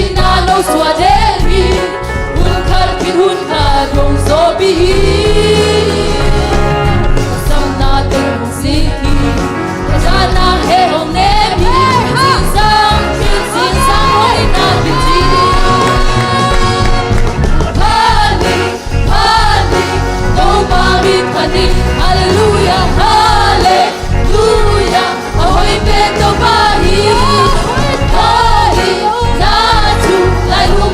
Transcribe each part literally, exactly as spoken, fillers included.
Ina no sua deni, hun khat kin hun khat hong sawpi hi. Samna teng hong sik hi. Khazana he hong nem hi. Sinsang kin sinsang hoihna kin ci hi. Phat ni, phat ni, Topa min phat ni. Halleluia, halleluia. A hoih pen Topa hi. Phat ni, na thu lai lum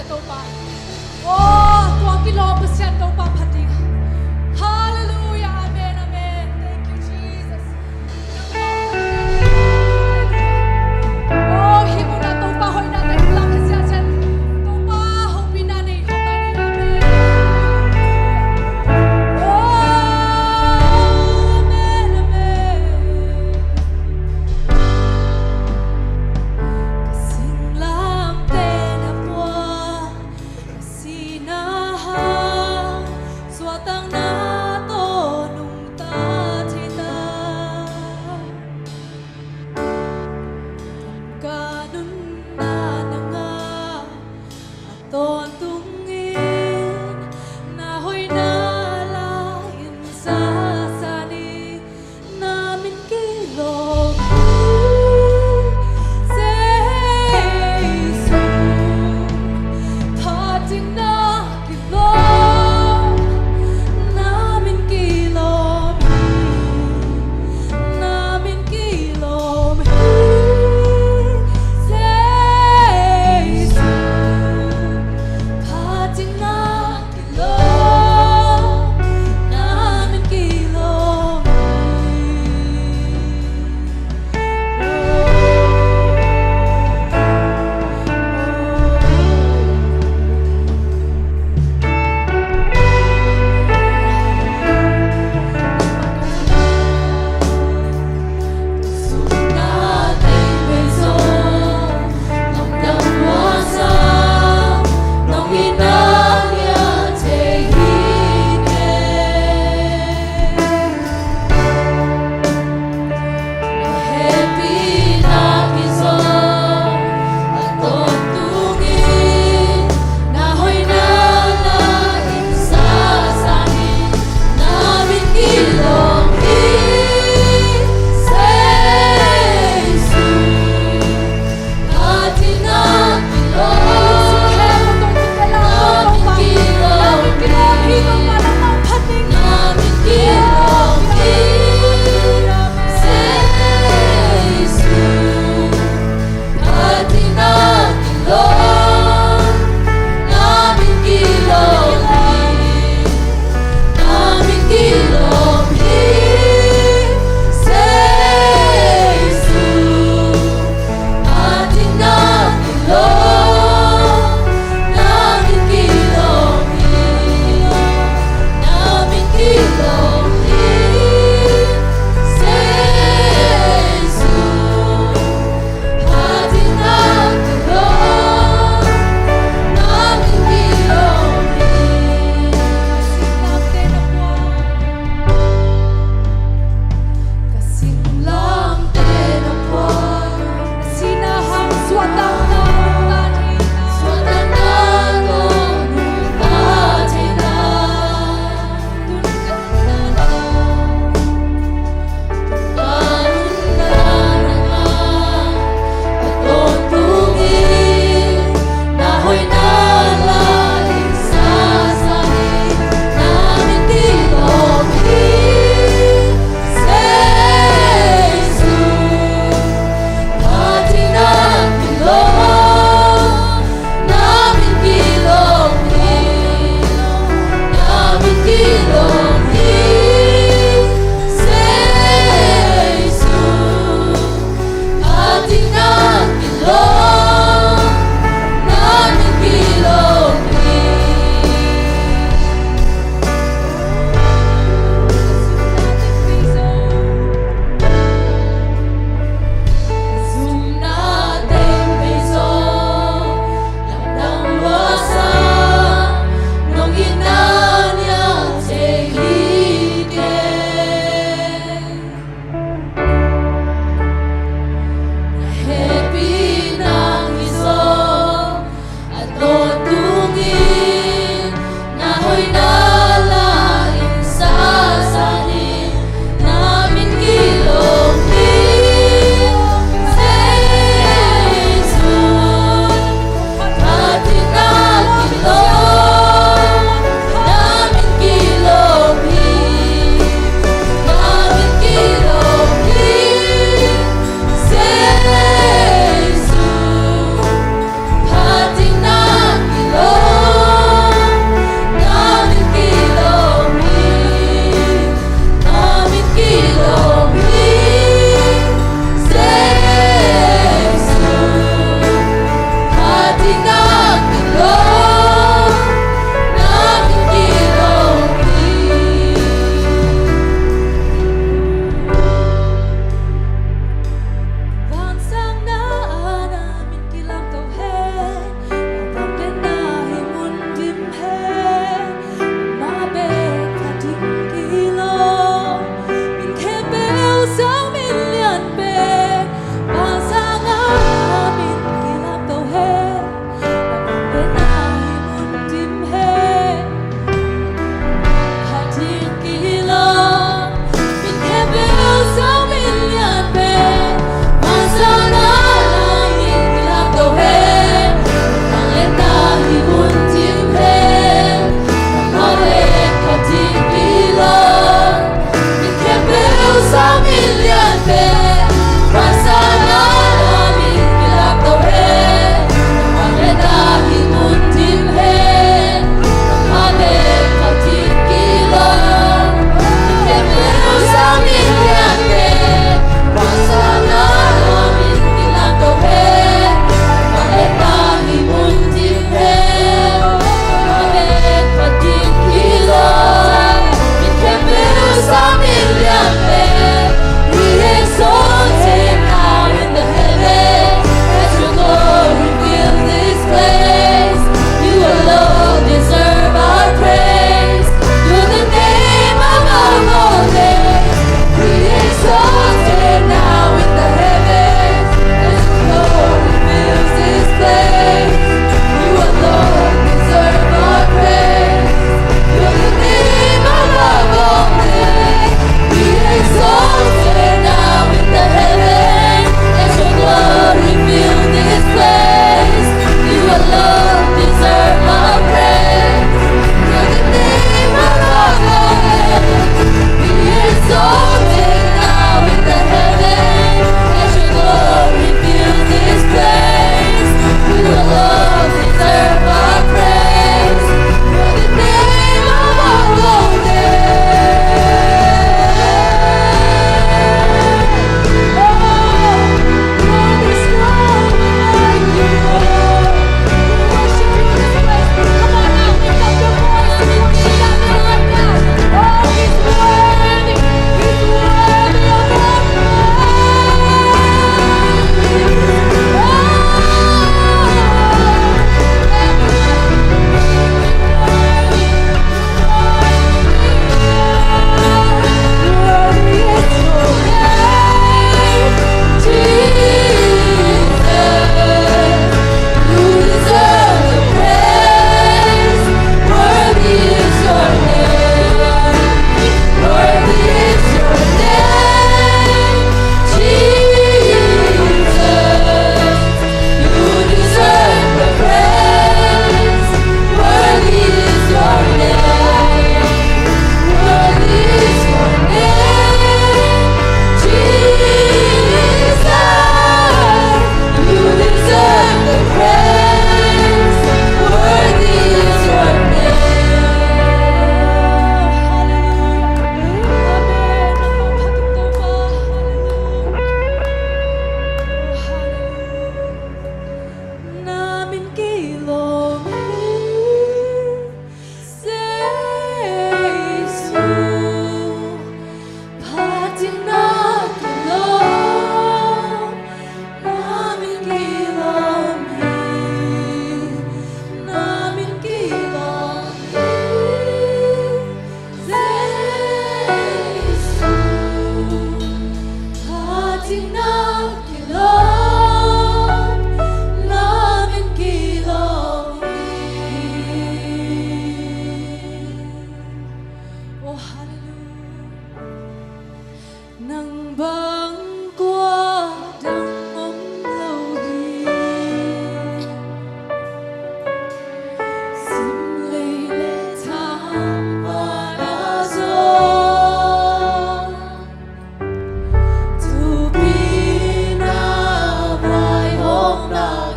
Topa. Oh, tua kilawm Pasian Topa phat ding. Hallelujah. Amen, amen. Thank you, Jesus. Oh, hih munah Topa hoihna tawh i lak khia ziahziah in Topa hopihna nei khawm lai ni. Amen. Oh, amen, amen. Ka singlamteh na pua, ka sihna hang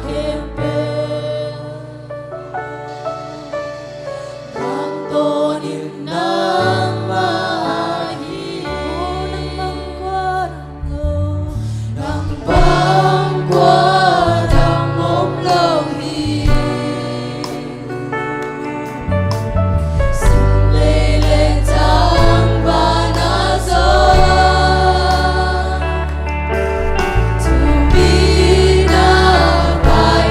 khempeuh, nang tawnin nangmah ahi. Nang bang kua dang om lo hi. Sum lei le tangvalna zong, thupina pai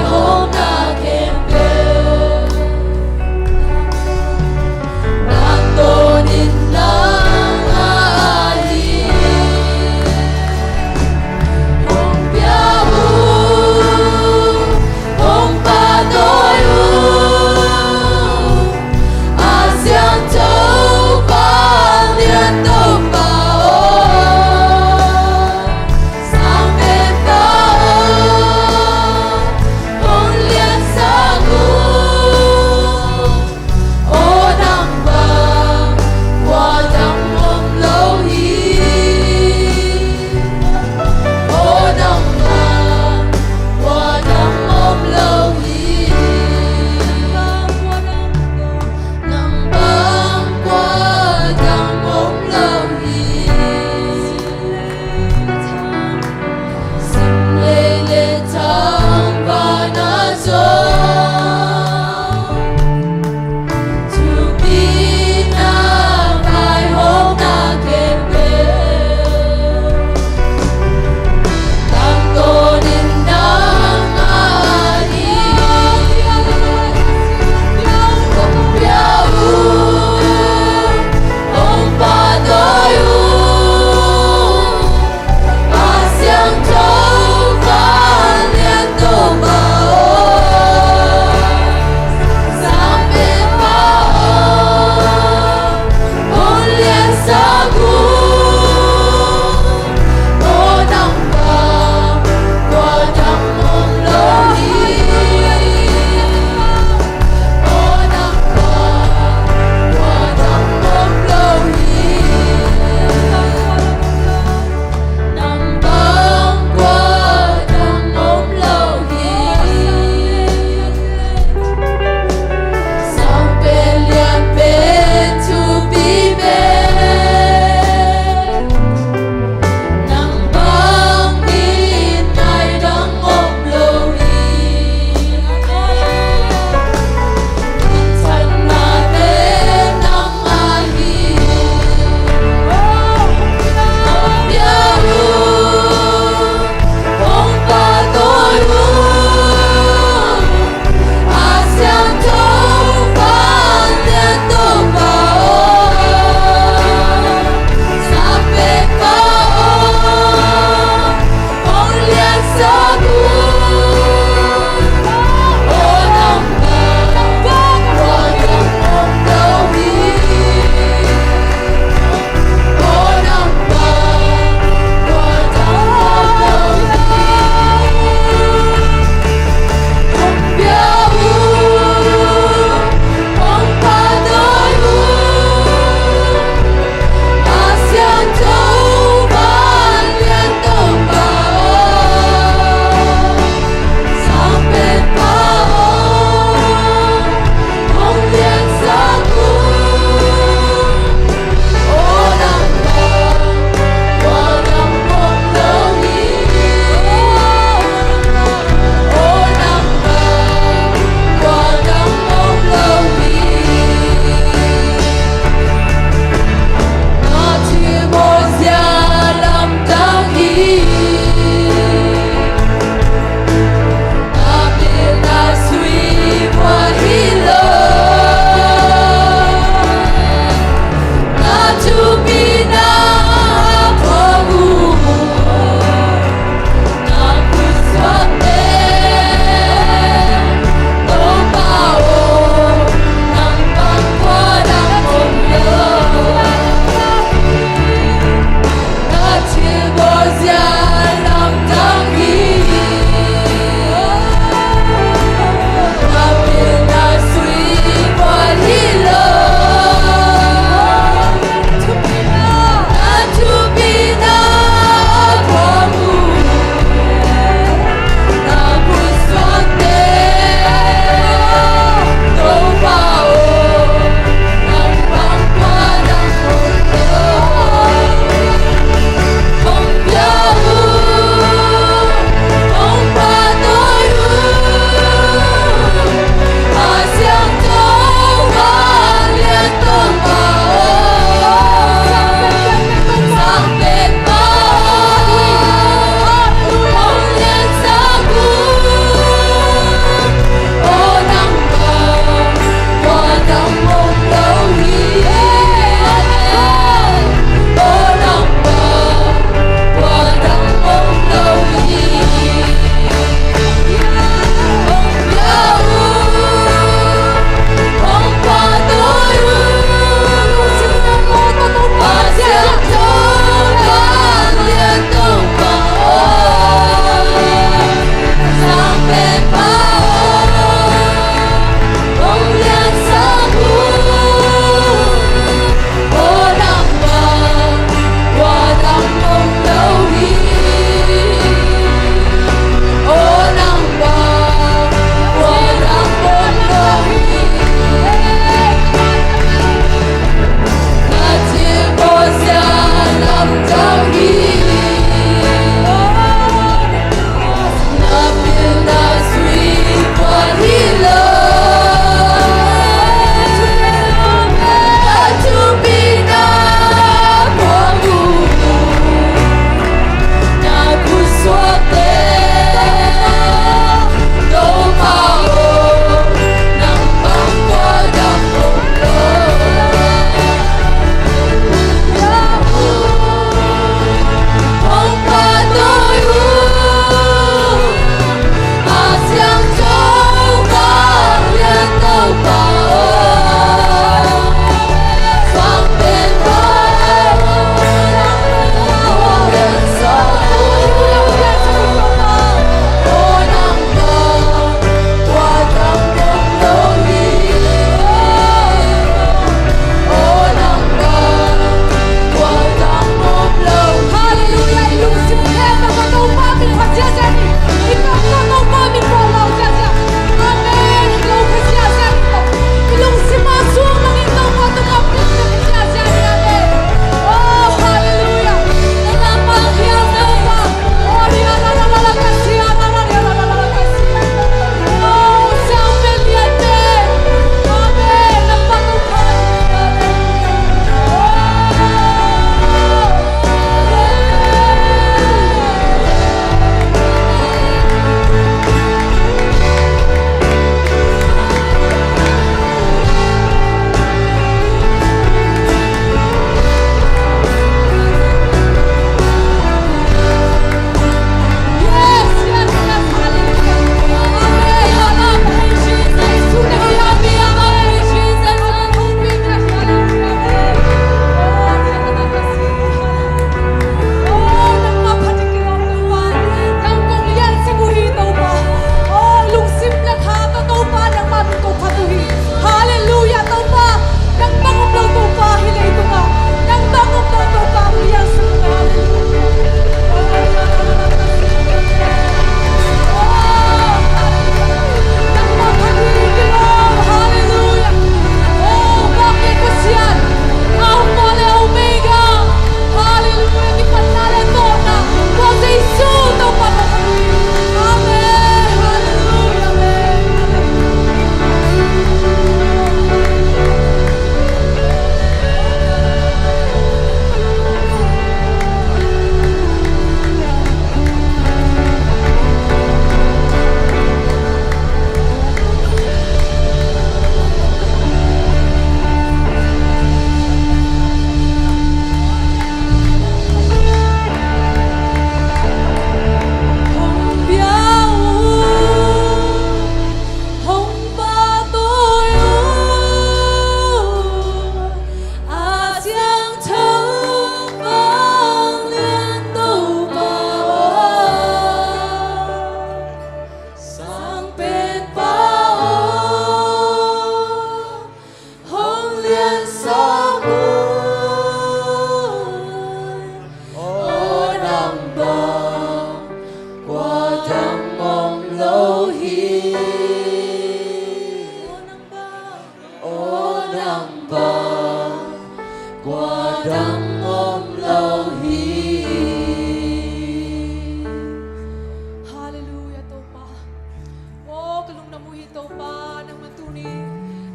Topa, nangman tuni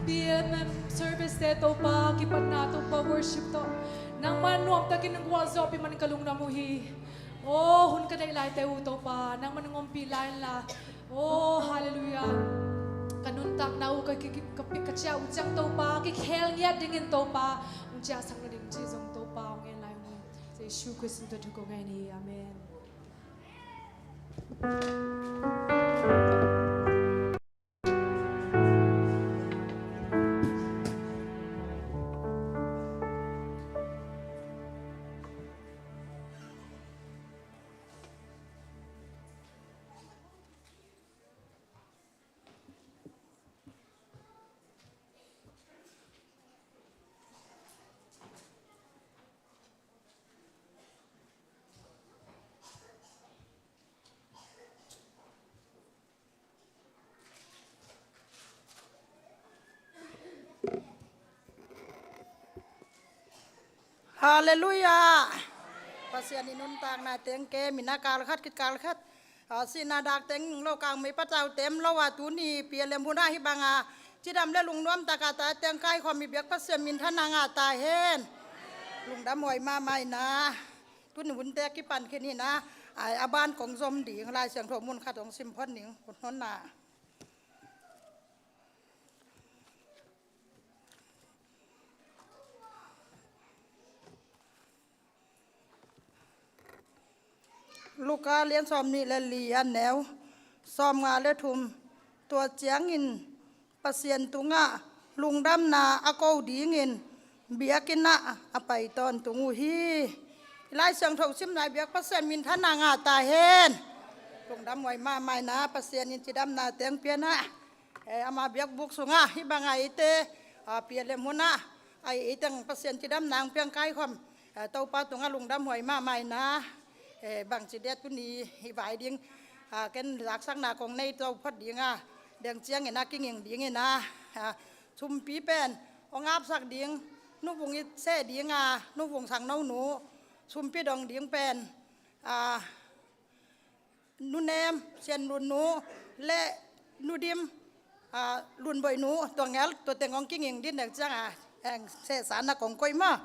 P M M service te Topa, kipatna Topa worship tawh nangman nuamtakin nang gualzawhpih man ka lungdam uh hi. Aw, hun ka neih laite uh Topa, nangman nang ompih lai inla. Aw, halleluiah. Ka nuntakna uh ka, ka, ka, ka ciah uh ciang Topa, kikhel ngiat dingin Topa hong ciahsak nading ci zong Topa hong en lai uh hi. Jesu Khrist min tawh thu kong ngen hi. Amen. Halleluiah. Pasian i nuntakna teng ke, mina kalkhat khit kalkhat, a, sihna dak teng lo kang mei patau tem lo a, tuni P L M hun ah hih banga cidam le lungnuam taka ta teng kaikhawm i biak Pasian minthanna ngah ta hen. Lungdam huai mahmah ina. Tuni hunte kipan khin ina, a, a ban kong zom ding Lai Siangtho mun khat hong sim phot ning, hun honna. Luka lian sawm nih le li a neu sawm nga le thum. Tua ciangin Pasian tungah lungdamna a ko dingin biakinn ah a pai tawntung uh hi. Lai Siangtho simna i biak Pasian minthanna ngah ta hen. Lungdam huai mahmah ina, Pasian in cidamna teng pian ah. Eh, ama biakbuk sungah hih banga eite, ah, P L M hun ah, ai, eiteng Pasian cidamna hong piang kaikhawm, eh, Topa tungah lungdam huai mahmah ina. Eh, bangci dia tuni i vai ding, ah, ken zaksakna kong nei to phot ding a, deng ciang ina kinging ding ina, ah, sumpi pen hong apsak ding Nu Vung i seh ding a, Nu Vung Sangno nu, sumpi dong ding pen, ah, Nu Nem Sian Lun nu le Nu Dim, ah, Lun Boih nu, tua ngel tua teng hong kinging ding dek ciang a, eng sehsa na kong koih maw.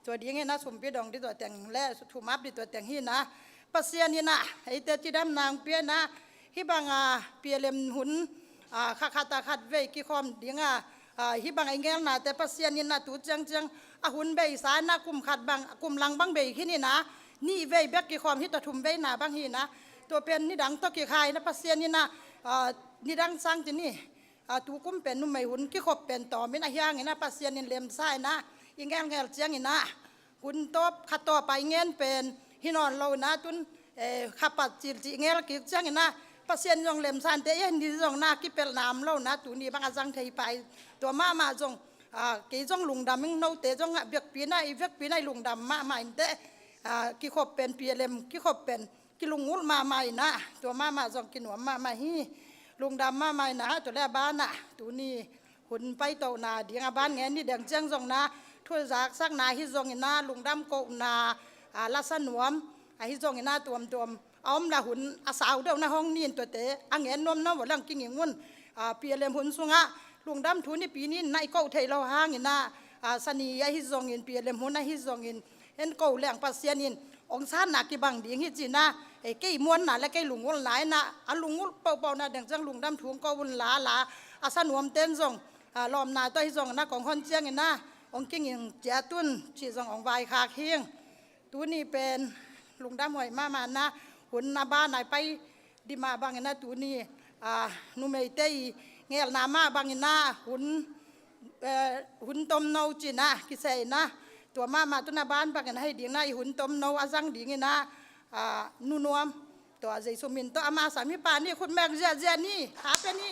Tua ding ina sumpi dong ding tua teng le thumap ding tua teng hi ina. Pasian ina eite cidamna hong pia ina, hih banga P L M hun, ah, kha khat a khat vei kikhawm ding a, ah, hih banga i ngelnate Pasian ina tu ciangciang a hun beisa ina, kum khat bang, kum lang bang bei khin ina, nih vei bek kikhawm hi, tua thum veina bang hi ina. Tua pen nidang tawh kikha ina Pasian ina, ah, nidang sang ci ni, ah, tu kum pen numei hun kikhop pen tawm ina, hiang ina Pasian in lemsa ina, i ngelngel ciang ina, hun tawp kha tawp a i ngen pen hi nawn lo ina, tun, eh, kha pat cilcih ngel kik ciang ina, Pasian zong lemsa inte, i hen ni zong na kipelh nam lo ina, tuni bang a zang thei pai. Tua mahmah zong, ah, kei zong lungdam ing, note zong a biakpi ina, i biakpi ina i lungdam mahmah inte, ah, kikhop pen P L M kikhop pen kilungulh mahmah ina, tua mahmah zong kinuam mahmah hi. Lungdam mahmah ina, tua le a ban ah tuni hun paitona ding a ban ngen ni deng ciang zong ina, thu zaksakna hi zong ina, lungdam kohna, ah, lasa nuam, ah, hi zong ina tuamtuam a om la hun a sau deuh na hong nin tuate a ngen nuam nuam uh lang kinging un, ah, P L M hun sungah lungdam thu nipi ni ina i koh theih lo hang ina, ah, sani ahi zongin, P L M hun ahi zongin, en ko leng Pasian in hong sanna kibang ding hi ci ina, eh, kei muanna le kei lungulhna ina, a lungulh pohpohna deng ciang lungdam thu hong ko un la la, a sa nuam ten zong, ah, lawmna tawh hi zong ina kong hon ciang ina, hong kinging ciat un ci zong hong vaikhak hing. Tuni pen lungdam huai mahmah ina, hun a ban a i pai ding mah bang ina tuni, ah, numeite i ngelna mah bang ina hun, eh, hun tomno ci ina kiseh ina, tua mahmah tun a ban bang ina hei ding ina i hun tomno a zang ding ina, ah, Nu Nuam, tua Jesu min tawh ama sam hi pah ni, khut mek ziahziah ni, ha pe ni.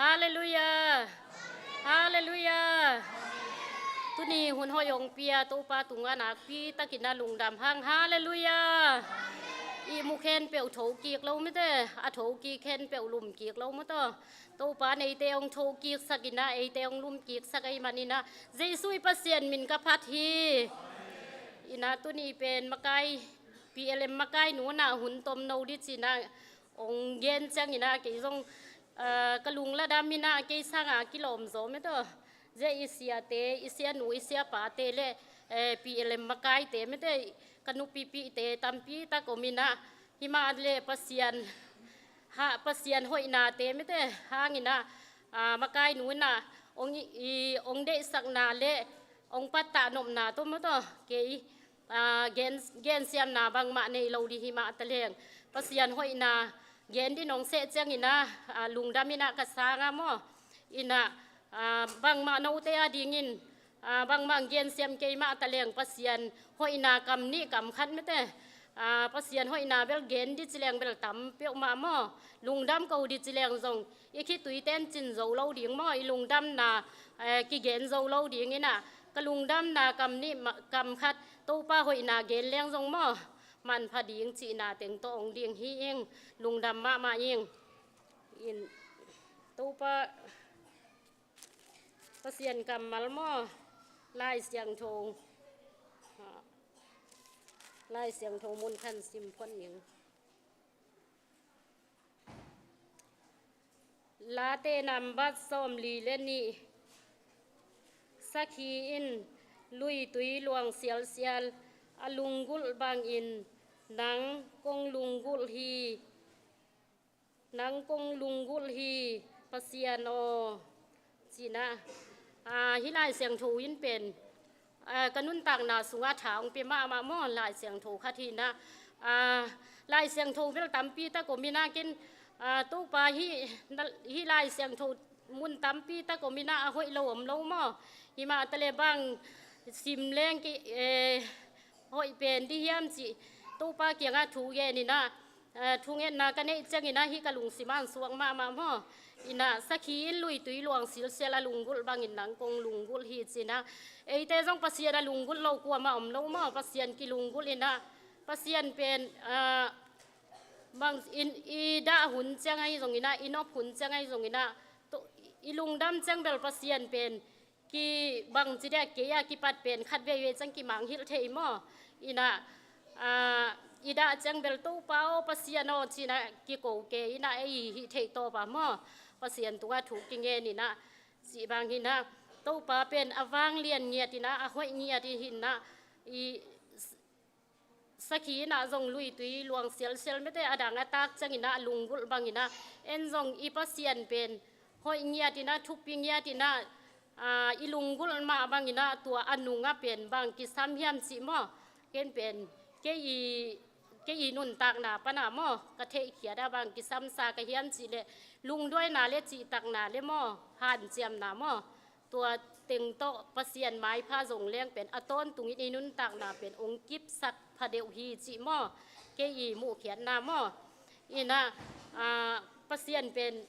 Halleluiah. Halleluiah. Tuni hun hoih hong pia Topa tungah nakpi takin a lungdam hang. Halleluiah. Ihmu khempeuh thokik lo mite, a thokik khempeuh lumkik lo maw taw. Topa in eite hong thokiksak in a, eite hong lumkiksak ahih manin a, Jesu i Pasian min ka phat hi. In a tuni pen makai, P L M makai nu in a hun tomno ding ci-in a hong gen ciangin a kei zong, ah, ka lung ladam in a kei sangin a kilawm zaw maw taw. Zia i siate, i sianu, i siapate le, eh, P L M makaite mite, ka nupipihte tampi tak om in a, himah le Pasian, ha, Pasian hoihnate mite hangin a, ah, makai nu in a hong i, i, hong deihsakna le hong pattah nopna tawh maw taw, kei, ah, gen, gensiamna bangmah nei lo ding himah taleng, Pasian hoihna gen ding hong seh ciangin a, ah, lungdam in a ka sang a maw. In a, ah, bangmah note a dingin, ah, bangmah gensiam kei mah taleng Pasian hoihna kam nih kam khat mite, ah, Pasian hoihna bel gen ding ci leng bel tam peuhmah maw. Lungdam ko ding ci leng zong i khitui ten cin zo lo ding maw, i lungdamna, eh, kigen zo lo ding in a, ka lungdamna kam nih ma-, kam khat Topa hoihna gen leng zong maw, manpha ding cihna teng tawh hong ding hi ing. Lungdam mahmah ing. In Topa Pasian kammal maw, Lai Siangtho, Lai Siangtho mun khat sim phot ning. Late nambat sawmli le nih. Sakhi in luitui luang sialsial a lunggulh bangin nang kong lunggulh hi. Nang kong lunggulh hi, Pasian aw, ci-in a. Ah, hih Lai Siangtho in pen, ah, ka nuntakna sungah tha hong pia mahmah maw, Lai Siangtho khat hi-in a. Ah, Lai Siangtho bel tampi tak om in a, ken, ah, Topa hih, hih Lai Siangtho mun tampi tak om in a, a hoih lo om lo maw. Himah taleng bang sim leng kei, eh, hoih pen ding hiam cih Topa kiangah thu gen in a, eh, thungetna ka neih ciangin a hih ka lungsim ah suak mahmah maw. In a, sakhi in luitui luang silsial a lunggulh bangin nang kong lunggulh hi, ci-in a. Eite zong Pasian a lunggulh lo kuamah om lo maw, Pasian kilunggulh in a. Pasian pen, ah, bang in i dah hun ciang ahi zongin a, i nop hun ciang ahi zongin a, to, i lungdam ciang bel Pasian pen kibang ci dia, kei a kipat pen khat veivei ciang kimangngilh thei maw. In a, ah, i dah ciang bel Topa aw, Pasian aw, ci-in a kiko kei in a, ei hih theih tawp a maw, Pasian tungah thu kingen in a, cih bang hi-in a, Topa pen a vanglian ngiat in a, a hoih ngiat hi-in a, i sakhi in a zong luitui luang sialsial mite a dang a tak ciangin a lunggulh bangin a, en zong i Pasian pen hoih ngiat in a, thupi ngiat in a, ah, i lunggulh mah bangin a, tua a nungah pen bang kisam hiam cih maw. Ken pen kei i, kei i nuntakna pan a maw, ka theihkhiat ah bang kisamsa ka hiam cih leh, lungduaina le cihtakna le maw, hanciamna maw, tua teng tawh Pasian maipha zong leng pen a tawntungin i nuntakna pen hong kipsak pha deuh hi cih maw, kei i muhkhiatna maw. In a, ah, Pasian pen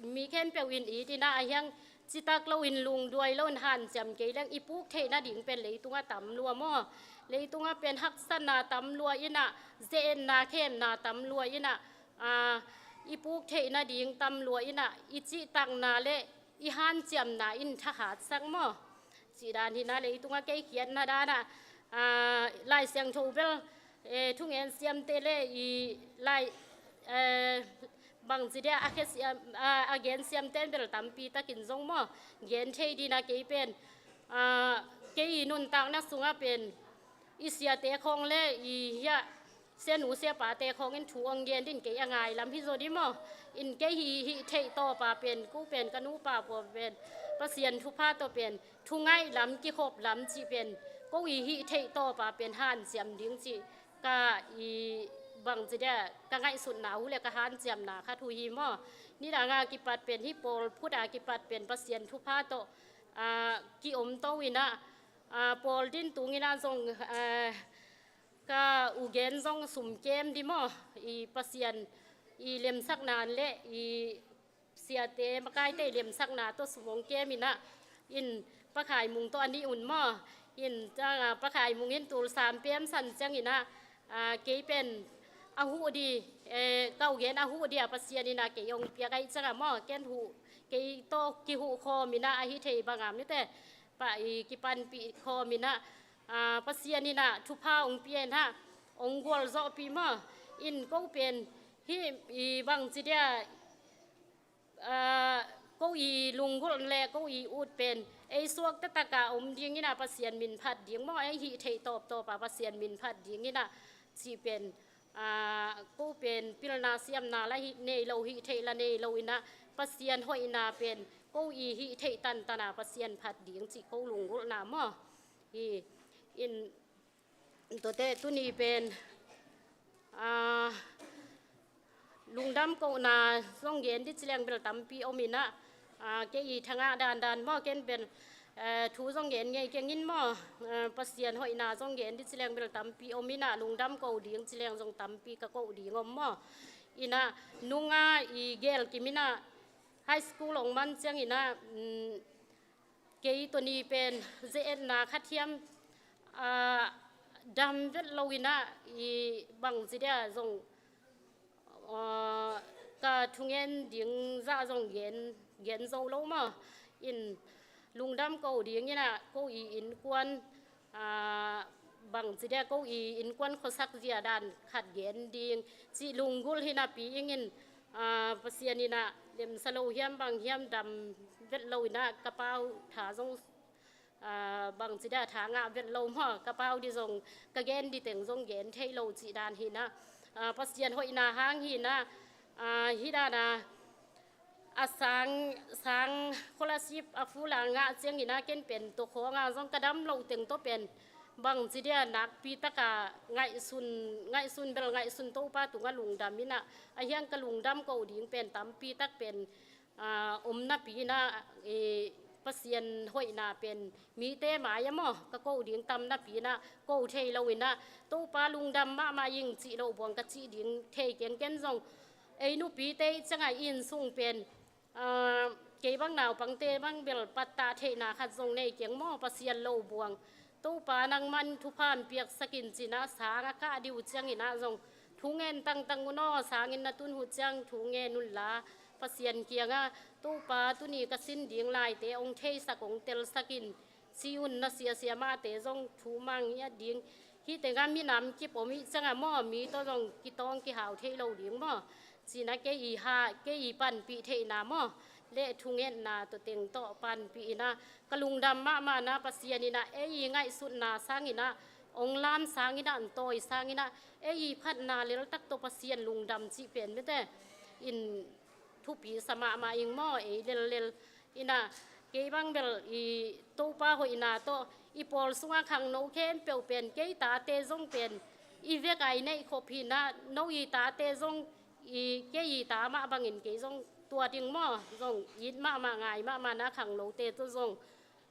mi khempeuh in it in a, a hiang citak loin lungduai loin hanciam kei leng i puk theih nading pen leitungah tam lua maw. Leitungah pen haksatna tam lua in a, ze-etna khemna tam lua in a, ah, i puk theih nading tam lua in a, i cihtakna le i hanciamna in thahatsak maw. Cih dan hi-in a, leitungah kei khiatna dan ah, ah, Lai Siangtho bel, eh, thungen siamte le i lai, eh, bang ci dia, a khia siam, ah, a gen siamte in bel tampi takin zong maw, gen thei ding a, kei pen, ah, kei i nuntakna sungah pen i siate khawng le i hia, sianu siapate khawng in thu hong gen ding kei a ngai lam hi zaw ding maw. In kei hih, hih theih tawp a pen, ko pen ka nupa pua pen Pasian thupha tawh pen thu ngaih lam, kikhop lam cih pen ko i hih theih tawp a pen hanciam ding cih ka i bang ci dia, ka ngaihsutna uh le ka hanciamna khat uh hi maw. Nidang a kipat pen, hih pawl phut a kipat pen Pasian thupha tawh, ah, ki-omto in a, ah, pawl din tung in a zong, ah, ka u gen zong sum kem ding maw, i Pasian i lemsakna le i siate makaite i lemsakna tawh sum hong kem in a, in Pa Khai Mung tawh a nih un maw. In, ah, Pa Khai Mung in tulsa pemsan ciangin ah, ah, kei pen a huh di, eh, ka uh gen a huh di a Pasian in ah kei hong piak ahih ciangah maw, ken huh, kei tawh kihuh khawm in ah ahi thei bangah mite, pa i kipanpih khawm in ah, ah, Pasian in ah thupha hong pia in ah hong gualzawhpih maw. In ko pen hih i bangci dia, ah, ko i lunggulh le ko i ut pen ei suakta takah om ding in ah Pasian min phat ding maw, ei hih theih tawptawp ah Pasian min phat ding in ah cih pen, ah, ko pen pilna siamna la hih nei lo, hih theih la nei lo in ah Pasian hoihna pen ko i hih theih tantan ah Pasian phat ding cih ko lunggulhna maw. Hi in, tuate tuni pen, ah, lungdam kohna zong gen di ci leng bel tampi om in ah, ah, kei i thangah dandan maw, ken pen, eh, thu zong gen ngei keng in maw, eh, Pasian hoihna zong gen di ci leng bel tampi om in ah, lungdam ko ding ci leng zong tampi ka koh ding om maw. In ah nunga i gel kim in ah high school hong man ciangin ah, mm, kei tawh ni pen ze-etna khat hiam, ah, dam vet lo in ah i bangci dia zong, ah, ka thungen ding zah zong gen, gen zo lo maw. In lungdam ko ding in ah ko i innkuan, ah, bangci dia ko i innkuan khuasak zia dan khat gen ding cih lunggulh hi napi ing in, ah, Pasian in ah lemsa lo hiam bang hiam dam vet lo in ah ka pau tha zong, ah, bangci dia tha ngah vet lo maw, ka pau di zong ka gen di teng zong gen thei lo cih dan hi in ah, ah, Pasian hoihna hang hi in ah, ah, hi dan ah a sang, sang scholarship a full a ngah ciangin ah ken pen tua khawng ah zong ka dam loh teng tawh pen bangci dia nakpi taka ngaihsun, ngaihsun bel ngaihsun Topa tungah lungdam in ah, a hiang ka lungdam ko ding pen tampi tak pen, ah, om napi in ah, eh, Pasian hoihna pen mite mai-ah maw ka ko ding tam napi in ah ko thei lo in ah Topa lungdam mahmah ing cih loh buang ka cih ding thei keng. Ken zong ei nupite ciangah i inn sung pen, ah, kei bang naupangte bang bel pattah theihna khat zong nei keng maw, Pasian lo buang. Topa nangman thupha hong piaksak in ci in ah sang a kah di uh ciangin ah zong thungen tangtang un aw, sang inn na tun uh ciang thungen unla Pasian kiangah Topa tuni ka sin ding laite hong theisak hong telsak in ci un, na siasia mahte zong thu mang ngiat ding. Hih tengah minam kip om ih ciangah maw, mi tawh zong kitawng kihau thei lo ding maw. Ci in ah kei i ha, kei i panpih theihna maw le thungetna tawh teng tawh panpih in ah ka lungdam mahmah in ah Pasian in ah ei i ngaihsutna sang in ah hong lam sang in ah hong tawi sang in ah ei i phatna leltak tawh Pasian lungdam cih pen mite in thupi sa mahmah ing maw, ei lellel in ah. Kei bang bel i Topa hoihna tawh i pawl sungah khangno khempeuh pen kei tate zong pen i vek a i neih khop hi in ah, no i tate zong i, kei i ta mah bangin kei zong tua ding maw, zong it mahmah ngai mahmah in ah khangnote tawh zong,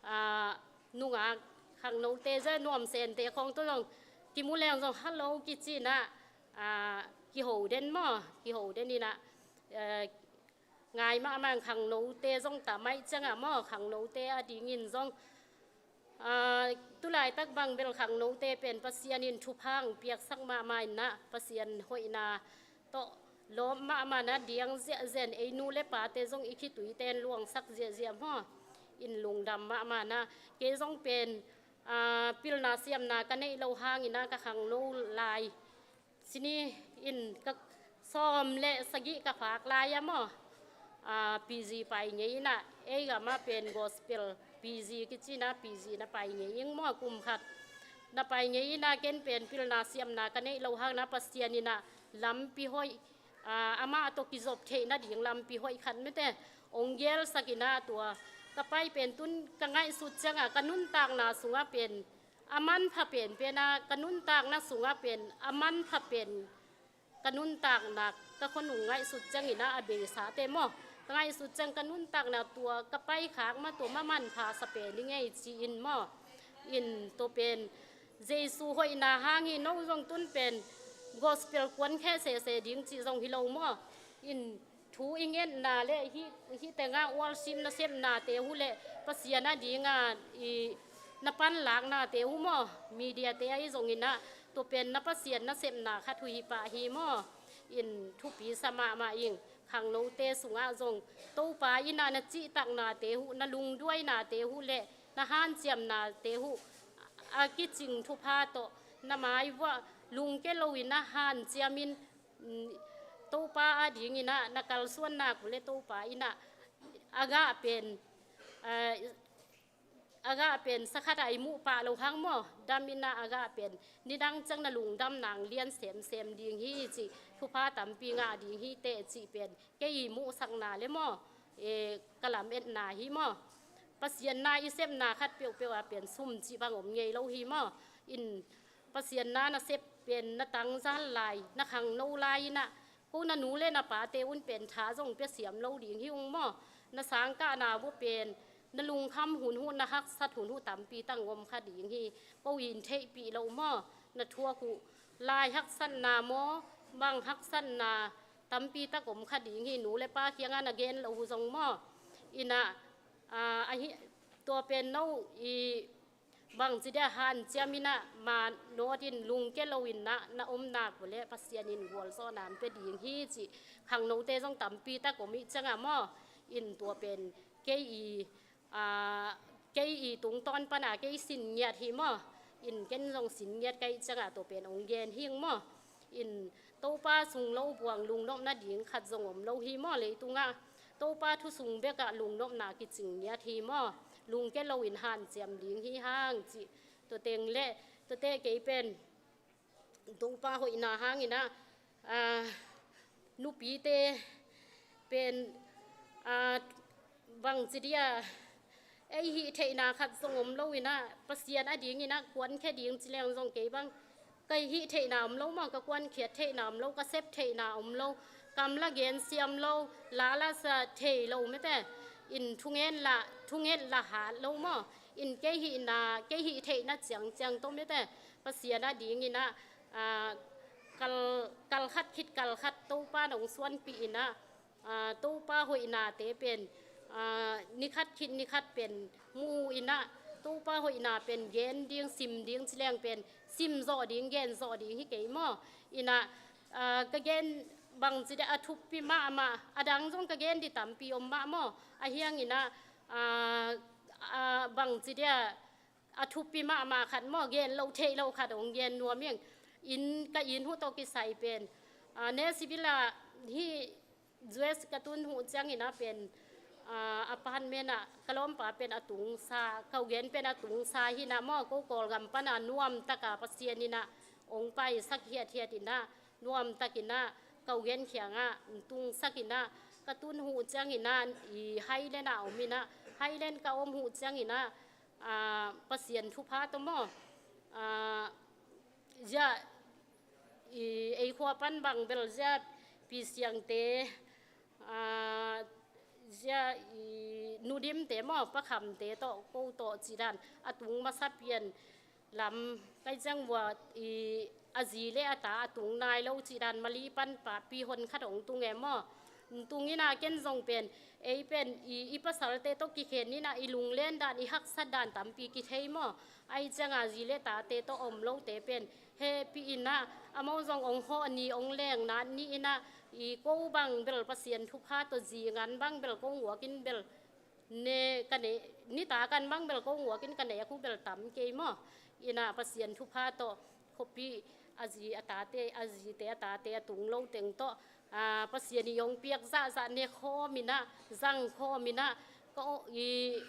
ah, nungak khangnote zia nuamsente khawng tawh zong kimu leng zong hello kici in ah, ah, kiho den maw, kiho den in ah, eh, ngai mahmah khangnote zong ta mai ciangah maw, khangnote a dingin zong, ah, tulaitak bang bel khangnote pen Pasian in thupha hong piaksak mahmah in ah Pasian hoihna tawh lawp mahmah in ah diang ziahziah in ei nu le pate zong i khituite in luangsak ziahziah maw. In lungdam mahmah in ah kei zong pen, ah, pilna siamna ka neih loh hangin ah ka khangno lai sini in ka sawm le sagih ka phak lai-ah maw, ah, P G pai ngei in ah, ei gamah pen gospel P G kici in ah P G na pai ngei ing maw, kum khat na pai ngei in ah ken pen pilna siamna ka neih loh hangin ah Pasian in ah lampi hoih, ah, amah tawh kizop theih nading lampi hoih khat mite hong gelsak in ah tua ka pai pen tun ka ngaihsut ciangah ka nuntakna sungah pen a manpha penpen ah ka nuntakna sungah pen a manpha pen ka nuntakna ka khuanung ngaihsut ciangin ah a beisate maw, ka ngaihsut ciang ka nuntakna tua ka paikhak mah tua mah manpha sa pen i ngei ci-in maw. In tua pen Jesu hoihna hang hi, no zong tun pen gospel kuan khe sese ding cih zong hi lo maw. In Thu i ngetna le hih, hih tengah worship nasepnate uh le Pasian a dinga i na panlaknate uh maw, mediate ahi zongin ah tua pen na Pasian nasepna khat uh hi pah hi maw. In thupi sa mahmah ing. Khangnote sungah zong Topa in ah na cihtaknate uh, na lungduainate uh le na hanciamnate uh a kicing thupha tawh na mai vuah lungke loin ah hanciamin, mm, Topa a dingin ah na kalsuan nak uh le Topa in ah a gah pen, eh, a gah pen sa khat ah i muh pah loh hang maw, damin ah a gah pen nidang ciang na lungdam nang lian semsem ding hi cih, thupha tampi ngah ding hi teh cih pen kei i muhsakna le maw, eh, ka lametna hi maw. Pasian na i sepna khat peuhpeuh ah pen sum cih bang om ngei lo hi maw. In Pasian na na sep pen na tangzal lai, na khangno lai in ah ko na nu le na pate un pen tha zong pia siam lo ding hi ung maw. Na sangkahna uh pen na lungkham hun uh, na haksat hun uh tampi tak om kha ding hi. Ko in theihpih loh maw, na thuak uh lai haksatna maw, bang haksatna tampi tak om kha ding hi. Nu le pa kiangah na gen loh uh zong maw. In ah, ah, ahi, tua pen no i bangci dia hanciamin ah manawtin lungke loin ah na om nak uh le Pasian in gualzawhna pia ding hi cih khangnote zong tampi tak om ih ciangah maw. In tua pen kei i, ah, kei i tungtawn pana kei sin ngiat hi maw. In ken zong sin ngiat ka ih ciangah tua pen ong gen hing maw. In Topa sung lo buang lungnopna ding khat zong om lo hi maw, leitungah Topa thu sung bekah lungnopna kicing ngiat hi maw. Lungke loin hanciam ding hi hang cih. Tua teng le, tuate kei pen Topa hoihna hangin ah, ah, nupite pen, ah, bangci dia ei hih theihna khat zong om loin ah Pasian a dingin ah kuankhia ding ci leng zong kei bang ka hih theihna om lo maw, ka kuankhiat theihna om lo, ka sep theihna om lo, kam la gen siam lo, la la sa thei lo mete. In thungen la, thunget la hat lo maw. In kei hihna, kei hih theihna ciangciang tawh mete Pasian a dingin ah, ah, kal, kal khat khit kal khat Topa nong suanpih in ah, ah, Topa hoihnate pen, ah, ni khat khit ni khat pen mu in ah, Topa hoihna pen gen ding, sim ding ci leng pen sim zawh ding, gen zawh ding hi kei maw. In ah, ah, ka gen bangci dia a thupi mahmah, a dang zong ka gen di tampi om mah maw. A hiang in ah, ah, ah, bangci dia a thupi mahmah khat maw, gen lo theih lo khat ong gen nuam ing. In ka inn uh tawh kisai pen, ah, Nashville ah hih U S ka tun uh ciangin ah pen, ah, apartment ah ka lawmpa pen a tungsa, ka u gen pen a tungsa hi in ah maw, ko Kawlgam pana nuamtaka Pasian in ah ong paisak hiathiat in ah nuamtakin ah ka u gen khiangah tungsak in ah ka tun uh ciangin ah i Highland ah om in ah, Highland ka om uh ciangin ah, ah, Pasian thupha tawh maw, ah, zia i ei khua pan bang bel zia Pi Siangte, ah, zia i Nu Dimte maw, Pa Khamte tawh, ko tawh cih dan a tung masa pian lam kai ciang vua i a zi le a ta a tung nai lo cih dan Mali pan pa Pi Hon khat ong tung e maw. Tung in ah ken zong pen, ei pen i, i pasalte tawh kikhen in ah i lunglen dan, i haksat dan tampi kithei maw. Ahi ciangah zi le tate tawh om lote pen hehpih in ah, amau zong ong hawh ni, ong leng nat ni in ah, i ko bang bel Pasian thupha tawh zi ngan bang bel ko nguakin bel ne ka ne, nita kan bang bel ko nguakin ka ne a ku bel tam kei maw. In ah Pasian thupha tawh khuapi a zi a tate, a zite a tate a tung lo teng tawh, ah, Pasian i ong piak zahzah ne khawm in ah, zang khawm in ah, ka o-, i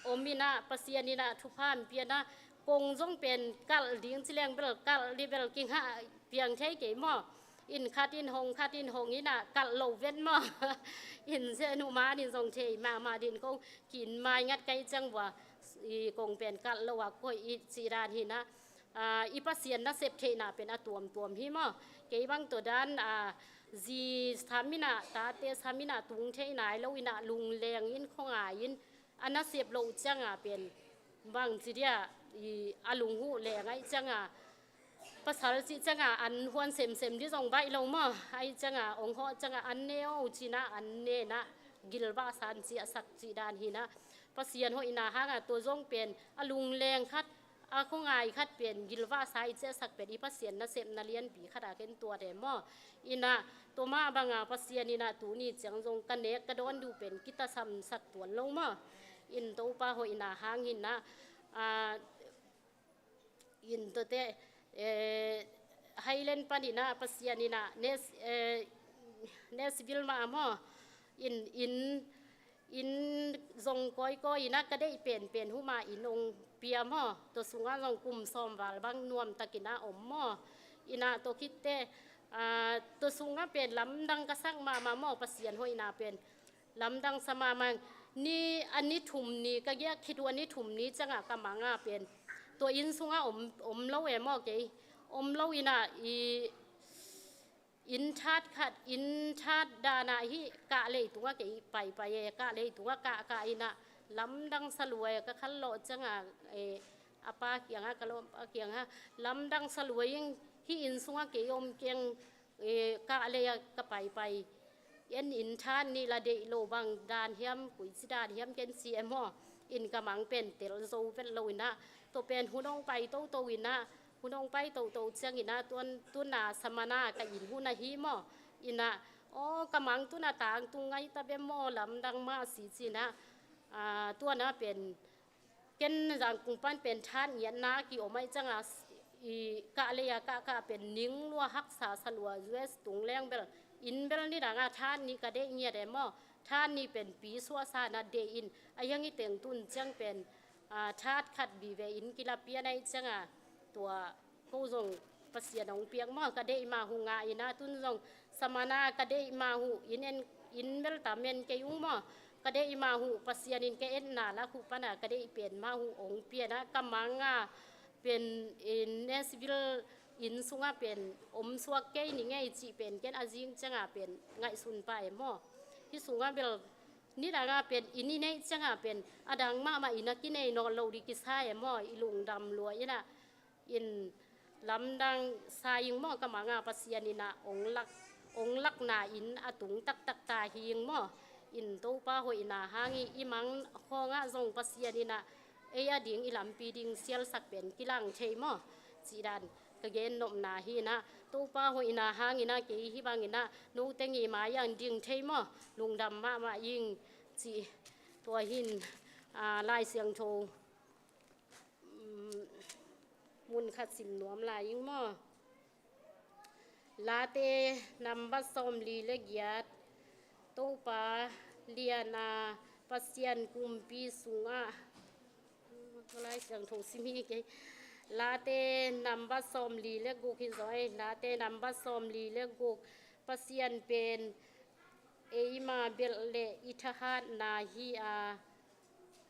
om in ah, Pasian in ah thupha hong pia in ah, kong zong pen kalh ding ci leng bel kalh di bel kingah piang thei kei maw. In khat in hong, khat in hong in ah kalh lo ven maw. In zia Nu Man in zong thei mahmah din kong ki-in mai ngat kai ciang vua, i kong pen kalh lo a koih i cih dan hi in ah, ah, i Pasian nasep theihna pen a tuamtuam hi maw. Kei bang tawh dan, ah, zi sam in ah, tate sam in ah tung thei nai lo in ah lungleng in khuangai in a nasep loh ciangah pen bangci dia i a lung uh leng ahi ciangah pasal cih ciangah an huan semsem dih zong baih lo maw. Ahi ciangah ong hawh ciangah an ne o cinah an nenah gilvah san ciahsak cih dan hinah Pasian hoihna hangah tua zong pen a lungleng khat, a khuangai khat pen gilvah sa i ciahsak pen i Pasian nasepna lianpi khatah ken tuate maw. Inah tua mah bangah Pasian inah tuni ciang zong ka nek ka dawn duh pen kitasamsak tuan lo maw. In Topa hoihna hang hinah, a, in tuate, eh, Highland pan inah Pasian inah Nes, eh, Nashville mah maw. In, in, in zong kawikawi inah ka deih penpen huma in ong pia maw. Tua sungah zong kum sawm val bang nuamtak inah om maw. Inah tua khitte, ah, tua sungah pen lamdang ka sak mahmah maw, Pasian hoihna pen lamdang sa mahmah. Ni, a ni thum ni ka giak khit uh a ni thum ni ciangah ka mangah pen tua inn sungah om, om lo e maw kei. Om lo inah i inn that khat, inn that danah hih kah leitungah kei paipai e, kah leitungah kah, kah inah lamdang sa lua e, ka khanlawh ciangah, eh, a pa kiangah, ka lawmpa kiangah lamdang sa lua ing, hih inn sungah kei om keng, eh, kah lei ah ka paipai. En in than nih la deih lo bang dan hiam, kuici dan hiam ken ci e maw. In ka mang pen tel zo vet lo inah, tua pen hun ong pai toto inah, hun ong pai toto ciang inah tuan, tuna samana ka in hun ahi maw. Inah, aw, ka mang tuna tangtung ngai ta bem maw, lamdang mah si cinah, ah, tuana pen ken Zangkung pan pen than ngiatna ki om ahi ciangah, i kah lei ah kah, kah pen ning lua haksa sa lua, U S tung leng bel inn bel nidangah than nih ka deih ngiat e maw. Than nih pen pi suahsa na deih in, a hiang i teng tun ciang pen, ah, that khat vive in kila pian ahi ciangah tua ko zong Pasian ong piak maw, ka deih mah uh ngah inah tun zong samana ka deih mah uh in en, in bel tam en kei ung maw. Ka deih mah uh Pasian in ka etna lak uh pana ka deih pen mah uh ong pianah ka mangah pen in Nashville inn sungah pen om suak kei ni ngei cih pen ken a zing ciangah pen ngaihsun pah e maw. Hih sungah bel nidangah pen inn i neih ciangah pen a dang mahmah inn a kinei nawn lo dih kisa e maw, i lungdam lua inah. In lamdang sa ing maw, ka mangah Pasian inah ong lak, ong lakna in a tung taktak ta hi ing maw. In Topa hoihna hang i, i mang khawngah zong Pasian inah ei a ding i lampi ding sialsak pen kilang thei maw. Cih dan ka gen nopna hi inah, Topa hoihna hang inah kei hih bang inah no teng i mai-ah ding thei maw. Lungdam mahmah ing cih tua hin, ah, Lai Siangtho, mm, mun khat sim nuam lai ing maw. Late nambat sawmli le giat. Topa liana Pasian kumpi sungah, Lai Siangtho sim hi kei. Late nambat sawmli le guk hi zaw ei. Late nambat sawmli le guk. Pasian pen eima belh le i thahatna hi a,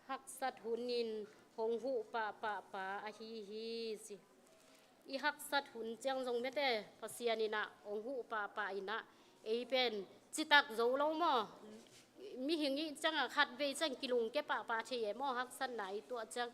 haksat hunin hong huh pahpah pa ahi hi ci. I haksat hun ciang zong mete Pasian inah hong huh pahpah inah, ei pen citak zo lo maw. Mihing i ciangah khatvei ciang kilungke pahpah thei e maw, haksatna i tuah ciang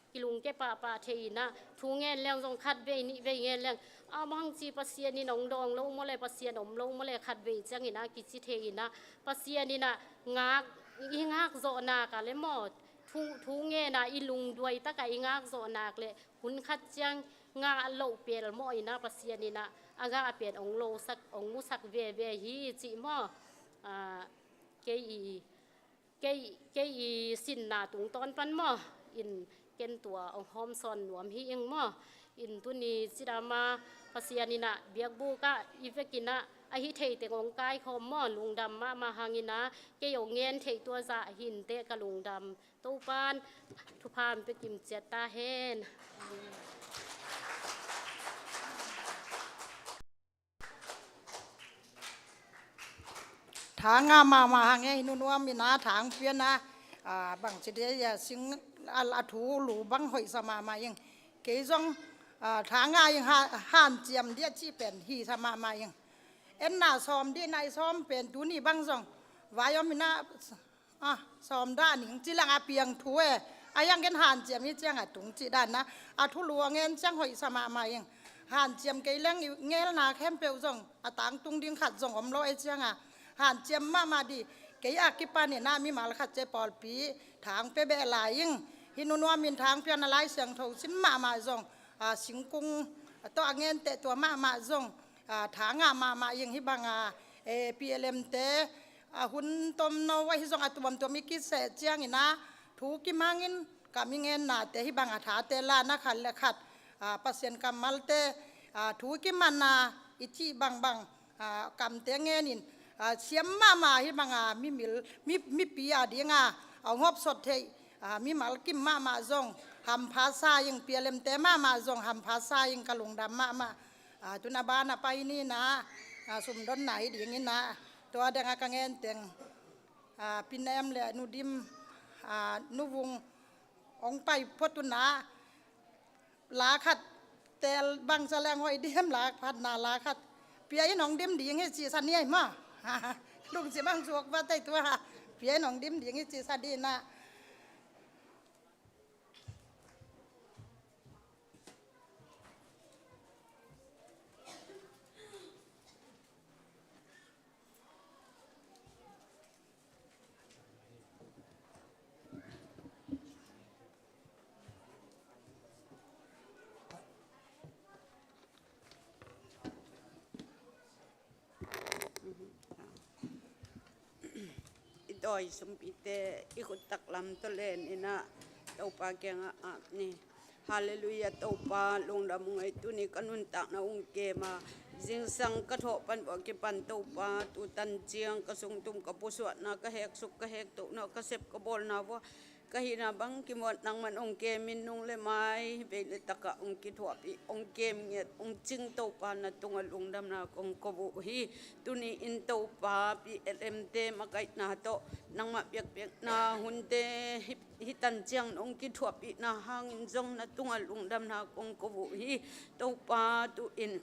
kilungke pahpah thei inah, thu ngen leng zong khatvei nihvei ngen leng, a mangci Pasian in ong dawng lo maw le, Pasian om lo maw le, khatvei ciang inah kici thei inah, Pasian inah ngak, i ngak zawh nak a le maw, thu, thu ngen a i lungduai takah i ngak zawh nak le hun khat ciang ngah loh pel maw inah, Pasian inah a ngah pen ong losak, ong musak veve hi cih maw. Ah, kei i, kei, kei i sinna tungtawn pan maw, in ken tua ong hawmsawn nuam hi ing maw. In tuni cidama Pasian inah biakbukah i vekinah a hi thei teng ong kaikhawm maw, lungdam mahmah hang inah, kei ong ngen theih tua zah hinteh ka lungdam. Topan thupha ong pia kimciat ta hen. Thang a mahmah hang ei, nunuam inah thang pianah, ah, bangci dia, sing a, a thu lu bang hoih sa mahmah ing. Kei zong, ah, thang a ing ha, hanciam dia cih pen hi sa mahmah ing. Enna sawm dih nai sawm pen tuni bang zong vai om inah, ah, sawm dah ning ci lang a piang thu e. A hiang ken hanciam hi ciang a tung cih dan na. A thulu a ngen ciang hoih sa mahmah ing. Hanciam kei leng i ngelna khempeuh zong a tangtung ding khat zong om lo ei cianga, hanciam mahmah dih. Kei a kipanin ah mimal khat cia pawlpi thang pia beh lai ing. Hih nunuamin thang piakna Lai Siangtho sin mahmah zong, a, singkung tawh a ngenteh tua mahmah zong, a, thang ah mahmah ing. Hih banga, e, P L M te, a, hun tomno ahi zong a tuamtuam i kiseh ciangin ah thu kimangin kam i ngennate hih banga thate lana khat le khat, a, Pasian kammalte, a, thu kimana i cih bangbang, a, kamte ngenin, a, siam mahmah hih banga mimil, mi, mipi a dinga a hong hopsot theih, a, mimal kim mahmah zong hampha sa ing, P L M te mahmah zong hampha sa ing, ka lungdam mahmah. A, tuna bana pai nina, a, sumdonna hi dinginah tua denga ka ngenteng, a, Pi Nem le Nu Dim, a, Nu Vung hong pai phot unah la khat tel bangsa leng hoih diam, la phatna la khat pia in hong dim ding hi cihsa ni ai maw? Lungsim ang suak va tei tua pia in hong dim ding hi cihsa dinah. I dawi sumpite i khut taklam tawh len inah Topa kiangah ap ni. Halleluiah, Topa lungdam ung ei, tuni ka nuntakna ung kem a, zingsang ka thawh pan bua kipan Topa tu tan ciang ka sungtum ka pusuahna, ka heksuk ka hektohna, ka sep ka bawlna vua ka hihna bang kimuat nangman ong kemin nung le mai vei le takah ong kithuahpih, ong kem ngiat, ong cing Topa na tungah lungdamna kong ko uh hi. Tuni in Topa P L M te makaihna tawh nangmah biakpiakna hunte hi, hi tan ciang nong kithuahpihna hangin zong na tungah lungdamna kong ko uh hi. Topa tu in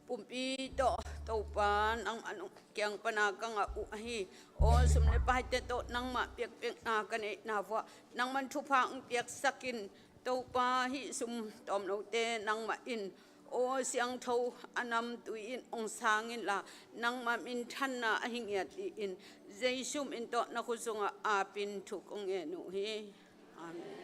pumpi tawh Topa nangmah nong kiang pana ka ngah uh ahi. Aw sum le paite tawh nangmah biakpiakna ka neihna vuah nangman thupha ong piaksakin Topa hih sum tawmnote nangmah in aw siangtho a namtui in ong sang inla nangmah minthanna ahi ngiat dih in Jesu min tawh na khut sungah apin thu kong ngen uh hi. Amen.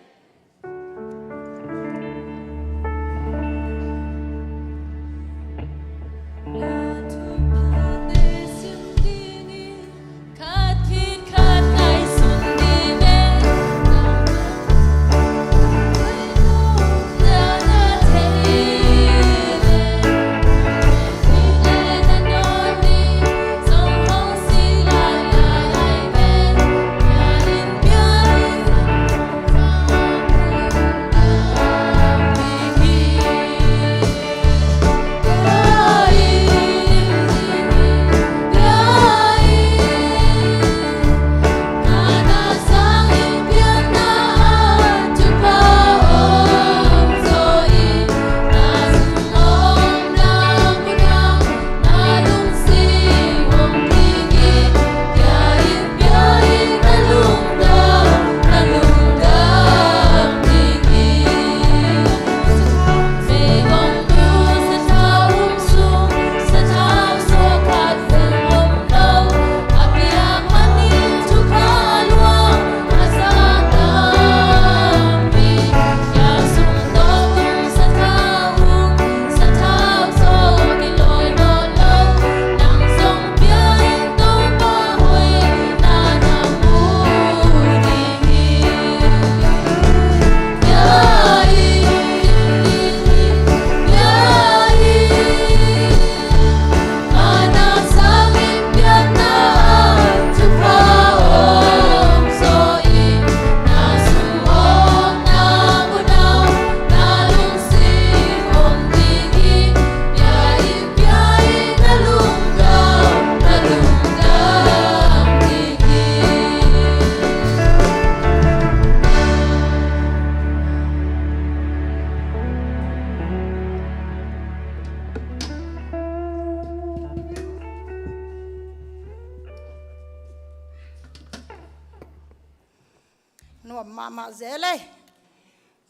Nuam mahmah zel ei.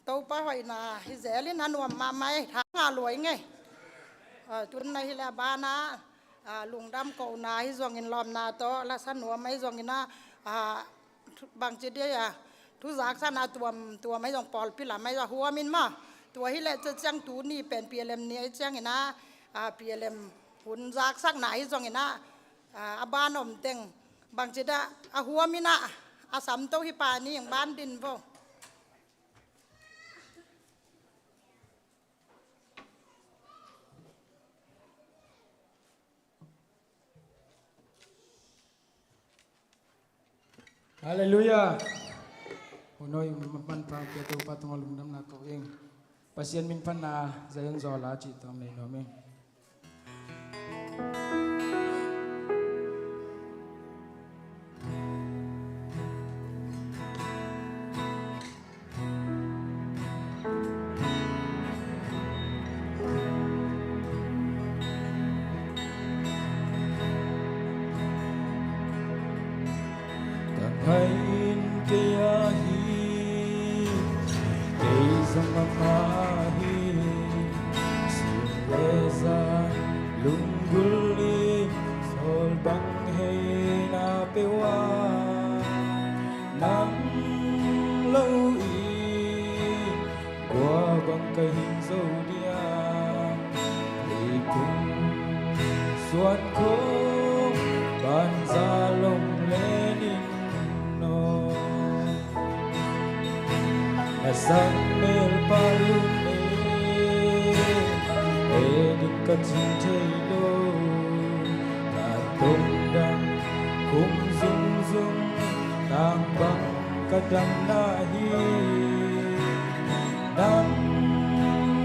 Topa hoihna hi zel in a nuam mahmah ei, tha nga luai ngei. Ah, tun na hi le a bana, ah, lungdam kohna hi zongin, lawmna tawh lasa nuam ahi zongin a, ah, bangci dia, ah, thu zaksakna tuamtuam ahi zong, pawlpi lam ahi zong a huam in maw. Tua hi le ciang tuni pen P L M ni ahi ciangin a, ah, P L M hun zaksakna ahi zongin a, ah, a ban om teng bangci dia a huam in a, a samto hi pah ni, eng ban din vo. Halleluiah. Hun hoih manpha pia Topa tungah lungdamna ko ing. Pasian min phatna Zion zawl a cih tawh nei nuam ing. Ka ngaihin kei ahi, kei zong amah hi, sun le zan lunggulh in sawl bang hei na peuh a, nang lo in kua bang ka hing zo dia, ei phung suan khong banza long le nin no. Na sang mel pa lum e, e ding ka cing thei lo, na tong dang khum zungzung, nang bang ka dam na hi. Nang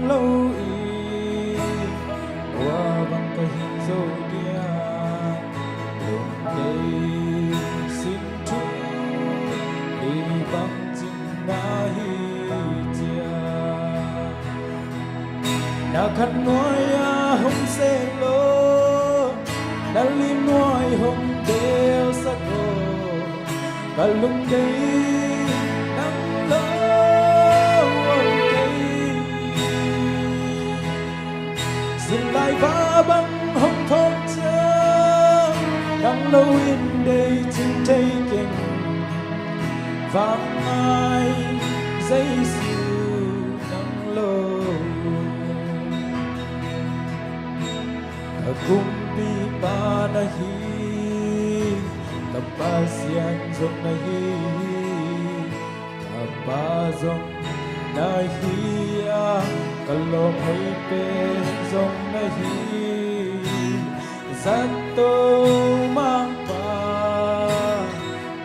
lo in kua bang ka hing zo dia, lungdei sin thu i bang cin na hi cia. Na khan nuai a hong seh lo, na lim nuai hong belsak lo, ka lungdei nang lo om kei. Zin lai va bang hong thawk ciang, nang lo in dei cing thei keng. Vang ngai Jesu nang lo. Ka kumpipa na hi, ka Pasian zong na hi, ka Pa zong na hi a, ka lawm hoih pen zong na hi. Zato Mangpa,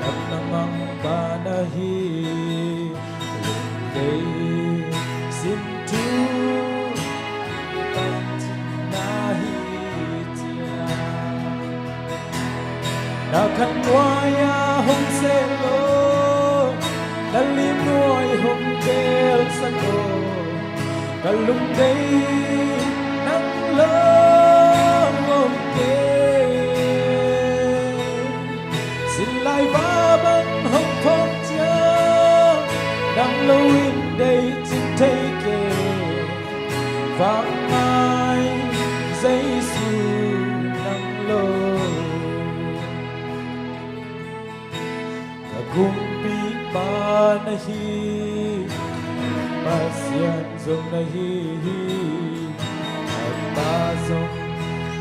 damna Mangpa na hi, lungdei sin thu na hi cia. Na khan nuai a hong seh lo, na lim nuai hong belsak lo, ka lungdei nang lo om kei. Zin lai va bang hong thawk ciang, nang lo in dei cing thei keng. Vang ngai Jesu nang lo. Ka kumpipa na hi, Pasian zong na hi hi, ka Pa zong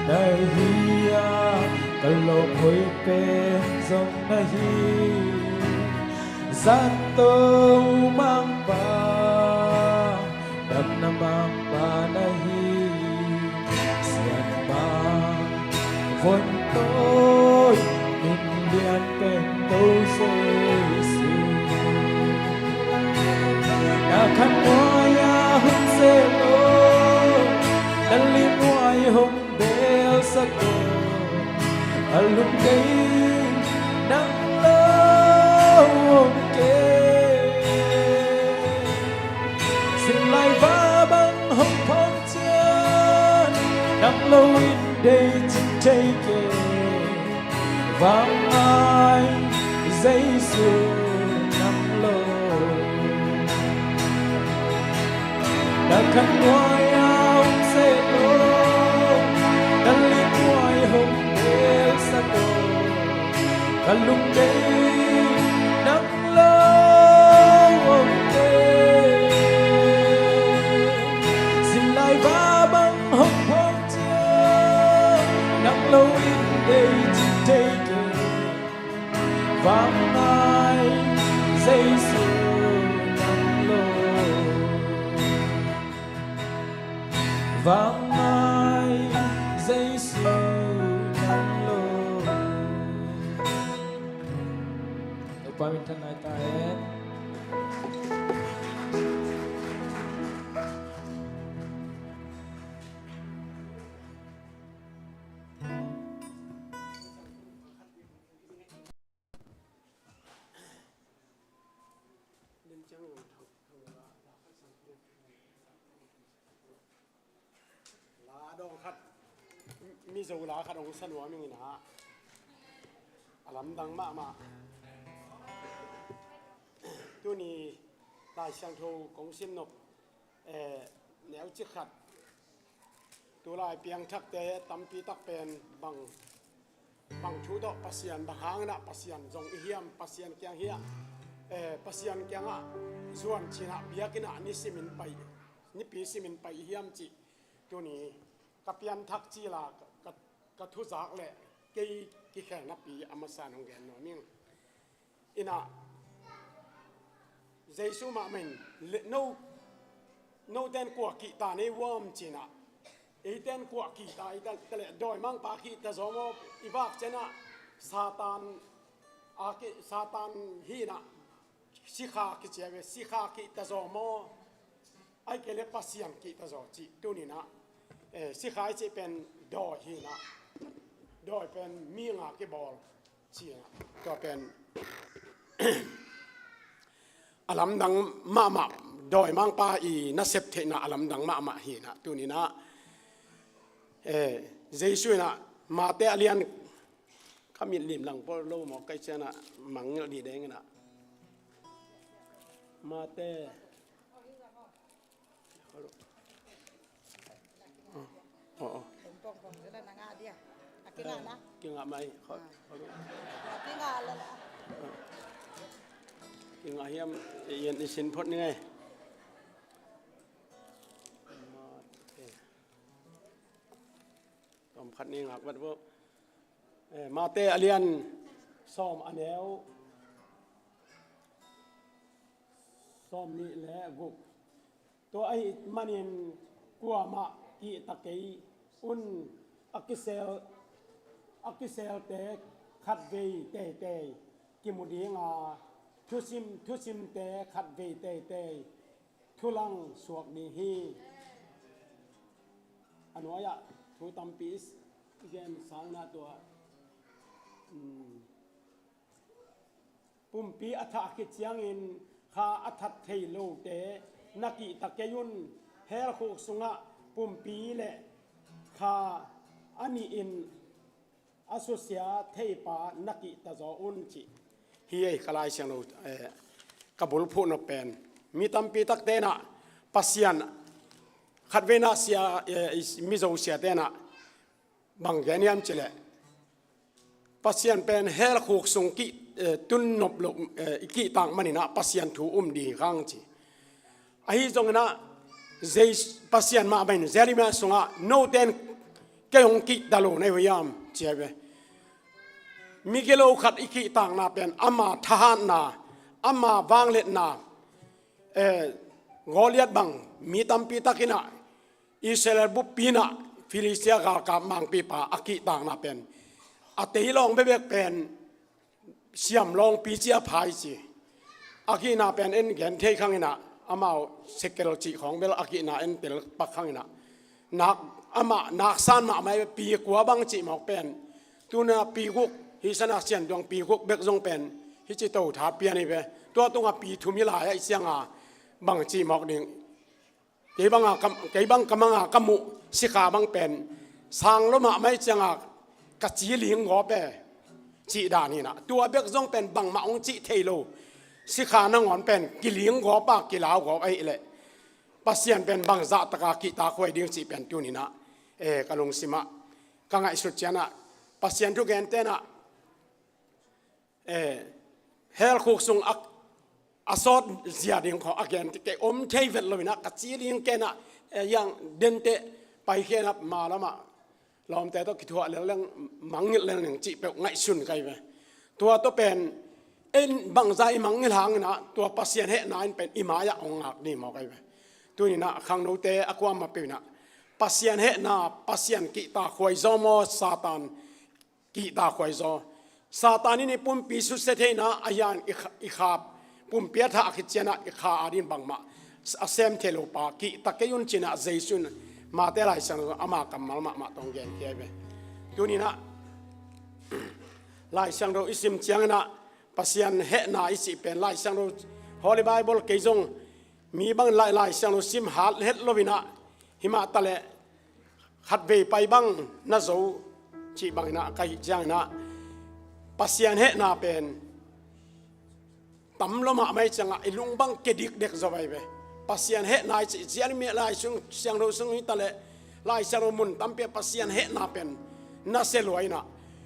na hi a, ka lawm hoih pen zong na hi. Zato Mangpa, damna Mangpa na hi. Sianpa von tawi min lian pen Topa Jesu. Na khan nuai a hong seh lo, na lim nuai hong belsak lo, a lungdei nang lo om kei. Zin lai va bang hong thawk ciang, nang lo in dei cing thei keng. Vang ngai Jesu nang lo. Na khan nuai-ah hong seh lo, na lit nuai hong belsak lo, ka lungdei nang lo hong teng. Zin lai va bang hong phawk ciang, nang lo in dei cih thei kei. Vangngai Jesu nang lo. Vangngai Jesu nang lo. Topa min thang ngai ta hen. La dawng khat, Mizo la khat hong sa nuam ing in ah, a lamdang mahmah. Tuni Lai Siangtho kong sim nop, eh, neucik khat. Tulai piangthakte tampi tak pen bang, bang thu tawh Pasian, bang hangin ah Pasian zong i hiam, Pasian kiang hiam, eh, Pasian kiangah zuan cih in ah biakinn ah ni simin pai, nipi simin pai i hiam cih. Tuni ka pianthak cil a ka, ka, ka thuzak le kei kikhelnapi a masa in hong gen nuam ing. In ah, Jesu mahmah in, le, no, noten kua kihta nei uam ci-in ah, eiten kua kihta, eiten, ka leh dawimangpa kihta zaw maw, i vak ciangin ah, Satan, a ki, Satan hi in ah, sikha kici a ve, sikha kihta zaw maw, ahih kei leh Pasian kihta zaw cih tuni in ah, eh, sikha i cih pen dawi hi in ah, dawi pen mi nga kibawl ci in ah, tua pen a lamdang mahmah, dawimangpa i nasep theihna a lamdang mahmah hi in ah, tuni in ah, eh, Jesu in ah, Mate a lian, ka mit lim lang pawl lo maw, kai ciang ah mangngilh ding in ah, Mate. Oh, oh. Kingah mai. Kingah hiam, i sin phot ni ngai. Tom khat ni ngak vat vo. Eh, Mate a lian sawm, a neu sawm nih le guk. Tua ahih manin kuamah kihta kei un, a kisel, a kiselte khatvei teitei kimu ding a, thusim, thusimte khatvei teitei thulang suak ding hi. A nuai-ah thu tampi i gen sang in ah tua, um, pumpi a thah khit ciangin kha a that thei lote na kihta kei un, hell khuk sungah pumpi le kha a nih in a susia theipa na kihta zaw un, ci hi. Ei, ka Lai Siangtho, eh, ka bulphuh nop pen, mi tampi takte in ah Pasian, khatvei in ah sia, eh, Mizo siate in ah bang gen hiam cih leh, Pasian pen hell khuk sung kih, eh, tun nop lo, eh, i kihtak manin ah Pasian thu um ding hi hang, ci. Ahi zongin ah, Jes-, Pasian mahmah in Jeremiah sungah, noten kei hong kihta lo na hi uh hiam, ci a ve. Migilo khat i kihtakna pen ama thahatna, ama vangliatna, eh, Goliath bang mi tampi tak in ah, Israel buppi in ah Filistia galkap mangpipa a kihtakna pen, a tei lawng bekbek pen siam lawngpi ci a pha hi, ci. A kihna pen en gen thei khang in ah, amau sekel cih khawng bel a kihna en tel pak khang in ah, nak, amah naksan mahmah pi kua bang cih mawk pen, tu-in ah pi guk, hi san ah sian duang pi guk bek zong pen, hi ci to tha pian hi ve. Tua tungah pi thum hi lai ahih ciangin bang cih mawk ding. Kei bang a ka, kei bang ka mang a ka muh sikha bang pen sang lua mahmah ahih ciangin ka ci ling gawp e, cih dan hi in ah. Tua bek zong pen bangmah hong cih thei lo. Sikha nangawn pen kiling gawp a, kilau gawp ahih leh, Pasian pen bangzah taka kihtakhuai ding cih pen tuni-in ah, eh, ka lungsim ah ka ngaihsut ciangin ah, Pasian thugente in ah, eh, hell khuk sung a, a sawt zia ding khawng a gente kei om thei vet lo-in ah, ka ci ding ken ah, eh, yang dente paikhia-in ah, ma lam ah lawmte tawh kithuah lel leng, mangngilh lel ning cih peuh ngaihsun ka hi ve. Tua tawh pen, ei bangzah i mangngilh hangin ah, tua Pasian hehna in pen i mai-ah hong ngak ding maw ka hi ve. Tuni-in ah khangnote a kuamah peuh in ah, Pasian hehna, Pasian kihtakhuai zaw maw, Satan kihtakhuai zaw? Satan in i pumpi susia theihna, a hiang i kha, i kha pumpi a thah khit ciangin ah, i kha adingin bangmah a sem thei lo pa, kihta kei un ci-in ah Jesu in Mate Lai Siangtho ama kammal mahmah tawh hong genkhia hi ve. Tuni-in ah Lai Siangtho i sim ciangin ah, Pasian hehna i cih pen Lai Siangtho, Holy Bible kei zong mi bangin Lai, Lai Siangtho sim hat het lo-in ah, himah taleh khatvei pai bang na zo cih bangin ah ka hih ciangin ah, Pasian hehna pen tam lo mahmah ahih ciangin ah, i lung bang kia dikdek zaw ahi ve. Pasian hehna i cih ciangin ah, Lai Siangtho sung hi taleh, Lai Siangtho mun tampi ah Pasian hehna pen nasia lua-in ah,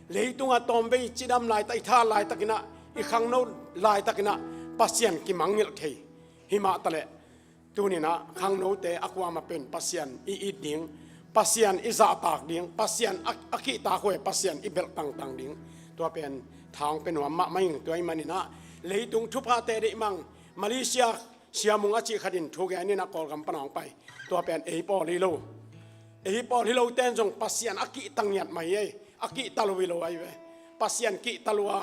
leitung ah tawmvei i cidam laitak, i tha laitakin ah, i khangno laitakin ah Pasian kimangngilh thei. Himah taleh, tuni-in ah khangnote a kuamah peuh in Pasian i it ding, Pasian i zahtak ding, Pasian a, a kihtakhuai Pasian i belh tangtang ding, tua pen tha hong pia nuam mahmah ing. Tua ahih manin ah, leitung thuphate deih mang, Malaysia siamung a cih khat in thugen in ah Kawlgam pan hong pai. Tua pen ei pawl hi lo. Ei pawl hi lote in zong Pasian a kihta ngiat mah hi ei, a kihta lo hi lo ahi ve. Pasian kihta lua,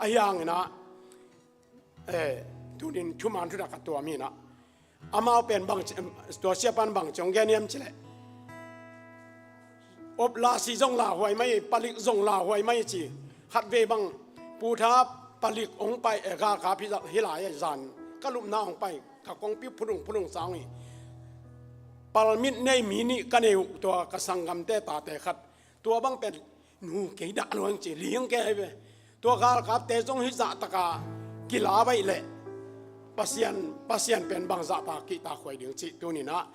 a hiang in ah, eh, tuni-in thuman thutak a tuam hi-in ah, amau pen bang ci, tua siapa in bang ci hong gen hiam cih leh, operasi zong lauhuai mai, palik zong lauhuai mai ci. Khatvei bang Pu Tha palik hong pai, eh, galkap hi lai, eh, zan ka lupna hong pai, ka kongpi phulung phulung sa hong hi. Palmit nei mi nih ka nei uh, tua ka sanggamte tate khat. Tua bang pen nu kei dah lo hang ci, ling kei ahi ve. Tua galkapte zong hih zahtaka kila baih leh, Pasian, Pasian pen bangzah taka kihtakhuai ding cih tuni-in ah,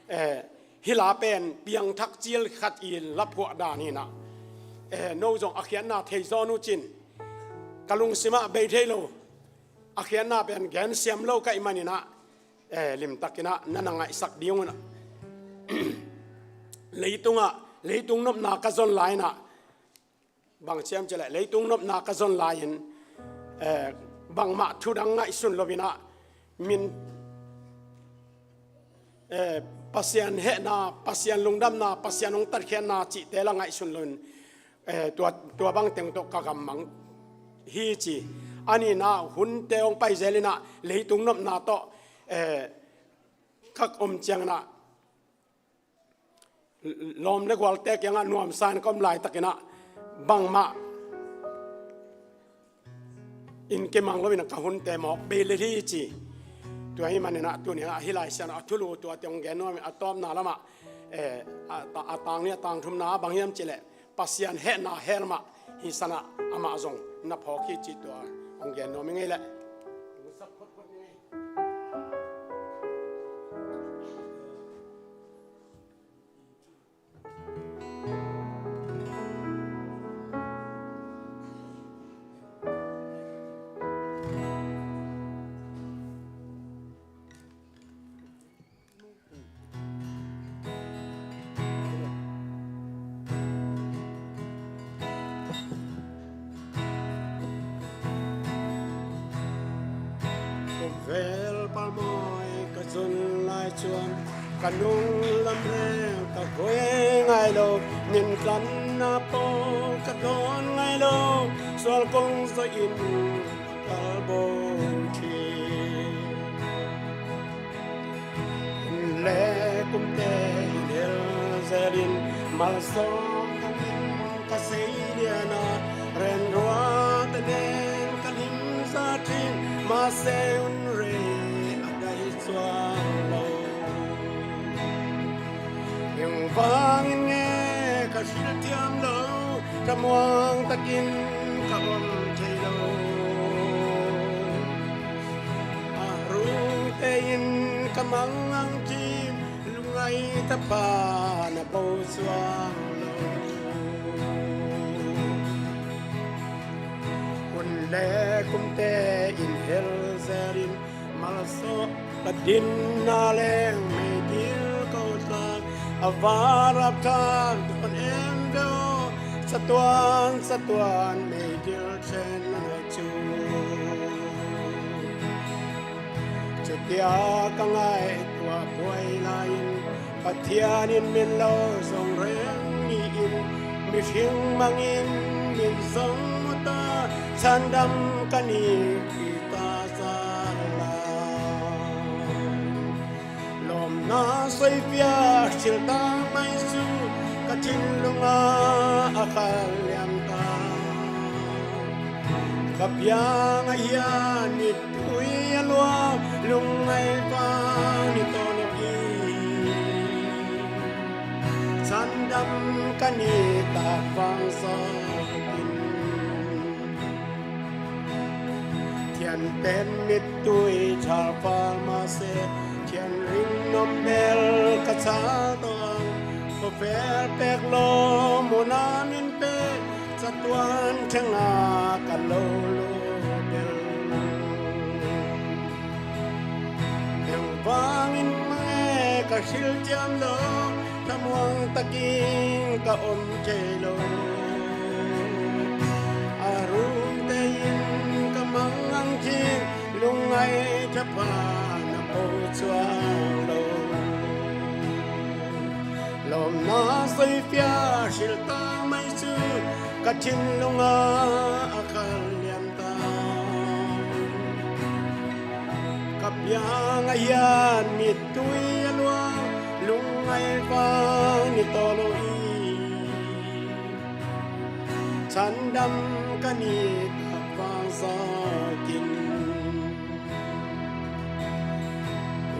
eh, hih la pen piangthak cil khat i laphuah dan hi-in ah, eh, no zong a khiatna thei zawn uh cin, ka lungsim ah bei thei lo, a khiatna pen gensiam lo ka hih manin ah, eh, limtakin ah na na ngaihsak ding un ah. Leitung ah, leitung nopna ka zon lai-in ah, bang ci hiam cih leh, leitung nopna ka zon lai-in, eh, bangmah thu dang ngaihsun lo-in ah, min, eh, Pasian hehna, Pasian lungdamna, Pasian hong tatkhiatna cihte la ngaihsun lo-in, eh, tua, tua bang teng tawh ka gammang hi ci. A nihna, hunte hong pai zel-in ah, leitung nopna tawh, eh, ka om ciangin ah, lawm le gualte kiangah nuamsa-in ka om laitakin ah, bangmah in kimang lo-in ah ka hunte mawk bei lel hi ci. Tua ahih manin ah, tuni-in ah hih Lai Siangtho a thulu tuate hong gen nuam ing. A tawpna lamah, eh, a, a, a tang nih, a tang thumna bang hiam cih leh, Pasian hehna hell mah hihsan ah amah zong na phawk hi cih tua hong gen nuam ing ei leh. Vel palmawi ka zon lai ciang, ka nung lam leng ka guai ngai lo, nintlanna pawl ka dawn ngai lo, sual kong zaw in ka kalbon thei. Le kumte in hel zelin, malsawm ka min ka sei lian a, renruate nen ka lim za thin, mahse un rei a dai cuang lo. Eng vangin nge ka hril thiam lo, thamuang takin ka om thei lo. A rungte in ka mang ang ci, Thapha na bo suang lo. Hun le kumte in hel zerin malsawh ka dinna leng meigil ko ta. A varap thak dawn em deuh, satuan satuan meigil then a nai cu. Cutia ka ngaihtuah buai lai-in Pathian in min lo zong reng ni-in, mihring mangin min zong mu ta, sandam ka ni kita sa lai. Lawmna soifia siltang mai cu ka thinlunga a khal liam ta. Ka piang a hian mittui a luang, lungngai vang ni tawh lo hi. Sandam ka ni tak vang sawkin, thianten mittui thal fal mah se, thianring nop bel ka chal tawh ang. Khawvel pek lo muna min pe, satuan thenga ka lo lu bel. Engvangin mange ka hrilh ciam lo, thamuang takin ka om thei lo. A rumte in ka mang ang khin, lungngai thapha na bo suang lo. Lawmna soifia siltang mai cu ka thinlunga a khal liam ta. Ka piang a hian mittui a luang, lungngai vang ni tawh lo hi. Sandam ka ni tak vang sawkin.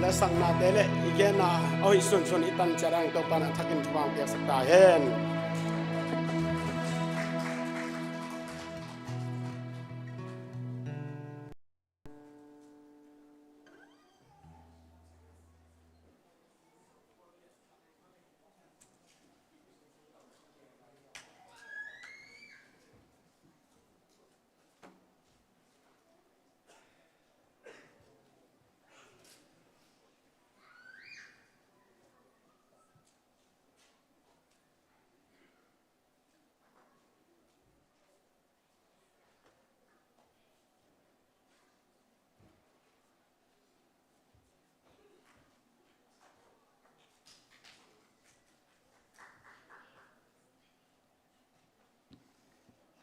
La saknate le i genna a hoih sunsun i tan ciat ang Topa in a thakin thupha piaksak ta hen.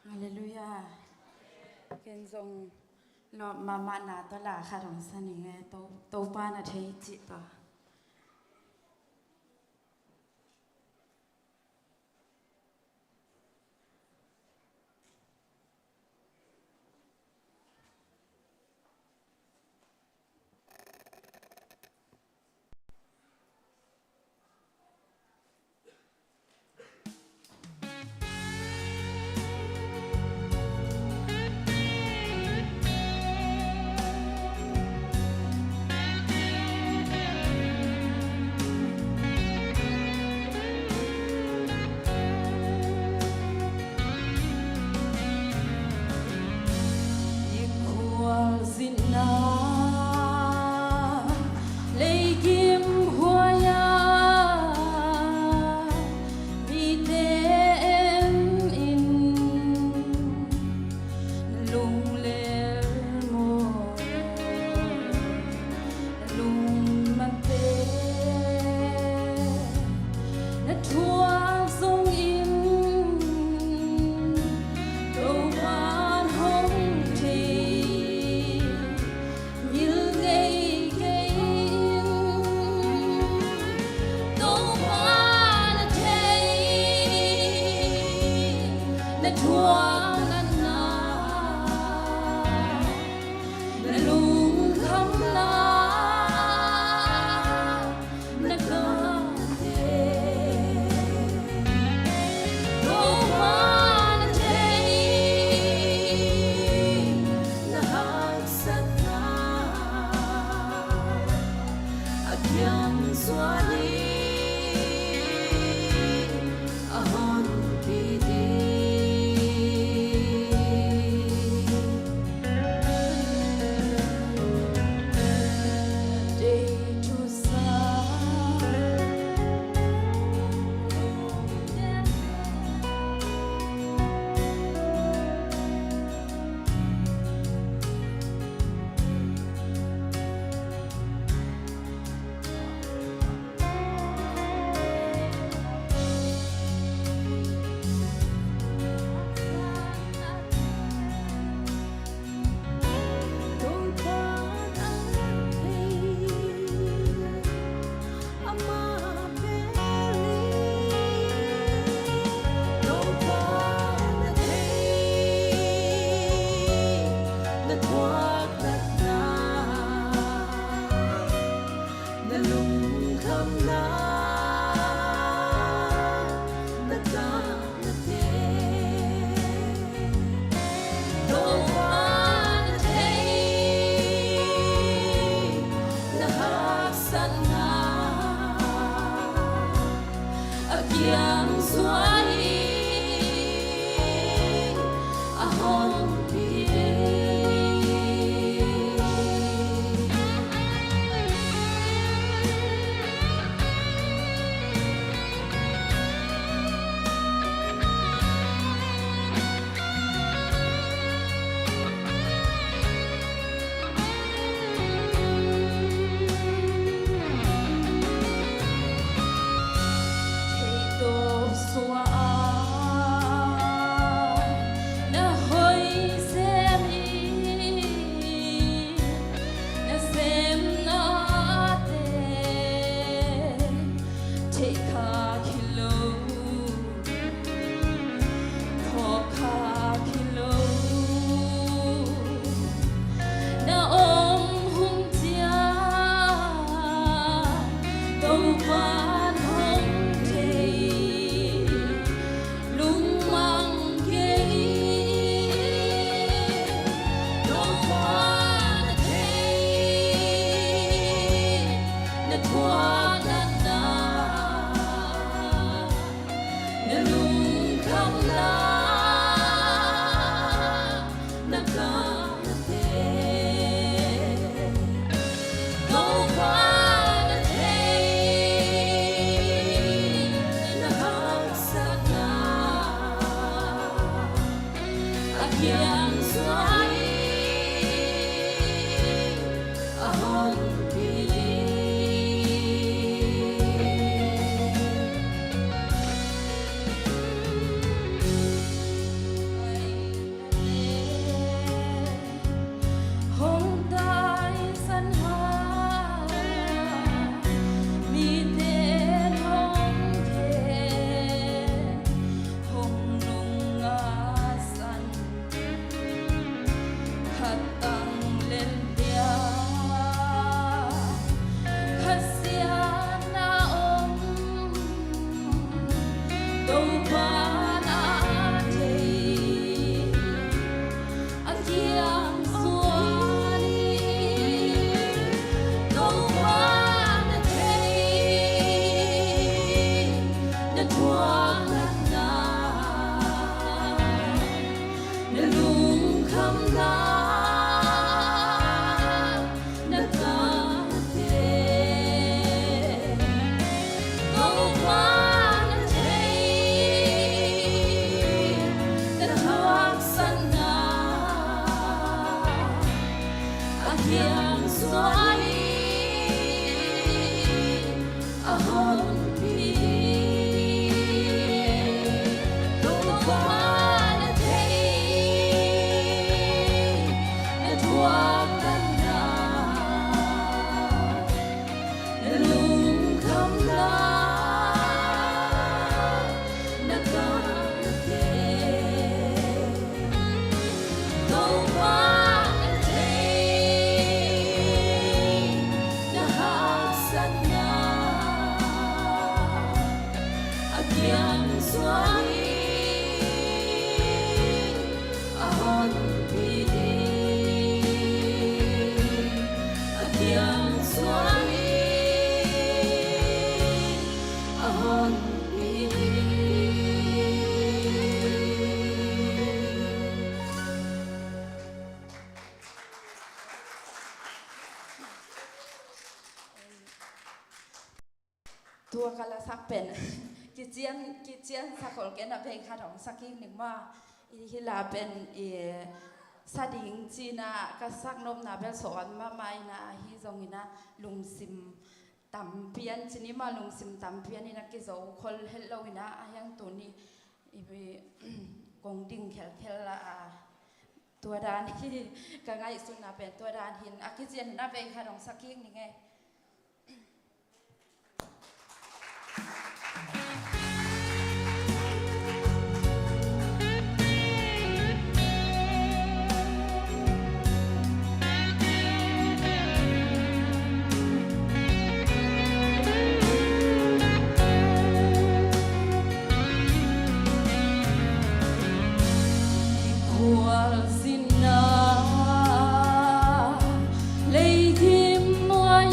Halleluiah. Ken zong lawp mahmah na tawh la khat hong sa ning e, To, Topa na thei cih tawh. Kiang suai a hong pi. Theitawp suah a na hoih sem i, na semnate theih kha khi lo, phawk kha khi lo. Na om hun ciang Topa'n hong thei, lungmang kei. Topa na thei, na thuak natna, na lungkhamna, na kamte. Topa na thei, na haksatna a kiang suai a hong pi. Hong taisan hang, mite hong khen, hong nunga san, khat tang lel dia, khat siatna om, Topa na thei, a kiang suai. Topa na thei, na thuak natna, na lungkhamna, na kamte. Topa na thei, na haksatna a kiang suai a hong pi. Topa na thei, na thuak natna, na lungkhamna, na kamte. Topa na thei, na haksatna a kiang suai a hong pi ding, a kiang suai a hong pi ding. Tua ka lasak pen kician, kician sak khol kei na, bei khat hong sak kik ning maw. I hi la pen i sa ding cih na ka sak nopna bel sawt mahmah ina, ahi zongina lungsim tampian cih ni maw, lungsim tampian ina kizo khol het lo ina, a hiang tuni i kong ding khelkhel la a, tua dan hi. Ka ngaihsutna pen tua dan hin, a kician na, bei khat hong sak kik ning ei. Khualzinna leikim nuai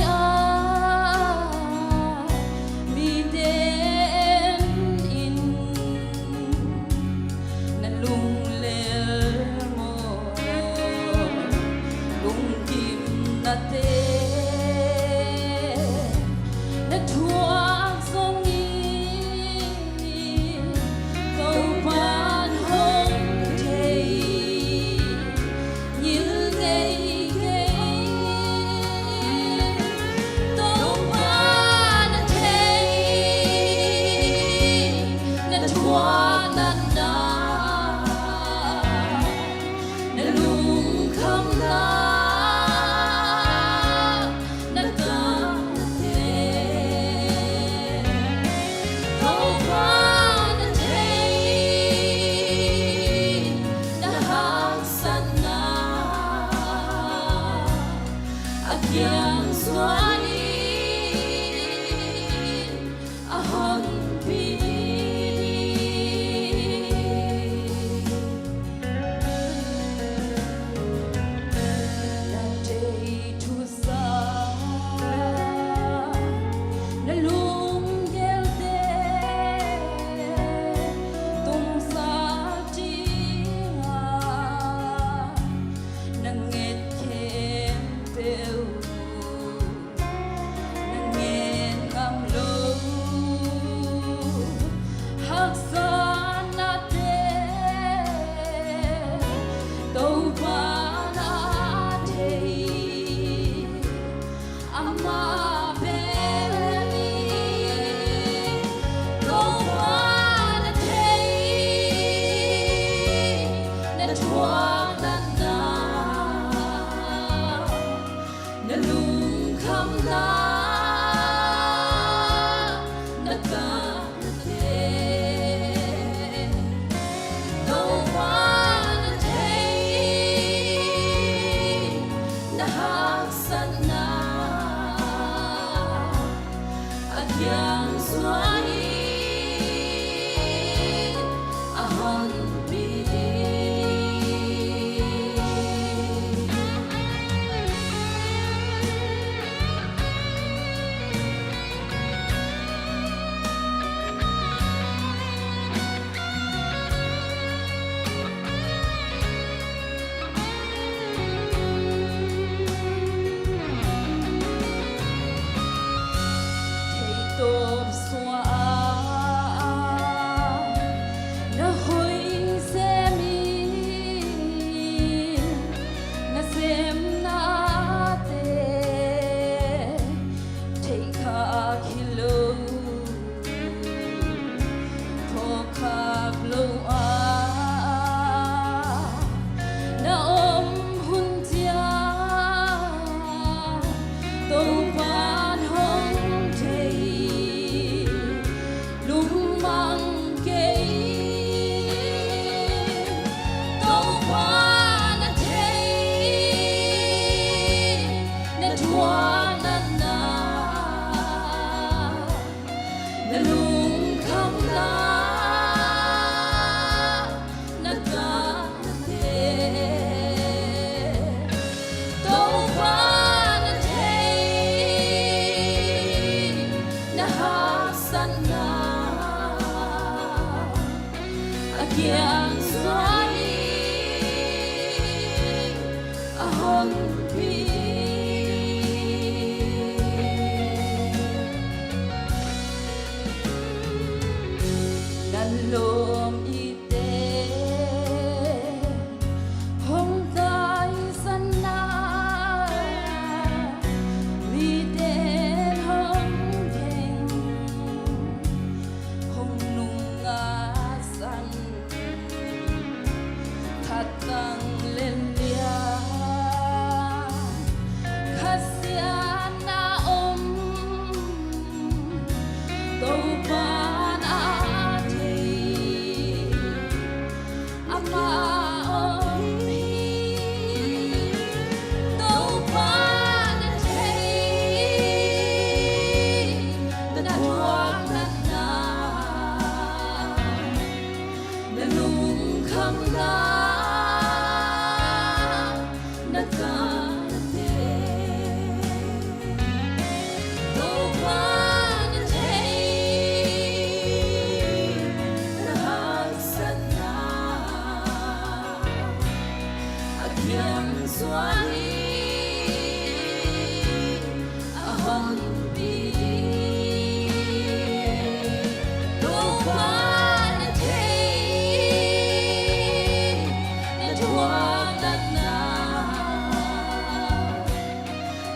Theihtawp suah a na hoih sem in, na semnate theihkhak hi lo, thawhkhak lo a na om hun ciang Topa'n hong thei, lungmang kei. Topa na thei, na thuak natna, na lungkhamna, na ka Topa na thei, na haksatna a kiang suan in a honpi. Na lawm i te hong taisan na, mite hong theng hong nunga san, khat tang le lian khat siatna om, Topa na thei, amah om hi. Topa na thei, na thuak natna, na lungkhamna, na kate. Topa na thei, na haksatna a kiang suan in a honpi. Topa na thei, na thuak natna,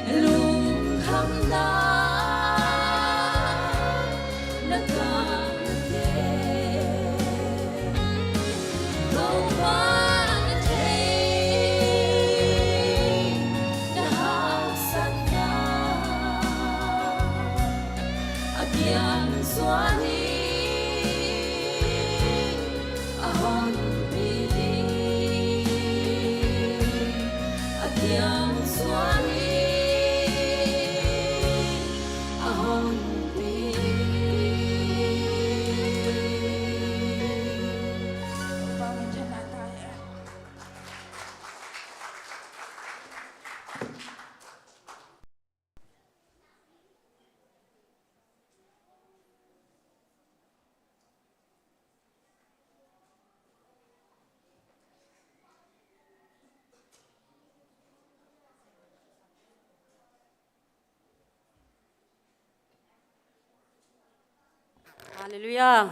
na lungkhamna, na kate. Topa na thei, na haksatna a kiang suan in a honpi ding, a kiang suan in a honpi ding. Halleluiah.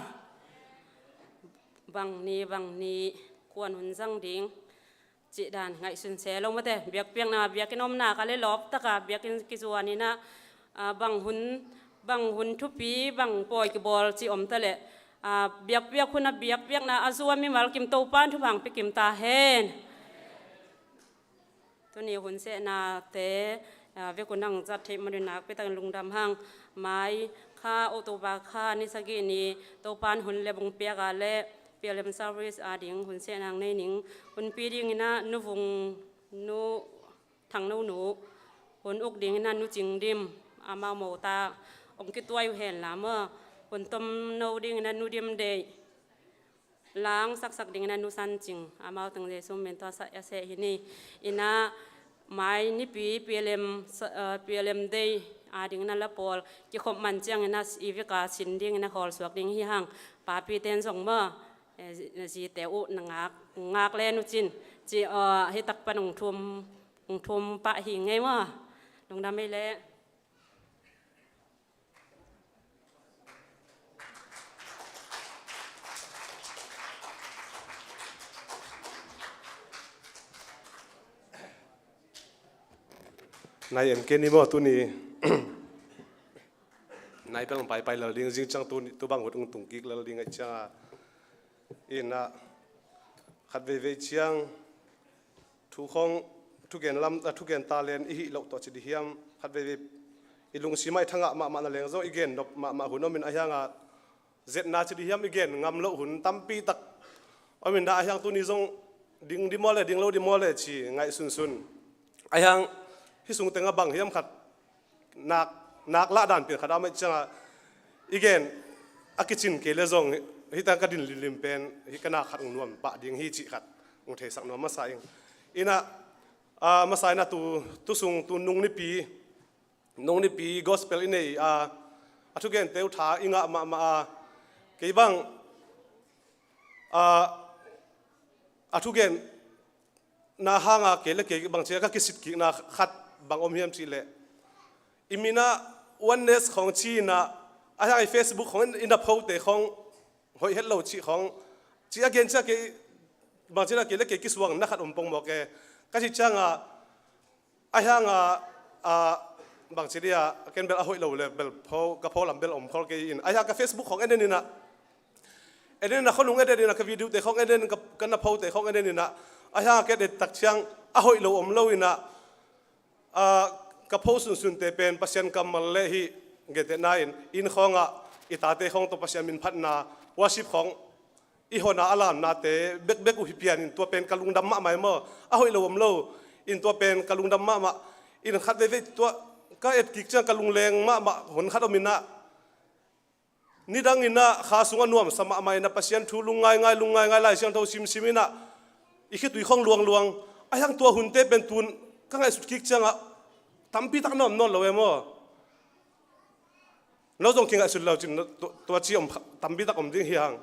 Bang ni, bang ni, kuan hun zang ding cih dan ngaihsun se lo mate. Biakpiakna, biakinn omna ka le lawp taka biakinn kizuan inah, ah, bang hun, bang hun thupi, bang pawi kibawl cih om ta leh, ah, biakpiak hun a biakpiakna a zuan mimal kim Topa'n thupha hong pia kim ta hen. Tuni hun sehnate, ah, vekun hong zat theih manin nakpi takin lungdam hang. Mai kha, October kha ni sagih ni Topa'n hun le bung piak a le P L M service a ding hun sehna hong nei ning. Hunpi ding inah Nu Vung, Nu Thang No Nu, hun uk ding inah Nu Cing Dim, amau mawta hong kituai uh hen la maw. Hun tomno dingin a Nu Dim Deih, lang saksak dingin a Nu San Cing, amau teng Jesu min tawh a seh hi ni. Ina mai nipi P L M, eh, P L M Day a dingin a la pawl kikhop man ciangin a i veka sin dingin a khawl suak ding hi hang. Papi ten zong maw, eh, zi-, zite uh na ngak, ngak len uh cin, ci, eh, hi tak pan ung thum, ung thum pah hi ngei maw. Lungdam ei leh. Nai en kei ni maw tuni. Nai pel paipai lal ding zing ciang tuni, tu bang hun ung tung kik lal ding a ciang a. Ina khat veivei ciang thu khong, thugen lam, a, thugen talent i hih loh tawh ci di hiam, khat veivei i lungsim ah i thangah mahmah na leng zong i gen nop mahmah hun om in a hiang a, zetna ci di hiam i gen ngam loh hun tampi tak om in dah a hiang tuni zong ding di maw le, ding lo di maw le ci ngaihsunsun. A hiang hih sung teng a bang hiam khat nak, nak lah dan pen khat a om a ciang a i gen a kicin kei le zong hih teng ka din limlim pen hih ka nak khat ung nuam pah ding hi cih khat ung theisak nuam masa ing. Ina, a, masa ina tu, tu sung tu nung nipi, nung nipi gospel i nei a, a thugente uh tha i ngah mahmah a, kei bang, a, a thugen na hanga kei le kei bang cia ka kisitkikna khat bang om hiam cih leh, i min ah Oneness khong ci-in ah, a hiang i Facebook khong in a post-te khong hoih het lo cih khong ci a gen cia kei bang cia kei le kei kisuang na khat om pong mawk e. Ka ci ciang a, a hiang a, a, bang ci dia, ken bel a hoih lo le bel pho, ka pho lam bel om khol kei in. A hiang ka Facebook khong en en in ah, en en in ah khonung en en in ah, ka video-te khong en en, ka, ka na post-te khong en en in ah, a hiang ka et tak ciang a hoih lo om lo in ah, a, ka post sunsunte pen Pasian kammal le hih gentehna in, inn khawngah i tate khawng tawh Pasian min phatna worship khawng i hona a lamnate bekbek uh hi pian in tua pen ka lungdam mahmah e maw. A hoih lo om lo in tua pen ka lungdam mahmah in khat veivei tua ka et kik ciang ka lungleng mahmah hun khat om in ah, nidang in ah kha sungah nuamsa mahmah in ah Pasian thu lungngaingai, lungngaingai Lai Siangtho simsim in ah i khitui khawng luangluang. A hiang tua hunte pen tun ka ngaihsut kik ciangah tampi tak na om nawn lo e maw. No zong kingaihsut lo cin tua, tua ci om kha, tampi tak om ding hi hang.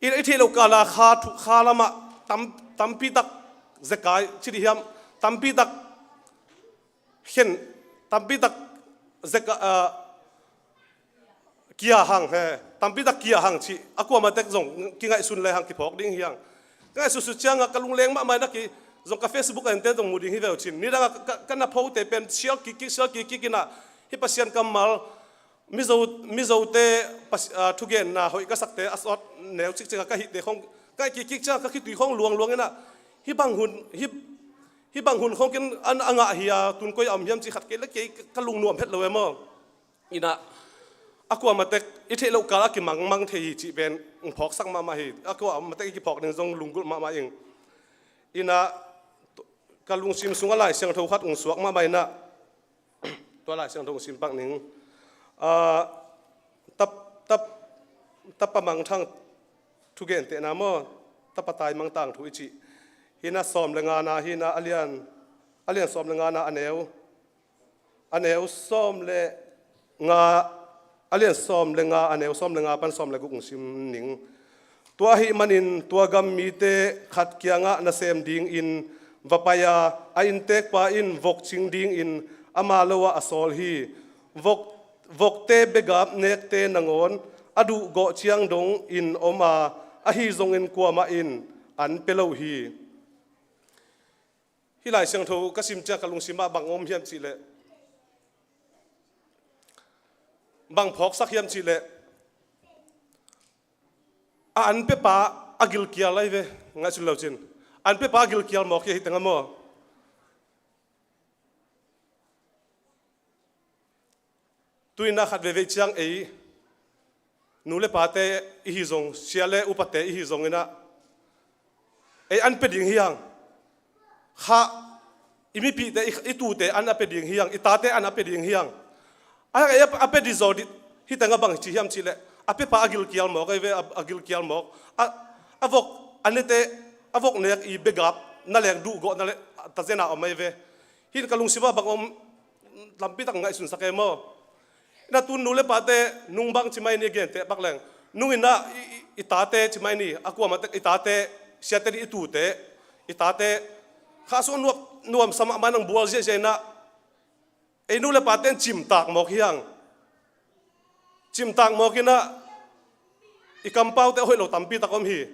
I, i theih loh kala kha thu, kha lamah tam, tampi tak zekai ci di hiam, tampi tak khen, tampi tak zeka, ah, kia hang he, tampi tak kia hang ci a kuamah tek zong kingaihsun le hang kiphawk ding hi hang. Ka ngaihsutsut ciangah ka lungleng mahmah in a ki zong ka Facebook a ente zong mu ding hi veu cin. Nidangah ka, ka, ka na post-te pen sial kikkik, sial kikkik in ah hih Pasian kammal, Mizo, Mizote pas-, ah, thugenna hoih ka sakte a sawt neu cikcik a ka hihte khong ka ngaih kikkik ciangah ka khitui khong luangluang in ah hih bang hun, hih, hih bang hun khong ken an a ngah hi a, tun koi a om hiam ci khat kei le kei ka lungnuam het lo e maw. In ah a kuamah tek i theih loh kal a kimangmang thei hi cih pen ung phawksak mahmah hi. A kuamah tek i kiphawk ding zong lunggulh mahmah ing. In ah ka lungsim sungah Lai Siangtho khat ung suak mahmah in ah, tua Lai Siangtho ung sim pak ning. Ah, tap, tap, tapa mangthang thugentehna maw, tapa tai mangtang thu i cih. Hi in ah sawm le ngana, hi in ah a lian, a lian sawm le ngana a neu, a neu sawm le nga, a lian sawm le nga, a neu sawm le nga pan sawm le guk ung sim ning. Tua ahih manin tua gam mite khat kiangah nasem dingin va pai a, a inntekpa in vok cing dingin ama lo ah a sawl hi. Vok, vokte begap nekte nangawn a duhgawh ciang dongin om a, ahi zongin kuamah in an pia lo hi. Hih Lai Siangtho ka sim ciang ka lungsim ah bang om hiam cih leh, bang phawksak hiam cih leh, a an piapa a gilkial ahi ve, ngaihsun lo cin. An piapa a gilkial mawk hi a hi teng a maw. Tu in ah khat veivei ciang ei nu le pate i hi zong, sia le upate i hi zong in ah ei an pia ding hi hang. Kha i mipihte, i, i tute an a pia ding hi hang, i tate an a pia ding hi hang. A hang ei a, a pia ding zaw dih Hih teng a bang ci hiam cih leh a piapa a gilkial mawk ahi ve, a, a gilkial mawk. A, a vok, a nete, a vok nek i begap na leng duhgawh na le, a tazena om ahi ve. Hih in ka lungsim ah bang om, lampi tak ngaihsunsak e maw. Ina tun nu le pate nung bang ci mai ni, a gente pak leng. Nung ina i, i, i tate ci mai ni, a kuamah tek i tate, siate ni i tute, i tate. Kha sung nuam, nuamsa mahmah nang bual ziahziah ina. Ei nu le pate in cimtak mawk hiang. Cimtak mawk ina i kampaute a hoih lo tampi tak om hi.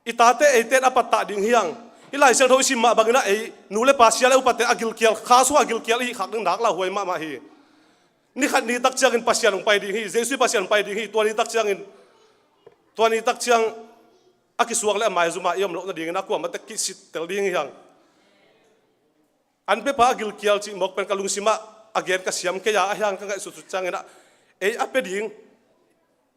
I tate eite in a pattah ding hiang. I Lai Siangtho i sim mah bangin a ei nu le pa sia le upate a gilkial, kha sungah a gilkial i hih khak ding nak lauhuai mahmah hi. Ni khat ni tak ciangin Pasian hong pai ding hi, Jesu Pasian hong pai ding hi, tua ni tak ciangin, tua ni tak ciang a kisuak le a maizum ah i om loh nadingin a kuamah tek kisittel ding hiang. An piapa a gilkial cih mawk pen ka lungsim ah a gen ka siam kei a, ahi hang ka ngaihsutsut ciangin ah, ei a pia ding,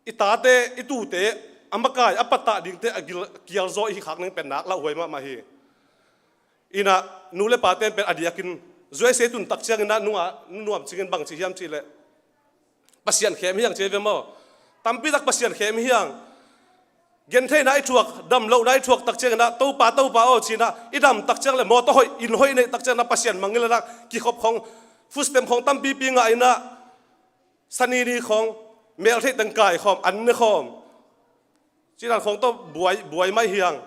i tate, i tute, a makai, a pattah dingte a gilkial zaw i hih khak ning pen nak lauhuai mahmah hi. Ina nu le pate in pen a diakin, zuaise tun tak ciangin ah nunga nuam cingin bang ci hiam cih leh, Pasian khem hiang ci ve maw. Tampi tak Pasian khem hiang. Gentheihna i thuak, damlohna i thuak tak ciangin ah, Topa, Topa aw, ci-in ah i dam tak ciang le mawtaw hoih, inn hoih i neih tak ciangin ah Pasian mangngilh a, kikhop khong, food stamp khong tampipi ngah in ah, sanini khong, meltheih teng kai khawm, an ne khawm, ci-in ah khong tawh buai, buai mai hiang.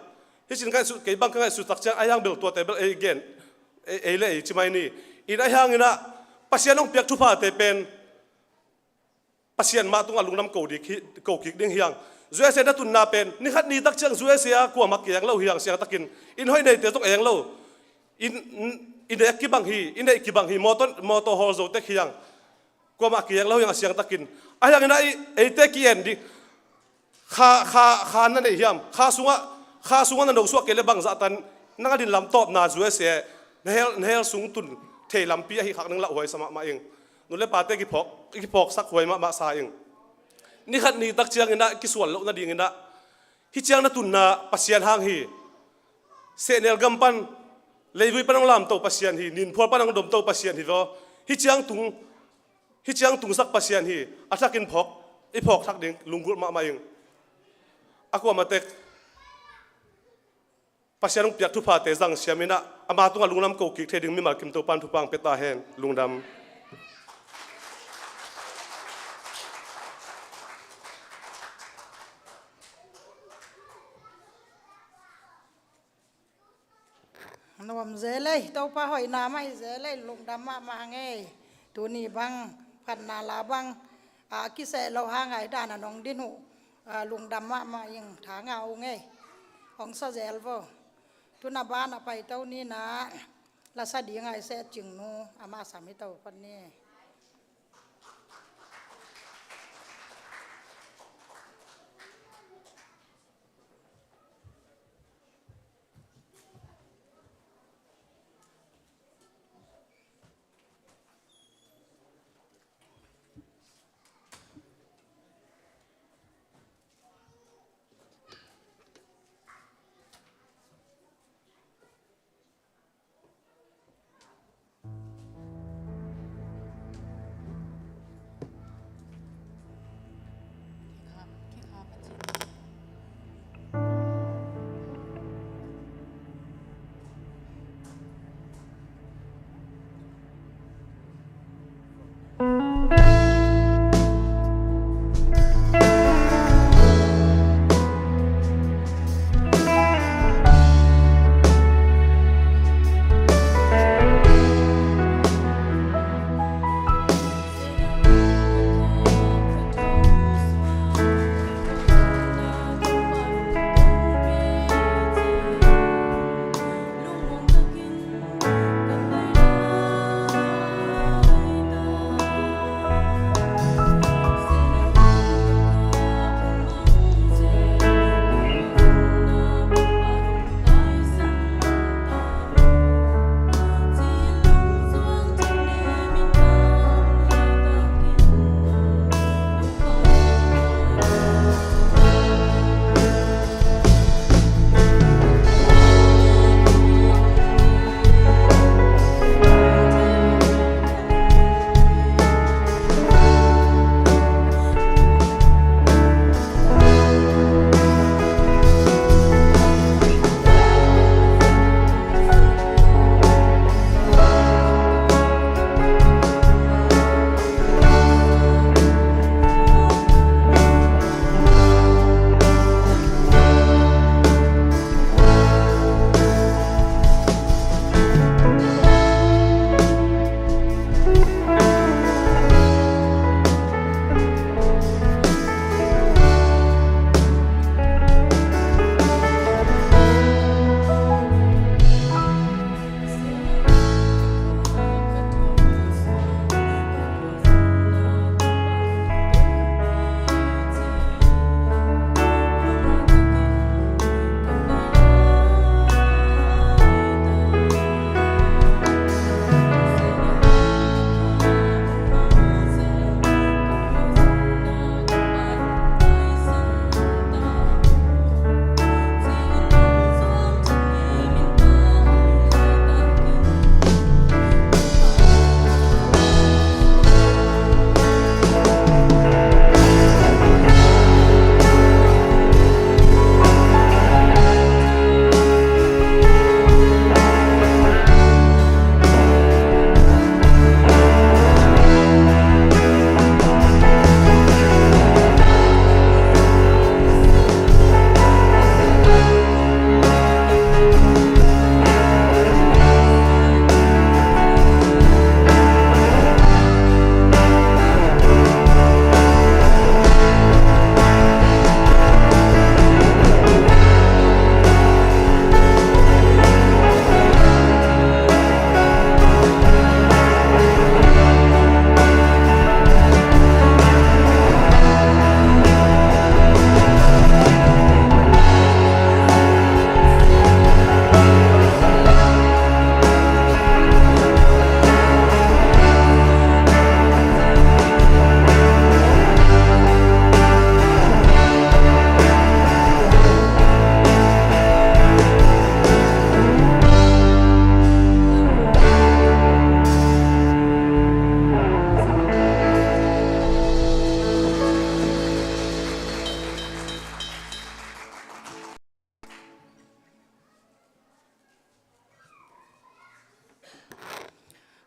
Hih cin ka ngaihsut, kei bang ka ngaihsut tak ciang, ahi hang bel tuate bel ei gen, ei, ei le ei ci mai ni. Ina ahi hangin ah Pasian hong piak thuphate pen Pasian mah tungah lungdam ko dik hi, ko kik ding hiang. Zuaise na tunna pen, ni khat ni tak ciang zuaise a kuamah kieng lo hiang, siangtakin. Inn hoih neite zong eng lo. Inn, inn, i nek kibang hi, i neih kibang hi, mawtaw, mawtaw hawl zo tek hiang. Kuamah kieng lo hiang a siangtakin. Ahi hangin ah i, eite ki-en ding. Kha, kha, kha na neih hiam? Kha sungah, kha sungah na nosuah kei le bangzah tan, nang a din lam tawpna zuaise, na hell, na hell sung tun thei lampi a hih khak ning lauhuai sa mahmah ing. Nu le pate kiphawk, kiphawksak huai mahmah sa ing. Ni khat ni tak ciangin ah kisual loh nadingin ah, hih ciang na tunna Pasian hang hi. Sehnel gam pan, leivui pan hong lamto Pasian hi, ninphual pan hong domto Pasian hi vaw. Hih ciang tung, hih ciang tungsak Pasian hi, a thakin phawk, i phawk thak ding lunggulh mahmah ing. A kuamah tek Pasian hong piak thuphate zang siam in ah, ama tungah lungdam ko kik thei ding mimal kim Topa'n thupha hong pia ta hen. Lungdam. Nuam zel ei, Topa hoihna mah hi zel ei, lungdam mahmah hang ei. Tuni bang, phatna la bang, a kiseh loh hang a i dan a nong din uh, a lungdam mahmah ing, tha ngah ung ei. Hong sa zel vo. Tuna ban a paito ni na, la sa ding a i Set Cing nu, amah sam hi to phot ni.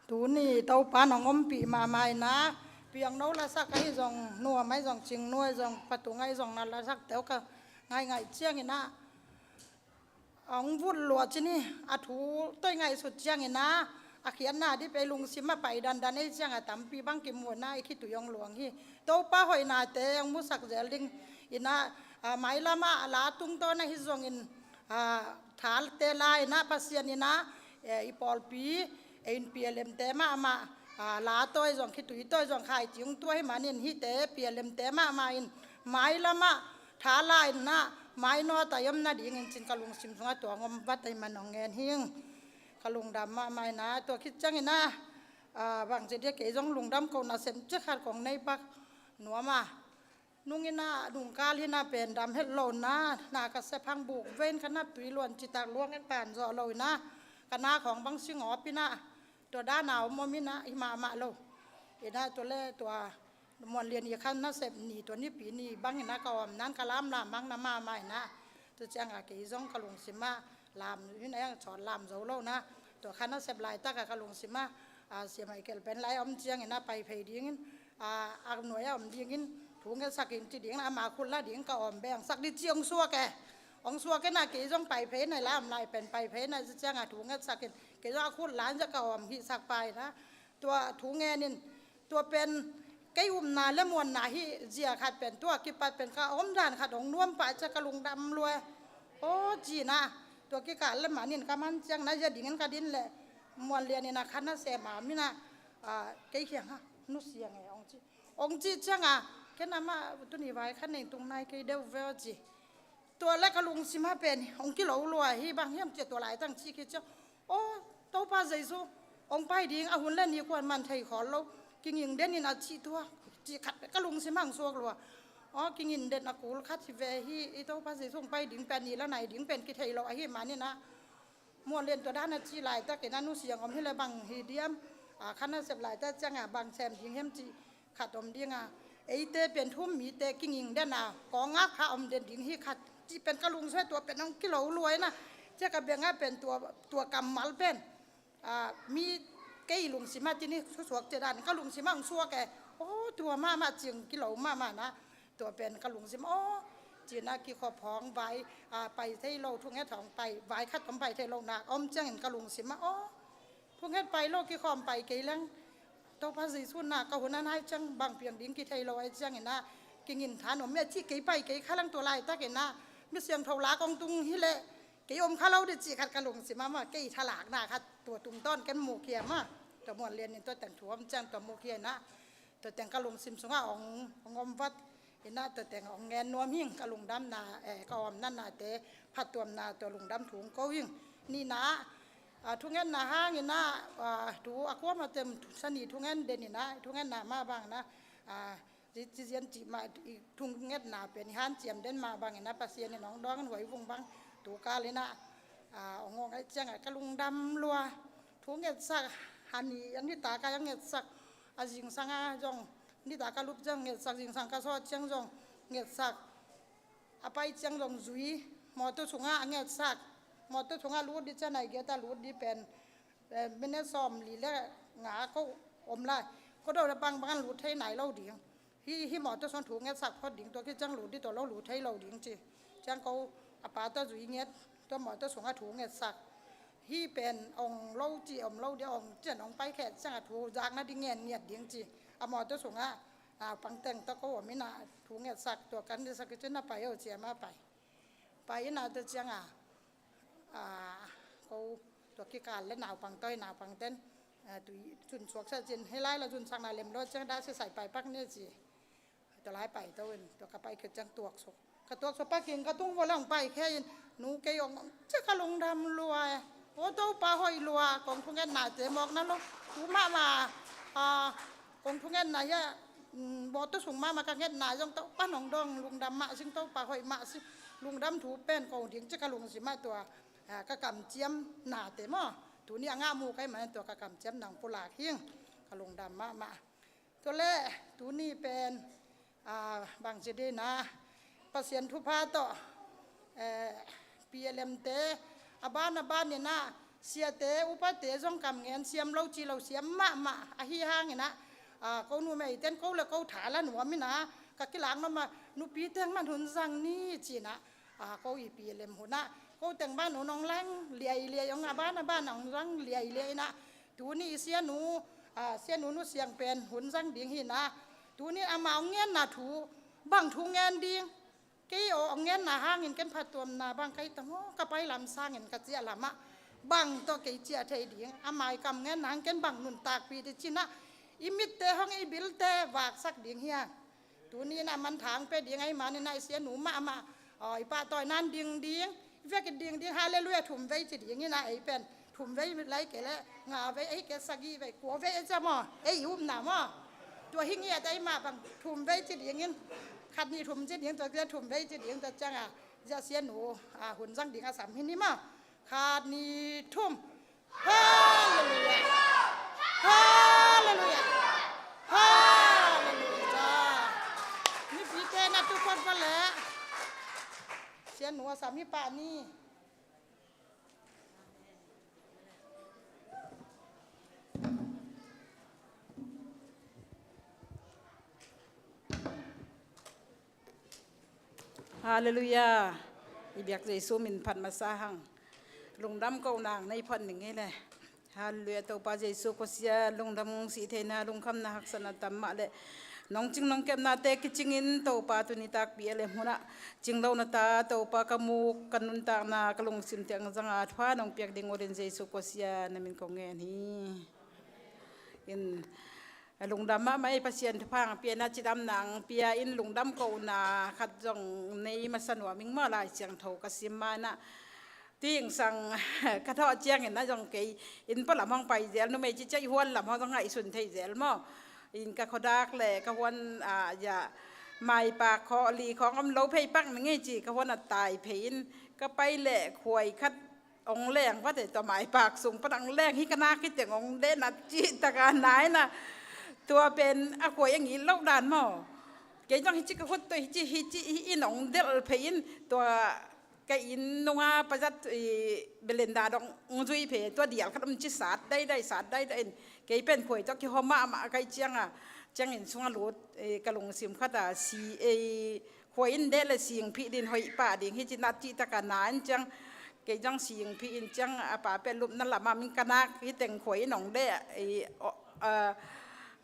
Tuni Topa nong ompih mahmah in ah, piangno lasak ahi zong, nuam ahi zong, cingnu ahi zong, patung ahi zong, na lasak teuh ka ngaingai ciangin ah, a hong vut luah cin hi. A thu tawh i ngaihsut ciangin ah, a khiatna dih pei lungsim a pai dandan ei ciang a tampi bang kimu in ah, i khitui hong luang hi. Topa hoihnate hong musak zel ding in ah, a, mailam ah la tungtawn ahi zongin, a, thate la in ah, Pasian in ah, e, i pawlpi, e, in P L M te mahmah, a, la tawi zong, khitui tawi zong, khaiti hong tuah hi manin, hihte P L M te mahmah in mailam ah tha la in ah, mainawt a i om nadingin cin ka lungsim sungah tua hong om vat ahi man hong ngen hing. Ka lungdam mahmah in ah, tua khit ciangin ah, a, bangci dia kei zong lungdam ko, nasem cik khat kong nei pak nuam a. Nung in ah, nungkal hi in ah, pen dam het lo in ah, na ka sep hang buk vein ka nap tui luan citak luang en pan zawh lo in ah, ka na khawng bang singawp in ah, tua dan a om om in ah, hi mahmah lo. In ah, tua le tua Muan Lian i khan nasep ni, tua Nipi ni bang in ah ka om nan ka lamlam bang na mahmah in ah, tua ciang a kei zong ka lungsim ah lam in ah, a cawt lam zo lo in ah, tua khan nasep laitak a ka lungsim ah, a, Sia Michael pen lai a om ciangin ah pai phei dingin, a, a nuai a om dingin thu ngetsak in ci ding, ama khut la ding ka om bengsak dih ci hong suak e. Hong suak in ah kei zong pai phei na, la om lai pen pai phei na, ci ciang a thu ngetsak in kei zong a khut la in zia ka om hihsak pai na. Tua thu ngen in, tua pen kei upna le muanna hi zia khat pen, tua kipat pen ka om dan khat hong nuam pah ciang ka lungdam lua e. Aw, ci in ah, tua kikal le manin ka man ciang na, zia dingin ka din le Muan Lian in ah khan nasem a om in ah, a, kei kiang ah, Nu Siang e, hong ci. Hong cih ciang a, ken amah tuni vai khan nei tung nai kei deuh ve aw, ci. Tua le ka lungsim ah pen hong kilo lua hi, bang hiam ci a, tua laitak cih khit ciang, aw, Topa Jesu hong pai ding, a hun le ni kuaman thei khawl lo, kinging den in a cih tua, cih khat ka lungsim ah hong suak lua. Aw, kinging den a kul khat hi ve hi, i Topa Jesu hong pai ding pen, ni la nai ding pen kithei lo ahi manin ah, Muan Lian tua dan a cih laitakin ah, Nu Siang om hi le bang hi diam, a, khan nasep laitak ciang a bang sem ding hiam cih khat om ding a, eite pen thu um mite kinging den a, kawng ah kha om den ding hi khat cih pen ka lungsim ah tua pen hong kilo lua in ah, ciang ka beng ah pen tua, tua kammal pen, a, mi kei lungsim ah tuni susuak ciang dan ka lungsim ah hong suak e. Aw, tua mahmah cing kilo mahmah na. Tua pen ka lungsim, aw, ci in ah kikhop hong vai, a, pai thei lo, thunget hong pai, vai khat hong pai thei lo na om ciangin ka lungsim ah, aw, thunget pai lo, kikhawm pai kei leng, Topa Jesu na ka hun a nai ciang bang piang ding kithei lo ahi ciangin ah, kinging than om mia cih kei pai kei kha leng, tua laitakin ah, mi siangtho la kong tung hi leh kei om kha lo dih cih khat ka lungsim ah, mah kei thalakna khat tua tungtawn ken mukhia mah, tua Muan Lian in tua teng thu om ciang tua mukhia in ah, tua teng ka lungsim sungah hong, hong om vat in ah, tua teng hong ngen nuam hing. Ka lungdamna, eh, ka awmna nate phattuamna tua lungdam thu hong ko hing. Nihna ah, a, thungetna hangin ah, a, thu a kuamah tem, sani thungen den in ah, thungetna mah bang in ah, a, ci, ci zian cih mah, i thungetna pen i hanciam den mah bangin ah, Pasian in hong dawng in huai vung bang tu kal in ah, a, hong, hong ngaih ciang ah ka lungdam lua. Thu ngetsak, hani, a nitak a ngetsak, a zingsang a zong, nitak a lup ciang ngetsak, zingsang ka sawt ciang zong ngetsak, a pai ciang zong zui, mawtaw sungah a ngetsak, mawtaw sungah lut dih ciang, nai giat a lut dih pen, eh, minute sawmli le nga ko om lai, ko do le bangbang an lut thei nai lo ding. Hih, hih mawtaw sung thu ngetsak phot ding, tua khit ciang lut dih tawh lo lut thei lo ding ci. Ciang ko a pa tawh zui nget, tua mawtaw sungah thu ngetsak. Hih pen ong lo ci, om lo dih, ong cian ong pai khek ciang a thu zak nading ngen ngiat ding ci. A mawtaw sungah, a, pangteng tawh ko om in ah thu ngetsak, tua kan ngetsak ci na pai o ci a mah pai. Pai in ah tua ciang a, a, ko tua kikal le naupang tawi, naupang ten, a, tui cun suak sa cin, hih lai la cun sakna lem lo ciang dah si sai pai pak ni ci. Tua lai pai to in, tua ka pai khit ciang tuak suk. Ka tuak suk pai king ka tung vua le ong pai khe in, nu kei ong, ong, cia ka lungdam lua e. O Topa hoih lua, kong thungetnate mawkna lo, tu mahmah, a, kong thungetna hia, mm, mawtaw sung mahmah ka ngetna zong Topa nong dawng lungdam mah sing, Topa hoih mah sing, lungdam thu pen kong ding ci ka lungsim ah tua, a, ka kamciamnate maw. Tuni a ngah mu kai mah tua ka kamciam nang pulak hing, ka lungdam mahmah. Tua leh tuni pen, a, bangci dih na, Pasian thupha tawh, eh, P L M te a ban a ban in ah Siate upate zong kam ngen siam lo ci lo siam mahmah ahi hangin ah, a, ko numeite in ko le ko tha la nuam in ah, ka kilak nuam a, nupite man hun zang ni ci in ah, a, ko i pi lem hun ah ko teng ban hun hong lang liailiai, hong a ban a ban hong lang liailiai in ah, tuni i sianu, a, sianu Nu Siang pen hun zang ding hi in ah, tuni amah hong ngenna thu, bang thu ngen ding, kei aw hong ngenna hangin ken phattuamna bang ka hi ta maw, ka pai lam sangin ka ciah lamah bang tawh kei ciah thei ding, amah i kam ngenna hang ken bang nuntakpih ding ci in ah, i mitte hong i bilte vaksak ding hi a. Tuni in ah man thang pe ding ahih manin ah i sianu mahmah, aw, i pahtawi nan ding ding, i vekpi ding ding, halleluiah thum vei ci ding in ah, ei pen thum vei lai kei leh nga vei, ei kei sagih vei, kua vei ei ci a maw, ei i upna maw. Tua hi ngiat ei mah bang thum vei ci ding in, khat nih thum ci ding, tua kei thum vei ci ding, tua ciang a, zia sianu, a, hun zang ding a sam hi ni maw. Khat nih thum. Halleluiah. Halleluiah. Halleluiah. Mipite na tu khot va leh sianu a sam hi pah ni. Halleluiah. I biak Jesu min phat masa hang. Lungdam ko nang nei phot ning ei le. Halleluiah. Topa Jesu ko sia, lungdam sih theihna, lungkhamna, haksatna tam mah le nong cing nong kepnate kicingin Topa tuni takpi a le hmunah cing lo na ta Topa ka muk, ka nuntakna, ka lungsim teng zanga thupha nong piak ding urin Jesu ko sia na min ko ngen hi. In lungdam mahmah ei, Pasian thupha ang pia in ah, cidamna ang pia in, lungdam kohna khat zong nei masa nuam ing maw, Lai Siangtho ka sim ma in ah, tingsang ka thawh ciangin ah zong kei inn pualam hong pai zel, numei ci ciang i huan lam hong zong ngaihsun thei zel maw. In ka khuadak le ka huan, a, ya, maipak khawh li khawng om lo phei pak ning ei ci, ka huan a tai phei in ka pai le khuai khat ong leng vate, tua maipak sung pan ong leng hi ka nak hi teng ong deh nat cih taka nai na. Tua pen a khuai a ngih loh dan maw. Kei zong hici ka khut tua hici, hici hi in ong delh phei in, tua ka inn nunga pazat i belenda dong ong zui phei, tua dial khat om ci sat daidai, sat daidai in. Kei pen khuai tua kihawm mahmah kai cianga, ciangin sunga lut, i, ka lungsim khata si, i, khuai in deh le singphih din hoih pah ding hi ci nat cih taka na in ciang, kei zong singphih in ciang a pa pia lupna lamah min ka nak hi teng khuai in ong deh, i, o, a,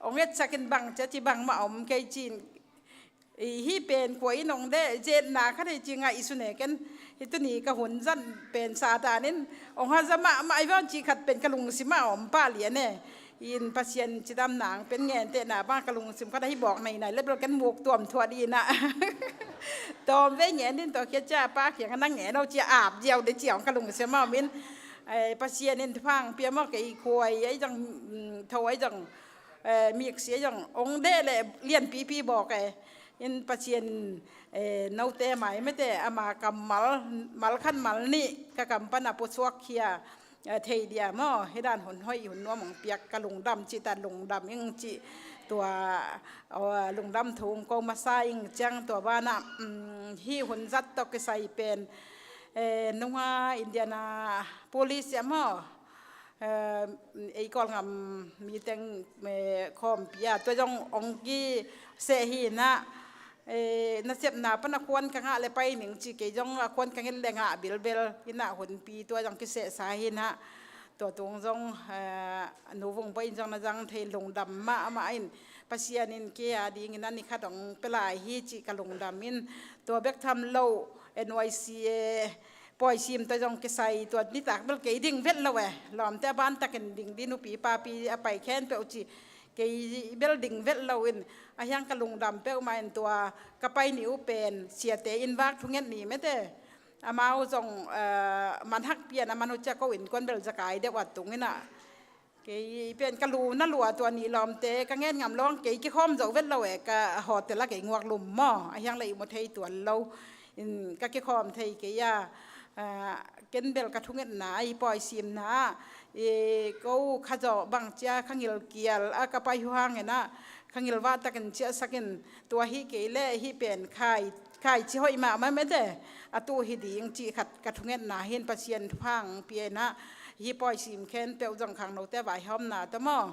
ong etsak in bang cia ci bangmah om kei ci in, i, hi pen khuai in ong deh, zetna khat hi ci ngaihsun e ken, hi tuni ka hun zan pen Satan in ong haza mahmah i vawn cih khat pen ka lungsim ah om pah lian e. In Pasian cidamna ang pen ngentehna bang ka lungsim khat ahi bawk nainai le bel ken muk tuam thuah dih in ah. Tawm vei ngen din tawh khia cia pa khiang a nang ngen aw cia ap ziau de cia ong ka lungsim ah om in. Eh, Pasian in thupha ang pia maw, kei khuai ahi zong, mm, tho ahi zong, eh, miksi ahi zong ong deh le lianpipi bawk e. In Pasian, eh, note mai mete ama kammal, mal khat mal nih ka kam pana pusuak khia, eh, thei dia maw, hi dan hun hoih hun nuam ong piak ka lungdam cih ta lungdam ing cih tua, aw, lungdam thu ong ko masa ing ciang tua banah, mm, hi hun zat tawh kisai pen, eh, nunga Indianapolis ah maw, eh, ei Kawlngam miteng, eh, khawmpi ah tua zong ong kiseh hi in ah, eh, nasepna pan a khuan ka ngah le pai ning ci kei zong a khuan ka nget le ngah bilbel in ah hunpi tua zong kisehsa hi in ah, tua tung zong, eh, Nu Vung Bawi in zong na zang thei lungdam mahmah in, Pasian in kei a dingin a ni khat ong pia lai hi cih ka lungdam in, tua bek tham lo N Y C A pawisim tawh zong kisai tua nitak bel kei ding vet lo e. Lawmte a bantakin ding di nupi papi a pai khempeuh ci kei bel ding vet lo in, a hiang ka lungdam peuhmah in tua ka pai ni uh pen siate in vak thunget ni mete. Amau zong, eh, man hak pian a man uh cia ko innkuan bel zakai deuh a tung in ah. Kei pen ka lu na lua tua nih lawmte ka ngen ngam lawng kei kikhawm zo vet lo e, ka hotel a kei nguak lum maw, a hiang le i mu thei tuan lo. In ka kikhawm thei kei a, ah, ken bel ka thungetna i pawisimna ah, i ko kha zawh bang cia kha ngilkial a ka pai huhang in ah, kha ngilvah takin ciahsakin tua hi kei le hi pen khai, khai ci hoih mahmah mete, a tu hi ding cih khat ka thungetna hin Pasian thupha ang pia in ah, Hih pawi sim khempeuh zong khangnote vaihawmna tawh maw,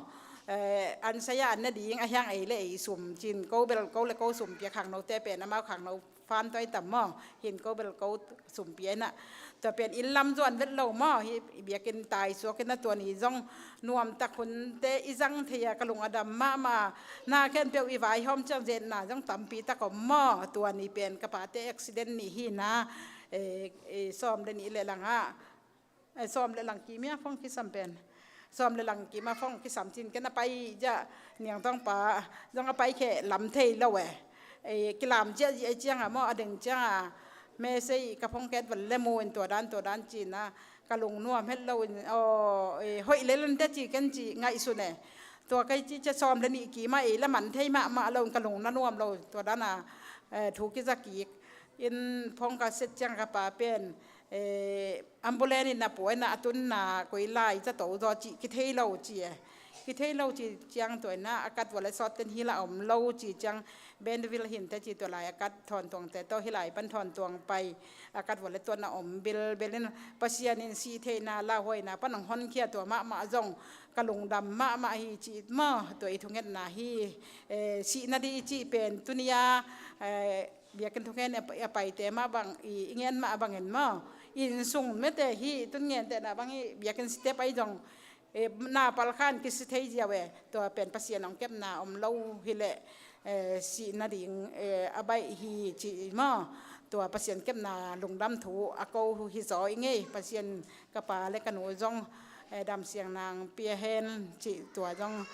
eh, an sai-a an ne ding a hiang ei le ei sum cin ko bel ko le ko sum pia khangnote pen amau khangno fan tuai tam maw, hin ko bel ko sum pia inah. Tua pen inn lam zuan vet lo maw, hih biakinn tai suak inah tua ni zong nuamtak hunte i zang thei a ka lung a dam mahmah. Na khempeuh i vaihawm ciang zetna zong tampi tak om maw, tua ni pen ka pate accident ni hi na, eh, eh, sawm le nih le langah, eh, sawm le lang kim a phone kisam pen. Sawm le lang kim a phone kisam cin ken a pai ziah, Niang Tawng pa zong a pai kheh lam thei lo e. Eh, kilam ziahziah ciangah maw, a deng ciangah message ka phone ket val le mu in tua dan tua dan cin a ka lung nuam het lo in, aw, eh, hoih lel an te ci ken ci ngaihsun e. Tua kei ci cia sawm le nih kim a ei la man thei mahmah lo in ka lung na nuam lo tua dan a, eh, thu kiza kik in phone ka set ciang ka pa pen, eh, ambulance in a puaina a tunna koi lai zato zaw cih kithei lo ci e. Kithei lo ci ciang tua inah a kat vawle sawt ten hi la om lo ci ciang Benville hinte ci tua lai a kat thawntuangte tawh hi lai pan thawntuang pai a kat vawle tuan a om bilbel in Pasian in sih theihna lauhuaina pan hong honkhia tua mahmah zong ka lungdam mahmah hi ci maw, tua i thungetna hi. Eh, sihna di i cih pen tuni a, eh, biakinn thungen a paite mah bang i, i ngen mah bangin maw, inn sung mete hi tun ngentehna bang hi biakinn site pai zong, eh, na pal khan kisi thei ziau e, tua pen Pasian hong kepna om lo hileh, eh, sih nading, eh, a baih hi ci maw, tua Pasian kepna lungdam thu a ko hi zaw i ngei. Pasian ka pa le ka nu zong, eh, damsiang nang pia hen cih tua zong,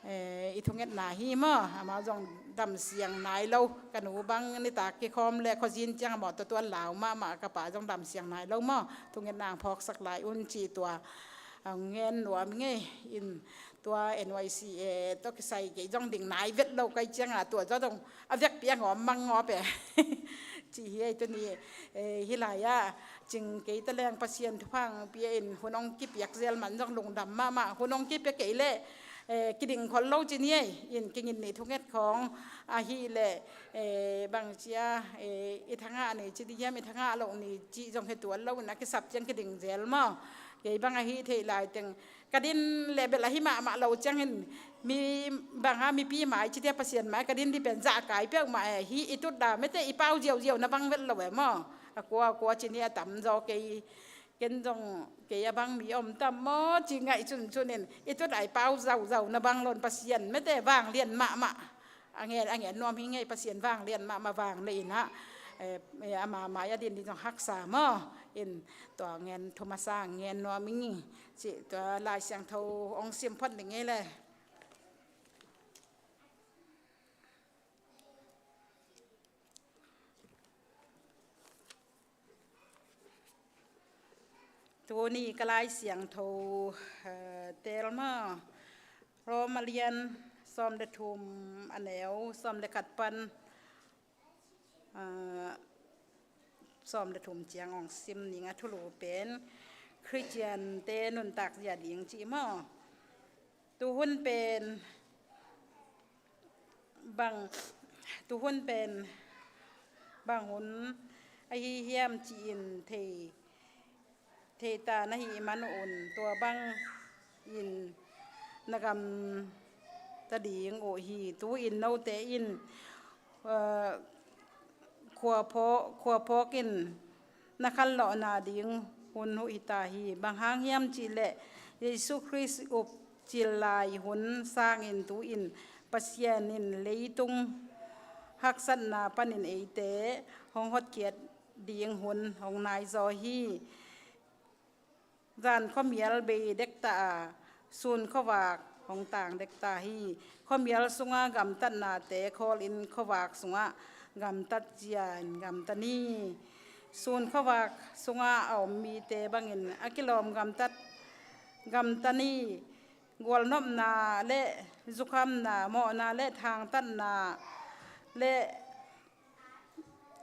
eh, i thungetna hi maw. Amau zong damsiang nai lo, ka nu bang nitak kikhawm le khuazin ciang a mawtaw tuan lau mahmah, ka pa zong damsiang nai lo maw, thungetna ang phawksak lai un cih tua a ngen nuam ngei in. Tua N Y C A tawh kisai kei zong ding nai vet lo kai cianga tua zaw dong a vekpi a ngawm mang ngawp e. Ci hi ei tuni, eh, hi lai-ah cing kei ta leng Pasian thupha ang pia in hun hong kipiak zel man zong lungdam mahmah, hun hong kipia kei leh, eh, kiding khol lo ci ni ei in kingin ni thunget khawng ahih leh, eh, bang cia, eh, i thangah ni ci di hiam, i thangah loh ni ci zong hi tuan lo in a kisap ciang kiding zel maw. Kei bang ahi thei lai teng ka din leh bel ahi mahmah lo ciangin mi bang a mipi mai citia Pasian mai ka din di pen zahkai peuhmah e. Hi i tutda mete i pau ziauziau na bang vet lo e maw. A kua a kua ci ni a tam zaw kei, ken zong kei a bang mi om tam maw ci ngaih cuncunin i tut a i pau zauzau na bang lon Pasian mete vanglian mahmah. A ngen, a ngen nuam hi ngei Pasian vanglian mahmah vanglian inah, eh, eh, ama mai a din di zong haksa maw. In tua ngen thu masa ngen nuam hi ngei. Cih tua Lai Siangtho hong sim phot ning ei le. Tuni ka Lai Siangtho, eh, tel maw. Rom a lian sawm le thum a neu sawm le khat pan, ah, sawm le thum ciang hong sim ning a thulu pen Khristiante nuntak zia ding cih maw. Tuhun pen bang, tuhun pen bang hun ahi hiam ci-in thei, thei ta na hih man un tua bangin na gamta ding uh hi. Tu-in note in, eh, khua phawk, khua phawk in na khanlawhna ding hun uh hi ta hi. Bang hang hiam cihleh Jesu Khrist up cil lai hun sangin tu-in Pasian in leitung haksatna panin eite hong hotkhiat ding hun hong naizaw hi. Zan khuamial bei dekta a, sun khuavak hong tang dekta hi. Khuamial sunga gamtatnate khawlin khuavak sungah gamtat cian gamta ni. Sun khuavak sunga a om mite bangin a kilawm gamtat gamta ni. Gualnopna le zukhamna, mawhna le thangtatna le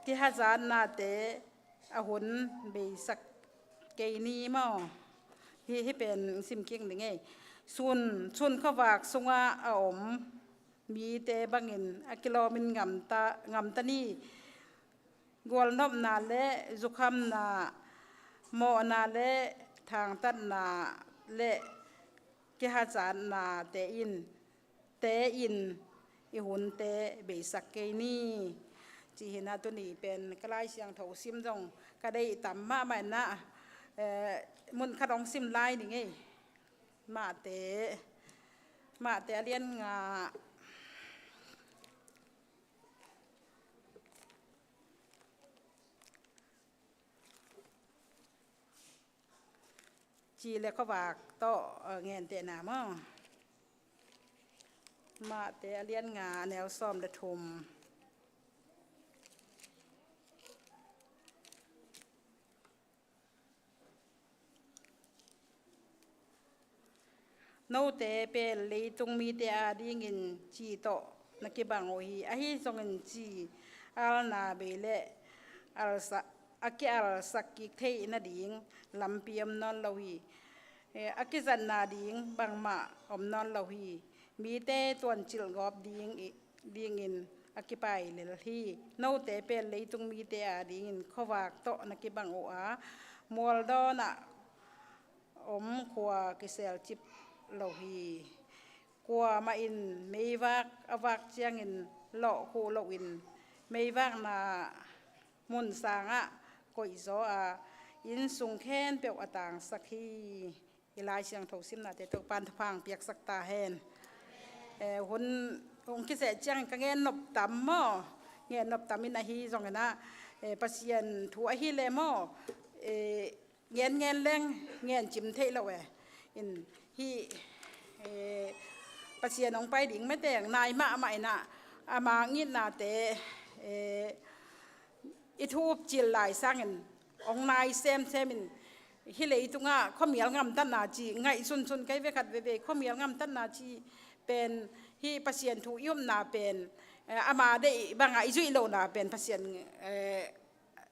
kihazatnate a hun beisak kei ni maw. Hi, hi pen simkik ning ei. Sun, sun khuavak sunga a om mite bangin a kilawmin gamta, gamta ni. Gualnopna le zukhamna, mawhna le thangtatna le kihazatnate in, te in i hunte beisak kei ni. Cih hi a, tuni pen ka Lai Siangtho sim zong ka deih tam mahmah in a, eh, mun khat hong sim lai ning ei. Mate, Mate a lian nga. Ci le khuavak tawh, eh, ngentehna maw? Mate a lian nga, a neu sawm le thum. Note pen leitung mite adingin ci tawh na kibang uh hi. Ahi zongin ci alna bei le alsa-, a kialsak kik theih nading lampi om nawn lo hi. Eh, a kizatna ding bangmah om nawn lo hi. Mite tuancilh gawp ding i, dingin a kipai lel hi. Note pen leitung mite adingin khuavak tawh na kibang uh a, mualdawnah om khua kiselcip lo hi. Kuamah in meivak a vak ciangin lawhkhuh loin meivakna mun sangah koihzaw a, innsung khempeuh a tangsak hi. I Lai Siangtho simnate Topa'n thupha piaksak ta hen. Eh, hun hong kiseh ciangin ka ngen nop tam maw? Ngen nop tam in ahi zongin a, eh, Pasian thu ahi le maw? Eh, ngen ngen leng ngen cim theih lo e. In hih, eh, Pasian hong pai ding mete nai mahmah in a, ama ngitnate, eh, i thu up cil lai sangin hong nai semsem in, hih leitungah khuamial gamtatna ci ngaihsunsun kei ve khat veve. Khuamial gamtatna ci pen hih Pasian thu i upna pen, eh, ama deih bangah i zuih lohna pen Pasian, eh,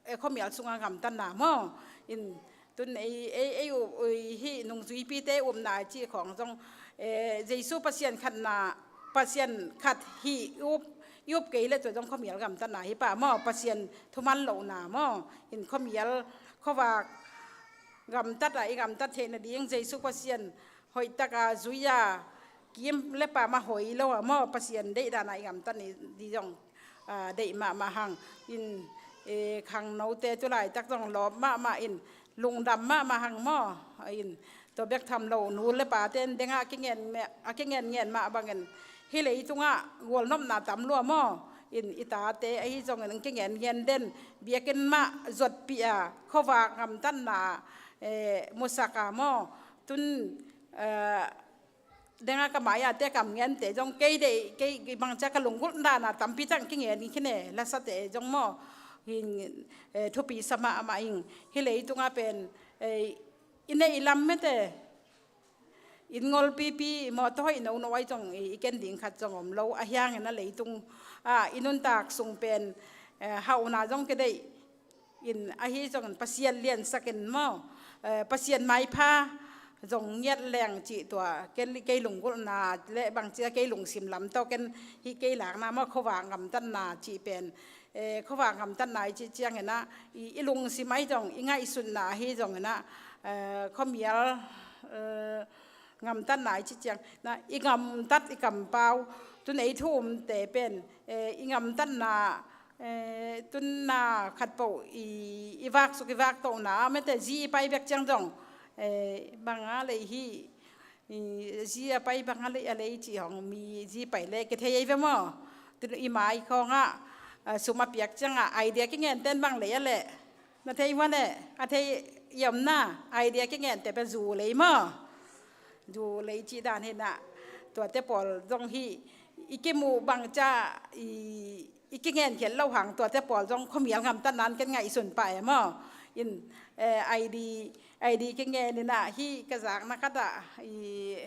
eh, khuamial sungah gamtatna maw? In tun ei, ei, ei up, ei hih nungzuipite upna cih khawng zong, eh, Jesu Pasian khatna, Pasian khat hih i up, i up kei le tua zong khuamial gamtatna hi pah maw? Pasian thuman lohna maw? In khuamial, khuavak gamtat a i gamtat theih nading Jesu Pasian hoihtaka zui a, kim le pam a hoi lo a maw, Pasian deih dan a i gamtat ni di zong, ah, deih mahmah hang. In, eh, khangnote tu laitak zong lawp mahmah in, lungdam mahmah hang maw. In tua bek tham lo, nu le pate in dengah a kingen me-, a kingen ngen mah bangin hih leitungah gualnopna tam lua maw? In i tate ahi zongin kingen ngen den, biakinn mah zuatpih a, khuavak gamtatna, eh, musak a maw? Tun, eh, dengah ka mai-a te kam ngente zong kei deih, kei bangcia ka lunggulh dana tampi tak kingen khin e, lasate zong maw? Hin, eh, thupi sa mahmah ing. Hih leitungah pen, eh, i neih lam mete, inn ngolpipi, mawtaw hoih nono ahi zong i, i ken ding khat zong om lo. Ahi hangin a leitung, ah, i nuntak sung pen, eh, hauhna zong kideih in, ahi zongin Pasian liansak in maw, eh, Pasian maipha zong ngiat leng cih tua ken, kei lunggulhna le bangcia kei lungsim lam tawh ken hih kei lakna maw, khuavak gamtatna cih pen, eh, khuavak gamtatna i cih ciangin a, i, i lungsim ahi zong, i ngaihsutna ahi zongin a, eh, khuamial, eh, gamtatna i cih ciangin a, i gamtat i kampau, tun ei thu umte pen, eh, i gamtatna, eh, tun na khatpeuh i, i vaksuk i vaktohna mete zi i pai bek ciang zong, eh, banga lei hi, i, zi a pai banga lei a lei cih hong mi zi pai le kithei ei ve maw? Tun i mai khawngah, ah, sum a piak ciangah idea kingen ten bang lei a leh. Na thei mah leh, a thei i omna, idea kingente pen zu lei maw? Zu lei cih dan hi na, tuate pawl zong hi, i kimuh bangcia, i, i kingen khial lo hang, tuate pawl zong khuamial gamtatna in ken ngaihsun pah e maw? In, eh, ID, ID kingen in a, hih ka zakna khat ah, i,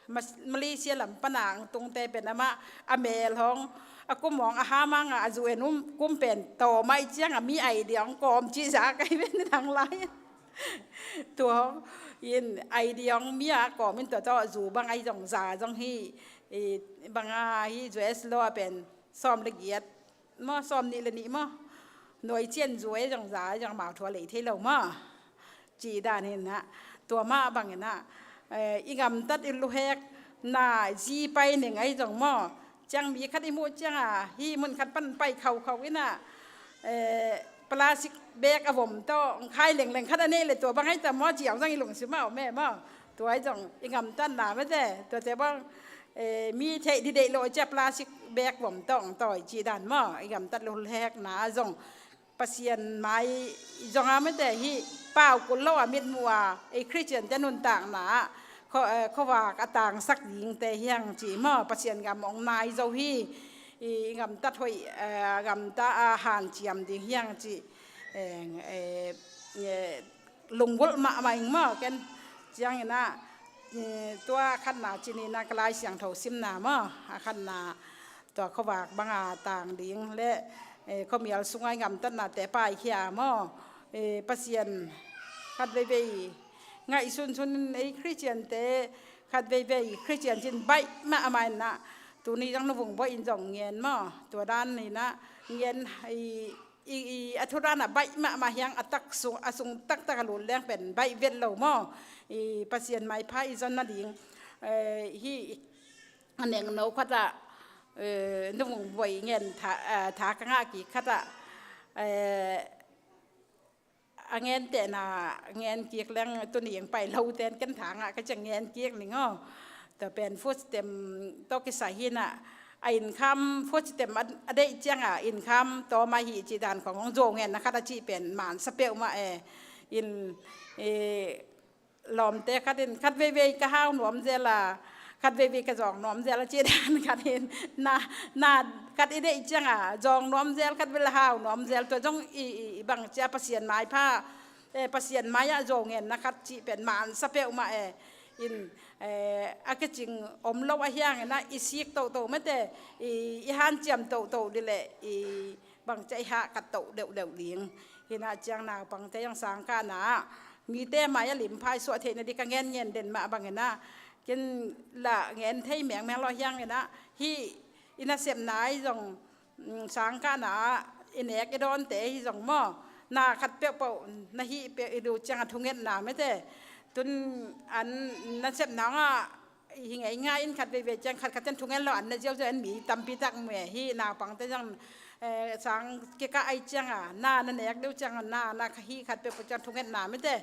Mas-, Malaysia lam pana ang tungte pen amah a mel hong, a kum hong, a ham hang a, a zu en um kum pen tawm ahih ciang a mi ID hong kawm cih zak ahi pen in hang lai. Tua hong in ID hong mi a kawm in tua tawh zu bang ahi zong za zong hi, i, banga hi US lo a pen sawm le giat maw, sawm nih le nih maw, nuai cian zu ahi zong za ahi zong amau thu a lei thei lo maw? Cih dan hi na. Tua mah bangin ah, eh, i gamtat i luhek na zi pai ning ahi zong maw. Ciang mi khat i muh ciang a, hih mun khat pan pai khaukhau in ah, eh, plastic bag a vom tawh, khai lengleng khat a neih le tua bang ahi ta maw, ciang zong i lungsim ah om e maw. Tua ahi zong i gamtatna mate, tuate bang, eh, mi theih di deih lo cia plastic bag vom tawh tawi cih dan maw, i gamtat luhekna zong Pasian mai zong a mate hih pau kul lo a mitmuh a, ei Khristian te nuntakna ah kho-, eh, khuavak a tangsak dingte hiang ci maw, Pasian gam ong nai zo hi. I gamtat hoih, eh, gamta a hanciam ding hiang ci, eh, eh, eh, lungvulh mahmah ing maw ken. Ciangin ah, eh, tua khatna ci ni na ka Lai Siangtho simna maw, a khatna tua khuavak banga tang ding le, eh, khuamial sunga i gamtatnate paikhia maw, eh, Pasian khat veivei ngaihsunsun ei Khristiante khat veivei Khristian cin baih mahmah in ah, tuni zong Nu Vung Bawi in zong ngen maw, tua dan in ah ngen i, i, i a thu dan a baih mahmah hiang a tak sung, a sung taktak a lut leng pen baih vet lo maw, i Pasian maipha i zon nading, eh, hih a nengno khat ah, eh, Nu Vung Bawi ngen tha, eh, tha ka ngah kik khat ah, eh, a ngentehna ngen kik leng tuni eng pai lo ten ken tha ngah ka ciang ngen kik ning aw. Tua pen food stamp tawh kisai hi in ah, a income food stamp a, a deih ciang a income tawm ahi cih dan khong hong zo ngenna khat a cih pen mansa peuhmah e. In, eh, lawmte khat in khat veivei ka hau nuam zel a, khat veivei ka zawng nuam zel a cih dan khat in na, na khat i deih ciang a zawng nuam zel, khat veivei hau nuam zel, tua zong i, i, i bang cia Pasian maipha, eh, Pasian mai-ah zo ngenna khat cih pen mansa peuhmah e. In, eh, a kicing om lo a hiang in ah i sik toto mate, i, i hanciam toto di le i bang cia i hahkat toh deuhdeuh ding. Hi in ah ciang naupangte zong sangkahna ah mite mai-ah limphai suah theihna di ka ngen ngen den mah bangin ah ken lah ngen thei mengmeng lo hiang in ah hih i nasepna ahi zong, mm, sangkahna ah i nek i dawnte ahi zong maw, na khat peuhpeuh na hih peuh i duh ciang a thungetna mate. Tun an nasepna ngah hi ngei ngai in khat veivei ciang khat khat ten thungen lo an na ziauziau in mi tampi tak mu e. Hih naupangte zong, eh, sang kikah ai ciang a na na nek deuh ciang a na na kha hih khat peuhpeuh ciang thungetna mate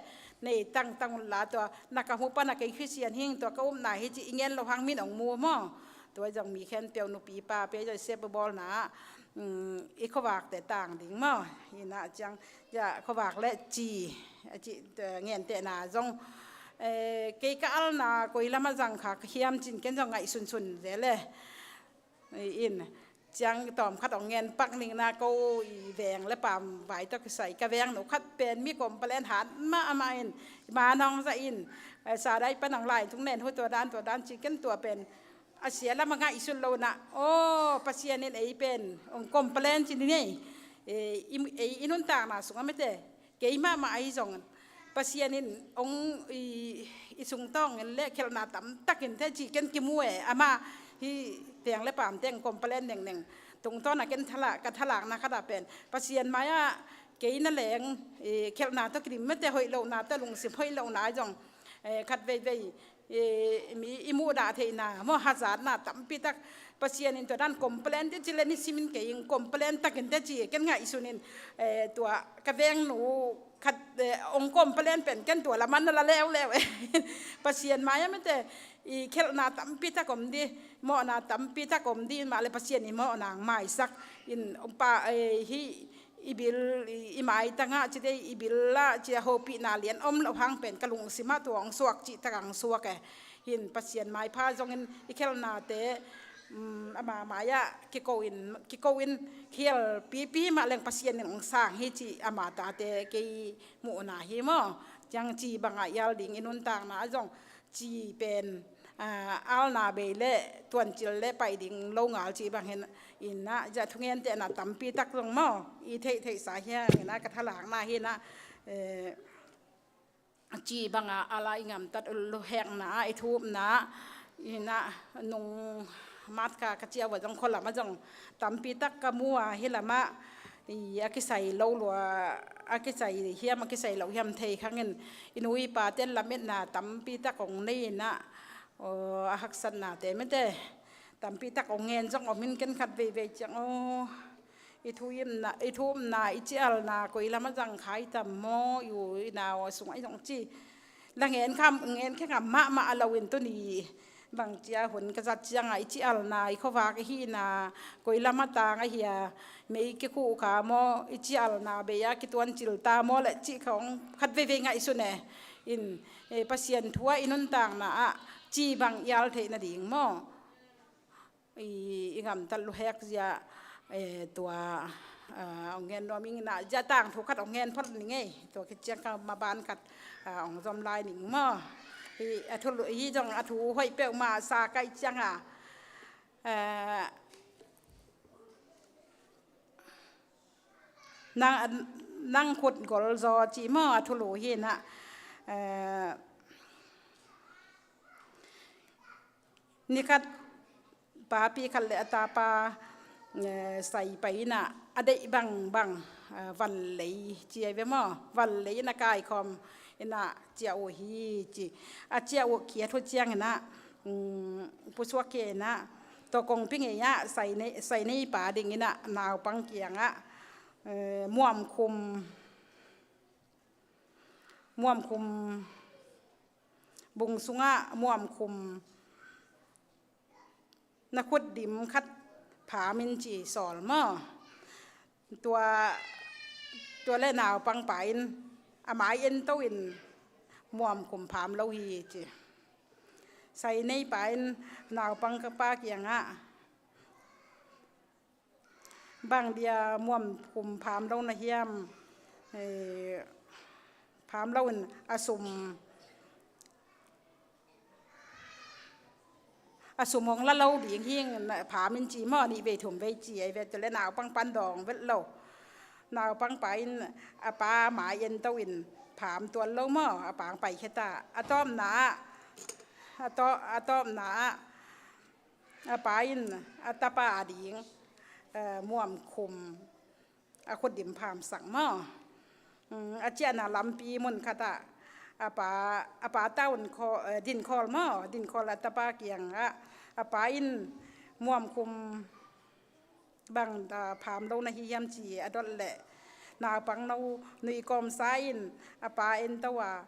nei tangtang un la, tua na ka hmu pan a kei Khristian hing tua ka upna hi ci i ngen lo hang min ong mu maw. Tua zong mi khempeuh nupi pa pe zong i sep bawlna ah, um, i khuavakte tang ding maw. Hi in ah ciang, ya, khuavak le ci, a ci, eh, ngentehna zong, eh, kei ka alna koi lamah zang kha ka hiam cin ken zong ngaihsunsun zel e. In, ciang tawm khat ong ngen pak ning na ko i veng le pam vai tawh kisai ka veng nu khat pen mi complain hat mahmah in, ma nong za in, eh, sa dai pan ong lai tung nen hu tua dan tua dan ci ken tua pen a sia lam a ngaihsut lo in ah, aw, Pasian in ei pen ong complain ci ni ngei. Eh, i, ei i nuntakna sung a mate, kei mahmah ahi zong Pasian in ong i, i sung tawng in le khelhna tam tak in te ci ken kimu e, ama hi teng le pam teng complain nengneng. Tungtawn a ken thala, ka thalakna khat ah pen Pasian mai-ah kei na leng, eh, khelhna tawh kidim mate, hoih lohna tawh lungsim hoih lohna ahi zong, eh, khat veivei, eh, mi i muhdah theihna maw, hazatna tampi tak. Pasian in tua dan complain te ci le ni simin kei in complain takin te ci ken ngaihsun in, eh, tua ka vengnu khat, eh, ong complain pen ken tua laman na la leuleu e. Pasian mai-ah mate i khelhna tampi tak om di, mawhna tampi tak om di in mah le Pasian i mawhna ang maisak in pa, eh, hi i bil, i, i maitang ah ci dei, i bil ah ci a hopihna lian om lo hang pen ka lungsim ah tua ong suak cih tak ang suak e. Hin Pasian maipha zongin i khelhnate, um, ama mai-ah kiko in, kiko in khial pipi mah leng Pasian in ong sang hi ci ama tate kei muhna hi maw. Ciang ci bangah ial ding i nuntakna ah zong ci pen, ah, alna bei le tuancil le pai ding lo ngal ci bang hin in ah, zia thungentehna tampi tak zong maw i theihtheihsa hiang in ah ka thalakna hi in ah, eh, ci bangah a la i ngamtat luhekna ah i thupna in ah nung matka ka ciah uh a zong khualam ah zong tampi tak ka mu a hi lamah i a kisai lo lua, a kisai hiam, a kisai lo hiam thei khangin i nu i pate lametna tampi tak hong nei in ah, aw, a haksatnate mete tampi tak hong ngen zong om in, ken khat veivei ciang aw, i thu i upna, i thu upna, i cialna koi lam a zang khai tam maw, i u i nau a sungah i zong ci. La ngen kham, ngen khe ngam mahmah a lo in tuni bang cia hun ka zat ciangah i cialna, i khuavak i hihna koi lam a tang ahi a, mei kikhuh kha maw, i cialna bei a kituancil ta maw le cih kha hong khat veivei ngaihsun e. In, eh, Pasian thu ah i nuntakna ah ci bang i al theih nading maw, i, i gamtat luhek zia, eh, tua, ah, hong ngen nuam ing in ah, zia tangthu khat hong ngen phot ning ei, tua khit ciang ka maban khat, ah, hong zom lai ning maw. Hi, a thu lu-, hi zong a thu hoih peuhmah sa kaih ciang a, eh, nang, nang khut gol zaw ci maw, a thulu hi in ah, eh, nikhat papi khat le a tapa, eh, sai pai in ah a deih bangbang, eh, vanlei ci ai ve maw? Vanlei in a kaikhawm in ah ciah uh hi ci. A ciah uh khiat uh ciang in ah, um, pusuak khia in ah, tua kongpi ngei ah sai nei, sai nei pa ding in ah naupang kiang ah, eh, muamkhum, muamkhum, bung sungah muamkhum na khut dim khat pham in ci sawl maw. Tua, tua le naupang pa in a mai ento in muamkhum pham lo hi ci. Sai nei pa in naupang pa kiangah, bang dia muamkhum pham lo na hiam, eh, pham lo in a sum, a sum hong la lo ding hi ing, pham in ci maw, nih vei thum vei ci ai ve, tua le naupang pan dawng vet lo. Naupang pa in a pa mai ento in pham tuan lo maw, a pa hong pai khia ta. A tawpna ah, a taw-, a tawpna ah a pa in a tapa a ding, eh, muamkhum a khut dim phamsak maw. Mm, a ciahna lampi mun khat ah a pa, a pa taun khaw-, eh, dinkhawl maw, dinkhawl a tapa kiangah a pa in muamkhum bang, ah, pham lo na hi hiam ci a dot leh, naupang no nui kawmsa in a pa ento a,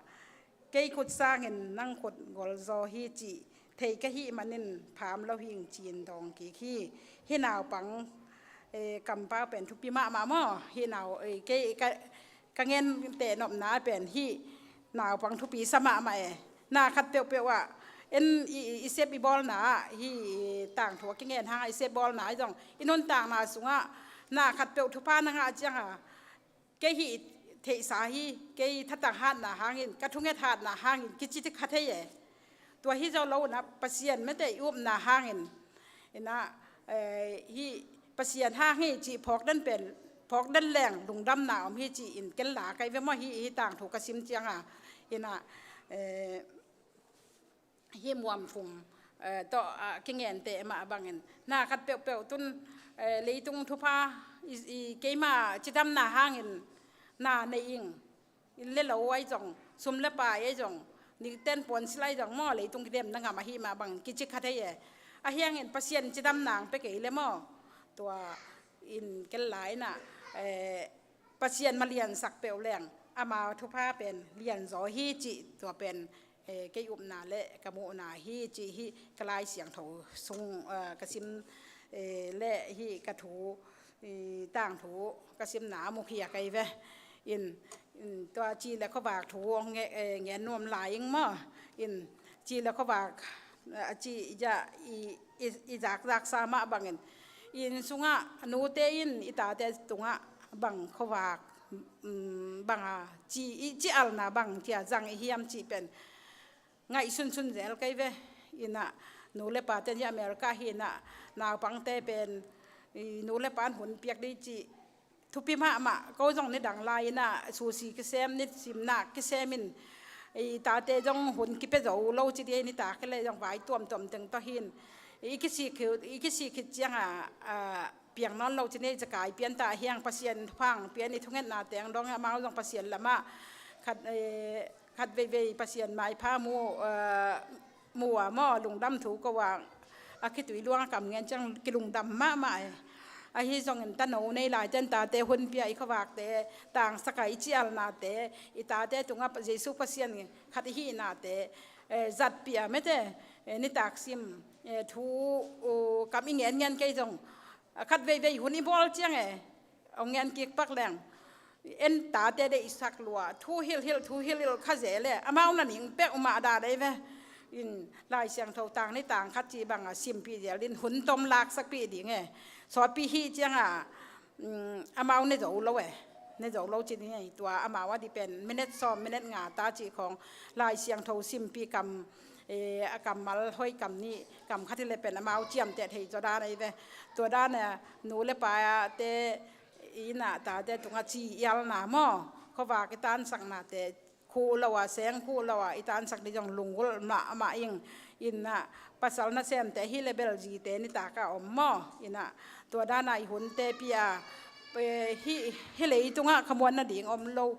kei khut sangin nang khut gol zaw hi cih thei ka hih manin pham lo hi ing ci-in dawng kik hi. Hih naupang, eh, kampau pen thupi mahmah maw. Hih nau, eh, kei ka, ka ngen tehnopna pen hih naupang thupi sa mahmah e. Na khat peuhpeuh ah en i, i, i sep i bawlna ah hih tangthu a kingen hang a i sep bawlna ah zong i nuntakna sungah na khat peuh thupha na ngah ciang a, kei hih theihsa hi, kei thatang hatna hangin, ka thunget hatna hangin kici kha thei e. Tua hi zo lo in ah Pasian mete i upna hangin, in ah, eh, hih Pasian hang hi cih phawk den pen, phawk den leng lungdamna om hi ci-in ken la kai ve maw, hih, hih tangthu ka sim ciang a. In ah, eh, hih muamkhum, eh, tawh, ah, kingente mah bangin na khat peuhpeuh tun, eh, leitung thupha i, i keima cidamna hangin na nei ing. Inn le lo ahi zong, sum le pai ahi zong, nikten puansilh ahi zong maw, leitung kidemna ngam ahih mah bangin kici kha thei e. Ahi hangin Pasian cidamna hong pia kei le maw, tua in ken la in ah, eh, Pasian mah liansak peuh leng ama thupha pen lianzaw hi cih tua pen, eh, kei upna le ka muhna hi cih hih ka Lai Siangtho sung, eh, ka sim, eh, le hih ka thu, eh, tangthu ka simna a mukhia kai ve. In, in tua ci le khuavak thu hong nge-, eh, ngen nuam lai ing maw. In ci le khuavak, eh, a ci i, i, i zakzaksa mah bangin, inn sungah nute in i tate tungah bang khuavak, mm, bang a ci, i cialna bang cia zang i hiam cih pen ngaihsunsun zel kai ve. In ah nu le paten hih America hi in ah naupangte pen i nu le pan hun piak dih cih thupi mahmah. Ko zong nidang lai in ah sushi kisem, nisim nak kisem in, i tate zong hun kipia zo lo ci dih, nitak hi leh zong vai tuamtuam teng tawh hi in, i kisik khit, i kisik khit ciang a, a, piang nawn lo ci ni, zakai pian ta hiang Pasian phang pian i thungetna teng dong amau zong Pasian lamah khat, eh, khat veivei Pasian maipha mu, eh, mu a maw, lungdam thu ko a, a khitui luang a kam ngen ciang kilungdam mahmah e. Ahi zongin tano nei lai ten tate hun pia i khuavakte tangsak a i cialnate, i tate tungah Jesu Pasian khat i hihnate, eh, zatpih a mete, eh, nitak sim, eh, thu, uh, kam i ngen ngen kei zong, ah, khat veivei hun i bawl ciang e, ong ngen kik pak leng. En tate deihsak lua, thu hilhhilh, thu hilhhilh kha zel e, amau na ning peuhmah dah dei ve. In Lai Siangtho tang ni tang khat ci bang a simpih zel in hun tom laksakpih ding e. Sawtpih hih ciang a, um, amau ne zo lo e. Ne zo lo ci ni e. Tua amau a di pen minute sawm, minute nga ta ci khong Lai Siangtho simpih kam, eh, a kammal hoih kam nih, kam khat hi le pen amau ciamteh thei zaw dan ahi ve. Tua dan a nu le pa te i na tate tungah ci ialna maw, khuavak i tansaknate khuh lo a, seng khuh lo a i tansak ding zong lunggulh mahmah ing. Inn ah pasal nasemte hi le bel zite nitak a om maw. Inn ah tua dan a i hunte pia, eh, hi, hi leitungah khamuan nading om lo.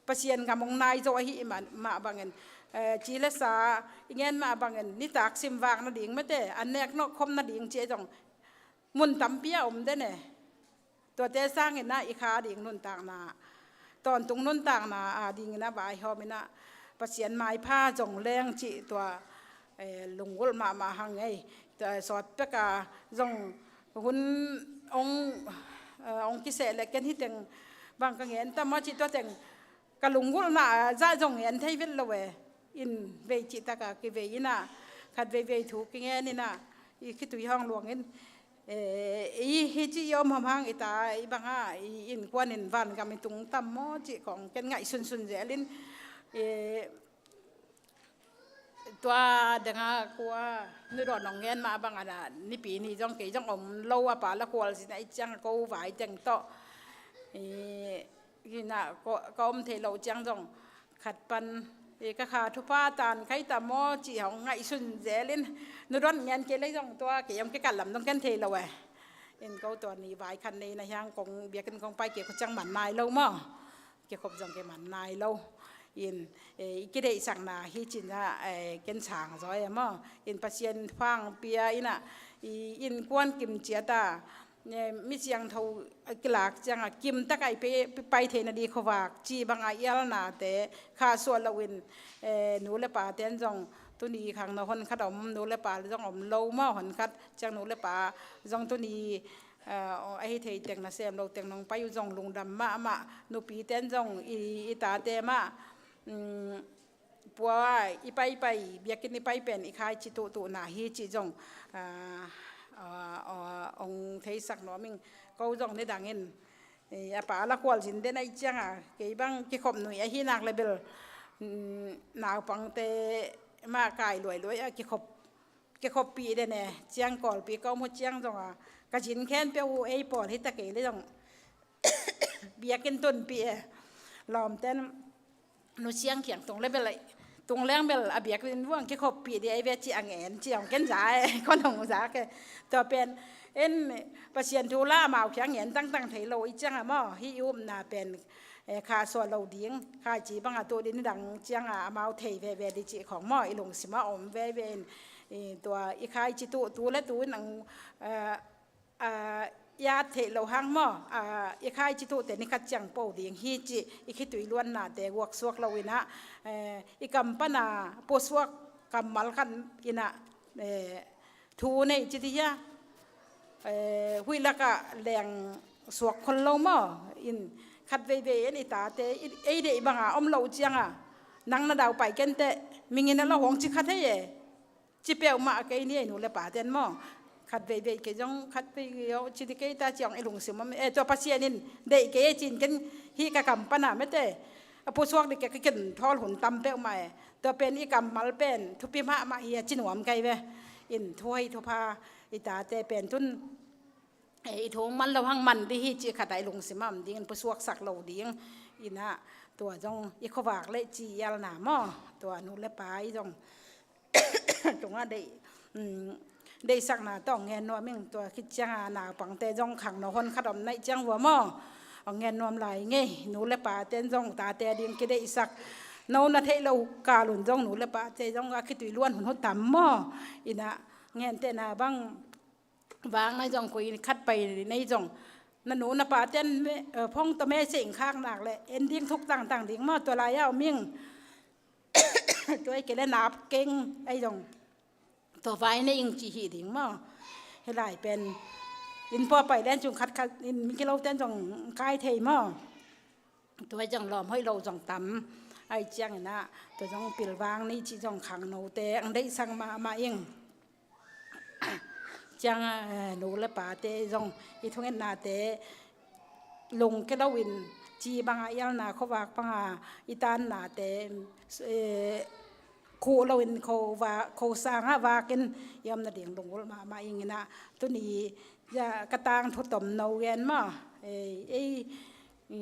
Pasian gam ong nai zo ahi mah, mah bangin, eh, ci le sa i ngen mah bangin nitak simvak nading mete, an nek nawh khom nading ci zong mun tampi a om den e. Tuate sangin ah i kha ding nuntakna, tawntung nuntakna a dingin ah vaihawm in ah Pasian maipha zong leng cih tua, eh, lunggulh mahmah hang ei. Tua sawt pek a zong hun ong, eh, ong kiseh le ken hi teng bang ka ngen tam a cih tua teng ka lunggulhna zah zong ngen thei vet lo e. In vei cihtak a kivei in ah khat veivei thu kingen in ah i khitui hong luang in, eh, i hi ci i om hamhang i ta i bang a i innkuan in vangam i tung tam maw cih kong ken ngaihsunsun zel in, eh, tua deng a kua nu dawn ong ngen mah bang a na nipi ni zong kei zong om lo a pa la khual sin a i ciang a ko vai teng tawh. I, Hi na, ka, ka om thei lo ciang zong khat pan, eh, ka kha thupha tan khai ta maw cih hong ngaihsun zel in, nu dawn ngen kei lei zong tua kei om kei kal lam zong ken thei lo e. In ko tua ni vai khan nei na hiang kong biakinn kong pai kei ko ciang man nai lo maw. Kikhop zong kei man nai lo. In, eh, i kideihsakna hi cin a, eh, ken sang zaw e maw. In Pasian phang pia in ah, i innkuan kim ciat a, eh, mi siangtho a kilak ciang a kimtak a i pe, pai theihna ding khuavak cih bang a i alnate khahsuah lo in, eh, nu le pa ten zong tuni khang na hon khat om, nu le pa zong om lo maw hon khat ciang nu le pa zong tuni, eh, ahi thei teng nasem lo teng nong pai uh zong lungdam mahmah, nupi ten zong i, i tate mah, um, pua i paipai, biakinn i pai pen i khaici tuhtuhna hi cih zong, ah, ah, ah, ong theisak nuam ing. Ko zong nidangin, eh, a pa la khualzin den ahi cianga kei bang kikhop nui ahi nak le bel, mm, naupangte mah kai luailuai a kikhop, kikhoppih den e. Ciang Kawlpi ka om uh ciang zonga ka zin khempeuh uh ei pawl hi ta kei le zong biakinn tunpih e. Lawmten nusiang kiang tung le bel, tung leng bel a biakinn vuang kikhoppih dih ei ve ci a ngen ci ong ken za e. Kon ong za ke. Tua pen en Pasian thu la amau kiang ngen tangtang thei lo i cianga maw hi i upna pen, eh, khahsuah lo ding, khaici banga tuh ding nidang cianga amau thei veve dih cih khong maw i lungsimah om veve in, i tua i khaici tuh tu le tu in ang, eh, ah, i at theih loh hang maw, ah, i khaici tuhte ni khat ciang po ding hi cih i khitui luannate guaksuak lo inah, eh, i kam pana pusuak kammal khat inah, eh, thu nei ci dih hia, eh, huih lakah leng suak khol lo maw. In khat veivei en i tate i, ei deih banga om lo cianga nang na daupai kenteh mingin a lo hong ci khat hei e. Ci peuhmah kei ni ei nu le pa ten maw. Khat veivei kei zong khat veivei aw ci dih kei ta ci ong i lungsim om e. Tua Pasian in deih kei e cin ken hih ka kam pana mete a pusuak dih kei ka ken thawl hun tam peuhmah e. Tua pen i kammal pen thupi mahmah hi a ci nuam kei ve. In thu hei thupha i tate pen tun, eh, i thu man lo hang man dih hi cih khat a i lungsimah om dingin pusuaksak lo ding inah tua zong i khuavak le ci ialna maw. Tua nu le pa i zong tungah deih, um, deihsakna tawh hong ngen nuam ing. Tua khit cianga naupangte zong khangno honkhat om naih ciang vua maw, hong ngen nuam lai ngei. Nu le paten zong tate ding kideihsak, no na theih loh kalun zong nu le pate zong a khitui luan hun hu tam maw. Inah, ngentehna bang vang nai zong, koi khat pai nei zong, na nu na paten me, eh, phone tawh message ing khak nak le en ding thuk tangtang ding maw. Tua lai-a om ing. Tua i kei le nap keng ai zong, tua vai nei ing ci hi ding maw. Hi lai pen inn pua pai len cung khat khat in mi kiloten zong kai thei maw. Tua zong lawm hoih lo zong tam. Ai cianginah tua zong pilvang ni ci zong khangnote ang deihsak mahmah ing. Ciang, eh, nu le pate zong i thungetnate lungke loin, ci banga i alna khuavak banga i tannate, eh, khuh loin kho va, kho sangah vakin i om nading lungulh mahmah inginah. Tuni, ya, ka tangthu tomno gen maw. Ei, ei, i,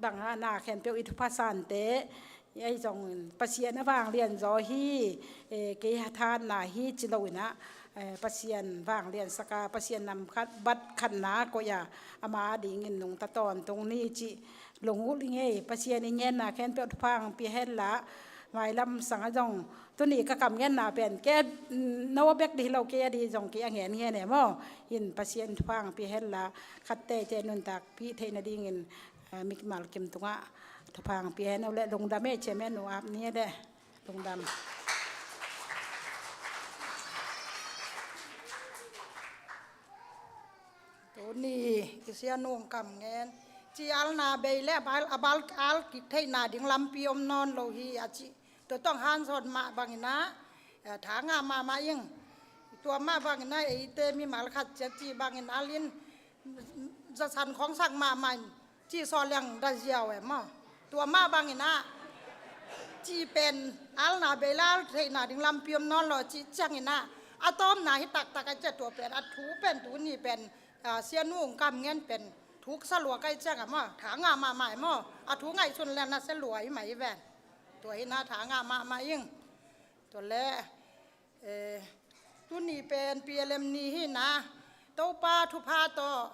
bangah na khempeuh i thupha sante, ei zong Pasian a vanglian zaw hi, eh, kei hathatna hi ci loinah, eh, Pasian vanglian saka, Pasian nam khat, bat khatna koih a, ama dingin nungta tawntung ni ci lungulh i ngei. Pasian i ngenna khempeuh thupha ang pia henla, mailam sangah zong tuni ka kam ngenna pen ke, mm, no bek dih lo, kei a dih zong kei a ngen ngen e maw. In Pasian thupha ang pia henla, khat teitei nuntakpih theih nadingin, eh, mimal kim tungah thupha ang pia hen. Aw le, lungdam e, chairman nu ap ni e le. Lungdam. Tuni i sianu kam ngen, ci alna bei le a bal, a bal al kik theihna ding lampi om nawn lo hi a ci. Tua tawh hong hansawn mah banginah, eh, tha ngah mahmah ing. Tua mah banginah eite mimal khat ciat ci bangin alin zasan khawng sak mahmah in, ci sawh liang da ziau e maw. Tua mah banginah ci pen alna bei le al theihna ding lampi om nawn lo ci cianginah, a tawpna hi taktak a ci a. Tua pen a thu pen tuni pen, ah, sianu ung kam ngen pen thu ka sa lua kai cianga maw, tha ngah mahmah e maw. A thu ngaihsun le na sia lua hi mah hi ven. Tua hinah tha ngah mahmah ing. Tua le, eh, tuni pen P L M ni hinah, Topa thupha tawh,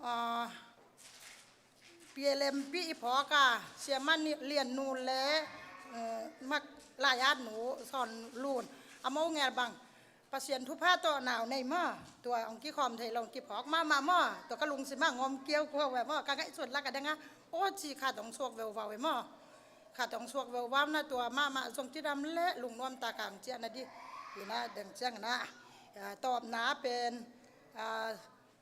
ah, P L M pi i phawk a, Sia Mah Lian nu le, eh, Mak Lai At nu Sawn Lun, a mo ngel bang Pasian thupha tawh nau nei maw. Tua hong kikhawm thei lo, hong kiphawk mahmah maw. Tua ka lungsim ah ngawm kiau kua ve maw. Ka ngaihsut lak a deng a, aw ci khat hong suak veuvau e maw. Khat hong suak veuvau na, tua mahmah zong cidam le lungnuam tak ang ciah na di. Inah deng cianginah, ah, tawpna pen, ah,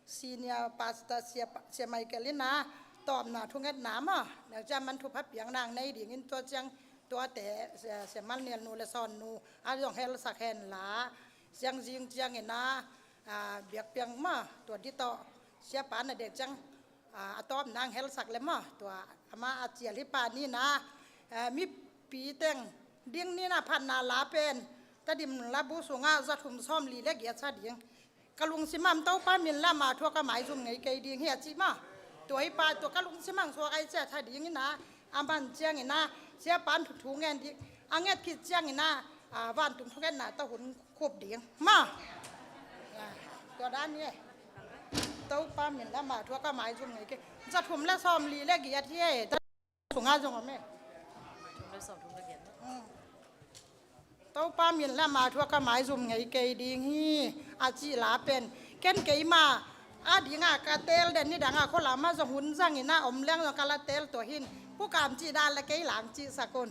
Senior Pastor Sia, Sia Michael inah tawpna thungetna maw, neu ciang man thupha piakna ang nei dingin tua ciang tuate, Sia, Sia Mah Lian nu le Sawn nu a zong helsak henla, siang zing cianginah, ah, biakpiak maw, tua di tawh siapa na dek ciang, ah, a tawpna ang helsak le maw, tua ama a cial hi pa ninah, ah, mipi teng ding ninah phatna la pen Tedim labu sungah za thum sawmli le giat sa ding. Ka lungsim ah Topa min le ama thu a ka maizum ngei kei ding hi a ci maw. Tua hi pa, tua ka lungsim ah suak ai cia tha dingin ah, a man ciangin ah siapa in thu thu ngen ding. A nget khit ciangin ah, a, vantung thungetna tawh hun khup ding maw. Tua dan hi e. Topa min le ama thu a ka maizum ngei kei. Za thum le sawmli le giat hi e. Sungah zong om e. Topa min le ama thu a ka maizum ngei kei ding hi a cih la pen ken keima a dingah ka teel den, nidangah khua lam ah zong hun zangin ah om leng zong ka la teel, tua hin pukam cih dan le kei lang cihsak un.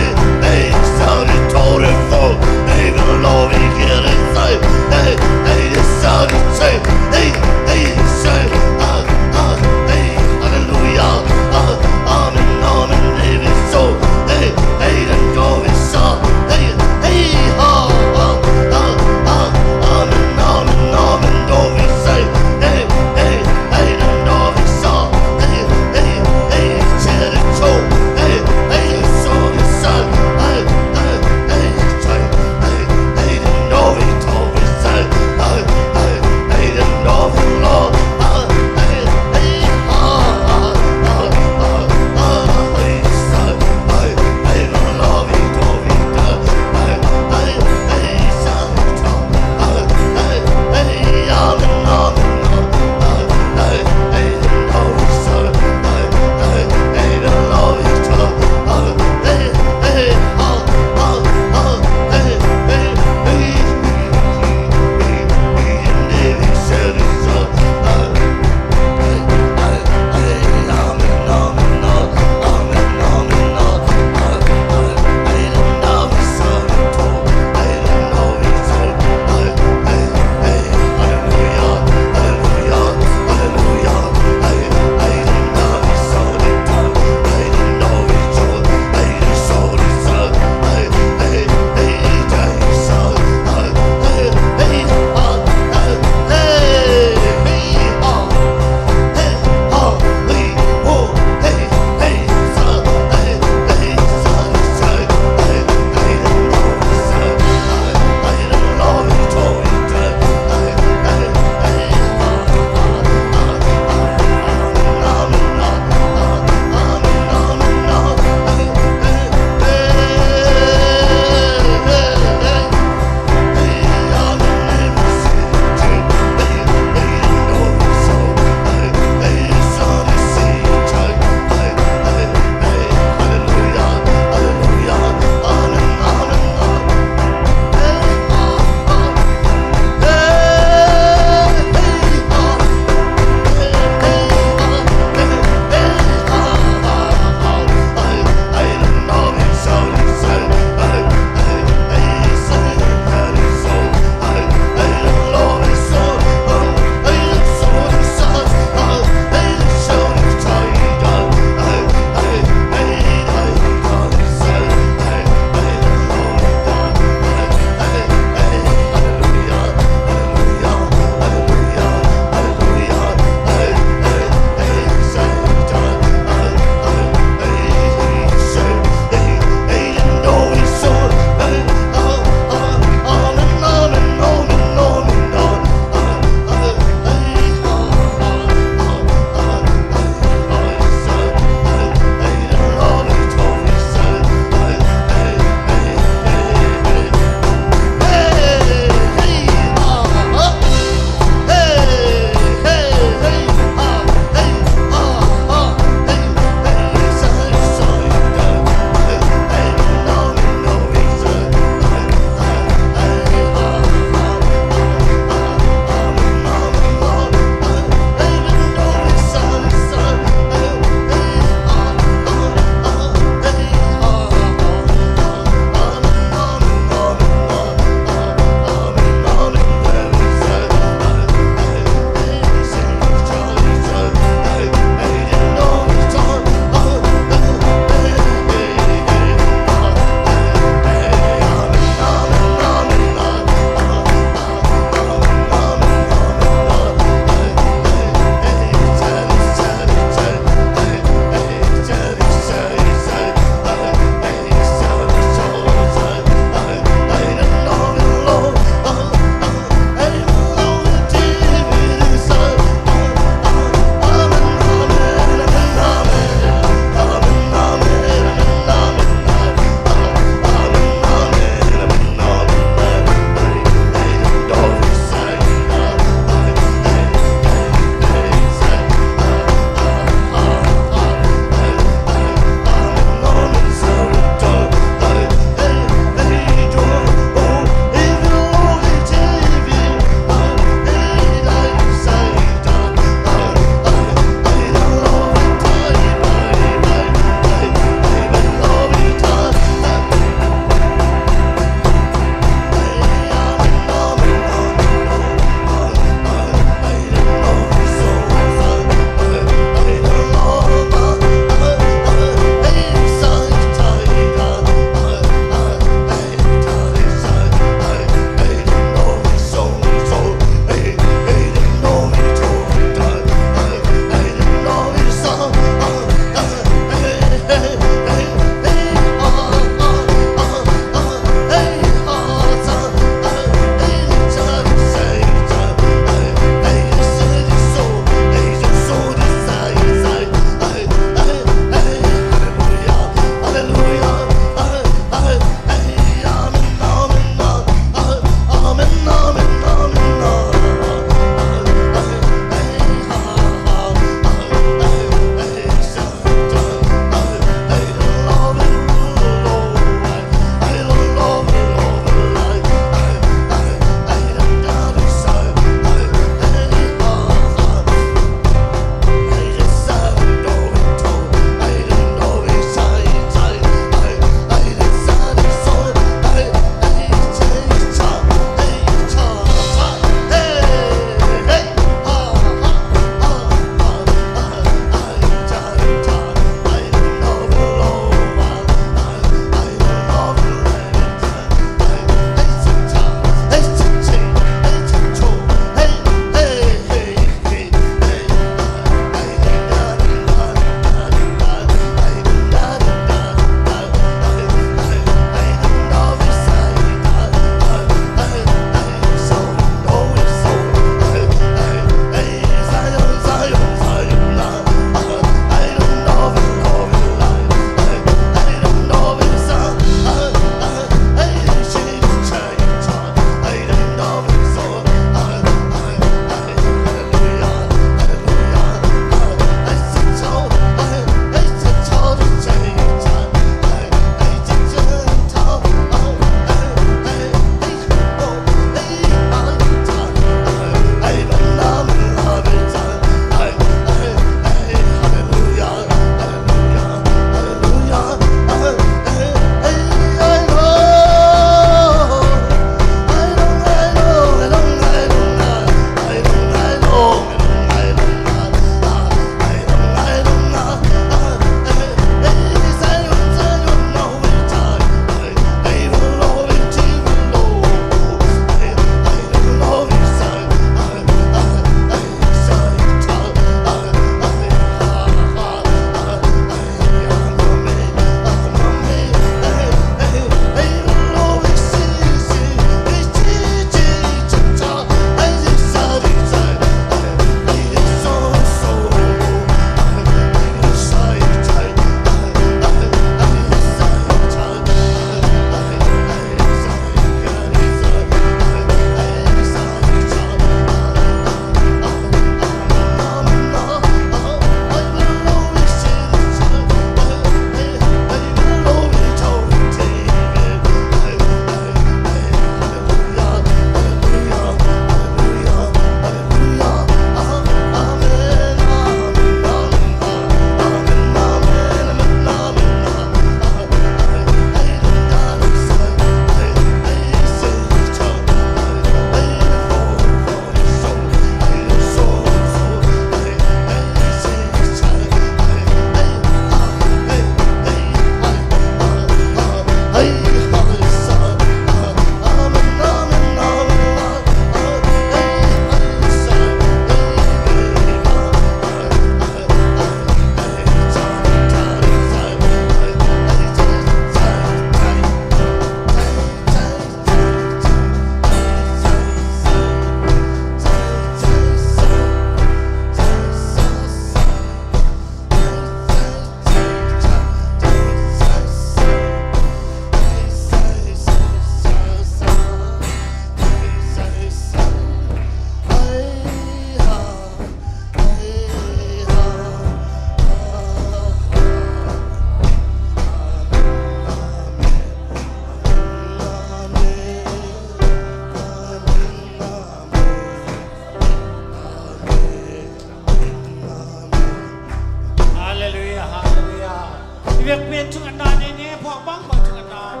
Biakpiak thungetna nei ni, phuak bangbang thungetna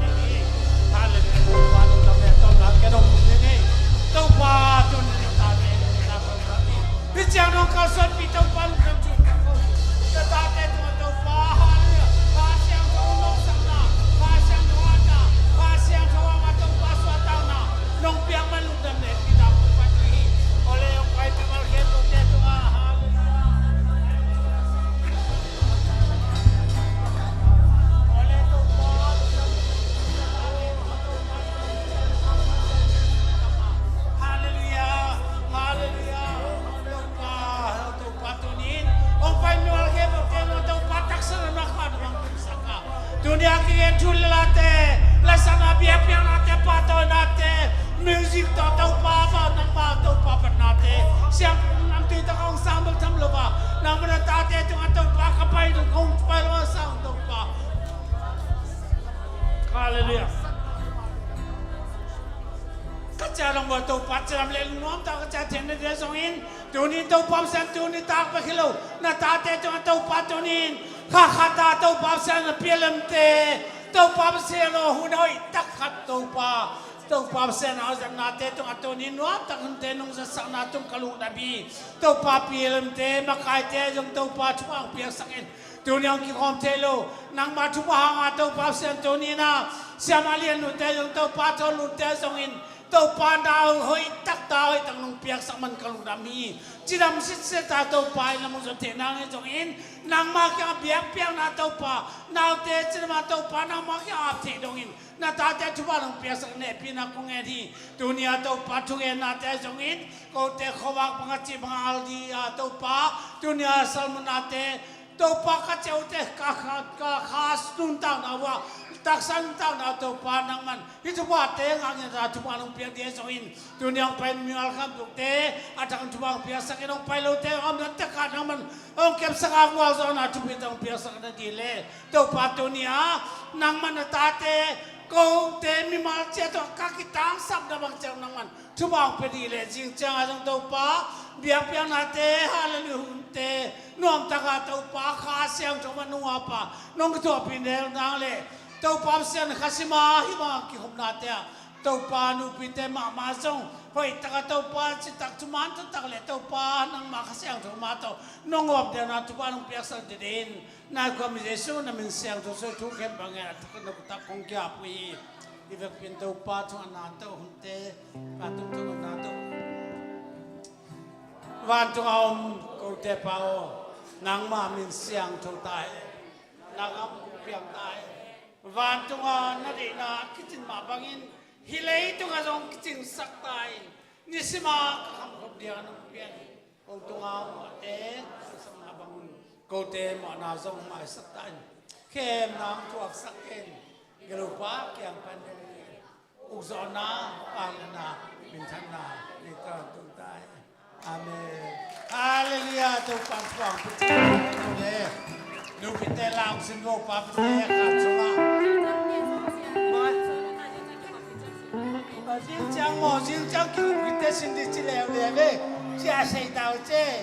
nei ni. Hallelujah. Topa, Topa, Topa, Topa, Topa, Topa, Topa, Topa, Topa, Topa, Pasian nong kalsuanpih Topa lungdam thu ka ko. Na tate tungah Topa, hallelujah. Pasian tungah lawngsangna, Pasian tungah hatna, Pasian tungah Topa suahtakna nong piak man lungdam le pina kong phat uh hi. Ole ong pai mimal khempeuhte tungah, hallelujah. Ole Topa, hallelujah, hallelujah. Topa, Topa, tuni in hong pai mimal khempeuhte tungah Topa taksa na kha na mang sak a, tuni a kigen thu le late, lasakna, biakpiaknate, pahtawinate, music tawh Topa, nangma Topa phatnate, siangtho namtui tak hong sang bel tham lo a, nangma na tate tungah Topa ka pai dong hong pai lo a sang Topa. Hallelujah. Ka ciah dong bawh Topa cidam le lungnuam tak ka ciah theihna ding zongin, tuni in Topa Pasian, tuni tak bek hi lo, na tate tungah Topa tuni in kha khat a Topa Pasian na pialemte, Topa Pasian aw, hun hoih tak khat Topa, Topa Pasian a zatnate tungah tuni in nuam tak hunte nong zatsakna tung ka lungdam hi. Topa pialemte, makaite zong Topa thupha hong piaksak in. Tuni hong kikhawm thei lo, nangma thupha hanga Topa Pasian tuni na siamah lian nute zong Topa thawn nute zongin Topa na hoih tak, ta hoih tak nong piaksak man ka lungdam hi. Cidam sitset a Topa in na mun zon theih nang hi zongin nangma kiang biakpiakna Topa, naute cidam a Topa nangma kiang ap theih dongin na tate thupha nong piaksak nehpihna kong ngen hi. Tuni a Topa thugennate zongin kote khuavak bang a ci bang a al di a Topa, tuni a salmunnate Topa ka ceute ka kha, ka kha nuntakna uh a, taksa nuntakna Topa nangman hih thuphate ngak ngiat a thupha nong piak ding zongin tuni hong pai mimal khempeuhte a thang thupha hong piaksak in, hong pai lote a om na tekah nangman hong kepsak a gualzawhna thupha hong piaksak na ding le Topa tuni a nangman na tate kote mimal ciat tawh ka kitangsapna bang ciang nangman thupha hong pia dih leh zing ciangah zong Topa biakpiaknate, hallelujah, hunte nuamtaka Topa Kha Siangtho mah nungapa nong kithuahpih nel nang leh Topa Pasian Kha Sima hih bang kikhopnate ah Topa nupite mahmah zong hoih taka Topa citak thuman thutak leh Topa nangma Kha Siangtho mah tawh nong gawp deuhna thupha nong piaksak didin nai khuami Jesu na min siangtho suai thu khempeuh ngen a thak na kutak kong kiap uh hi. I vekpin Topa thungetna tawh hunte ka tung thungetna tawh. Vantung a om kote Pa aw, nangma min siangtho ta hen, na gam piang ta hen. Vantung a na deihna a kicin mah bangin hih leitung a zong kicingsak ta hen. Nisima ka khamkhop ding a nong pian hong tunga mawhte, samna bangun kote mawhna zong maisak ta hen. Khemna hong thuaksak hen. Gelu Pa kiang pan ding ukzawhna, panlana, minthanna nei ta tung ta hen. Amen. Hallelujah. Topa thuang picin le nupite lau sin lo pa pite khat sungah Zing ciang maw, zing ciang kiluk kite sin di ci leuleu ve. Ci a sei tau ce.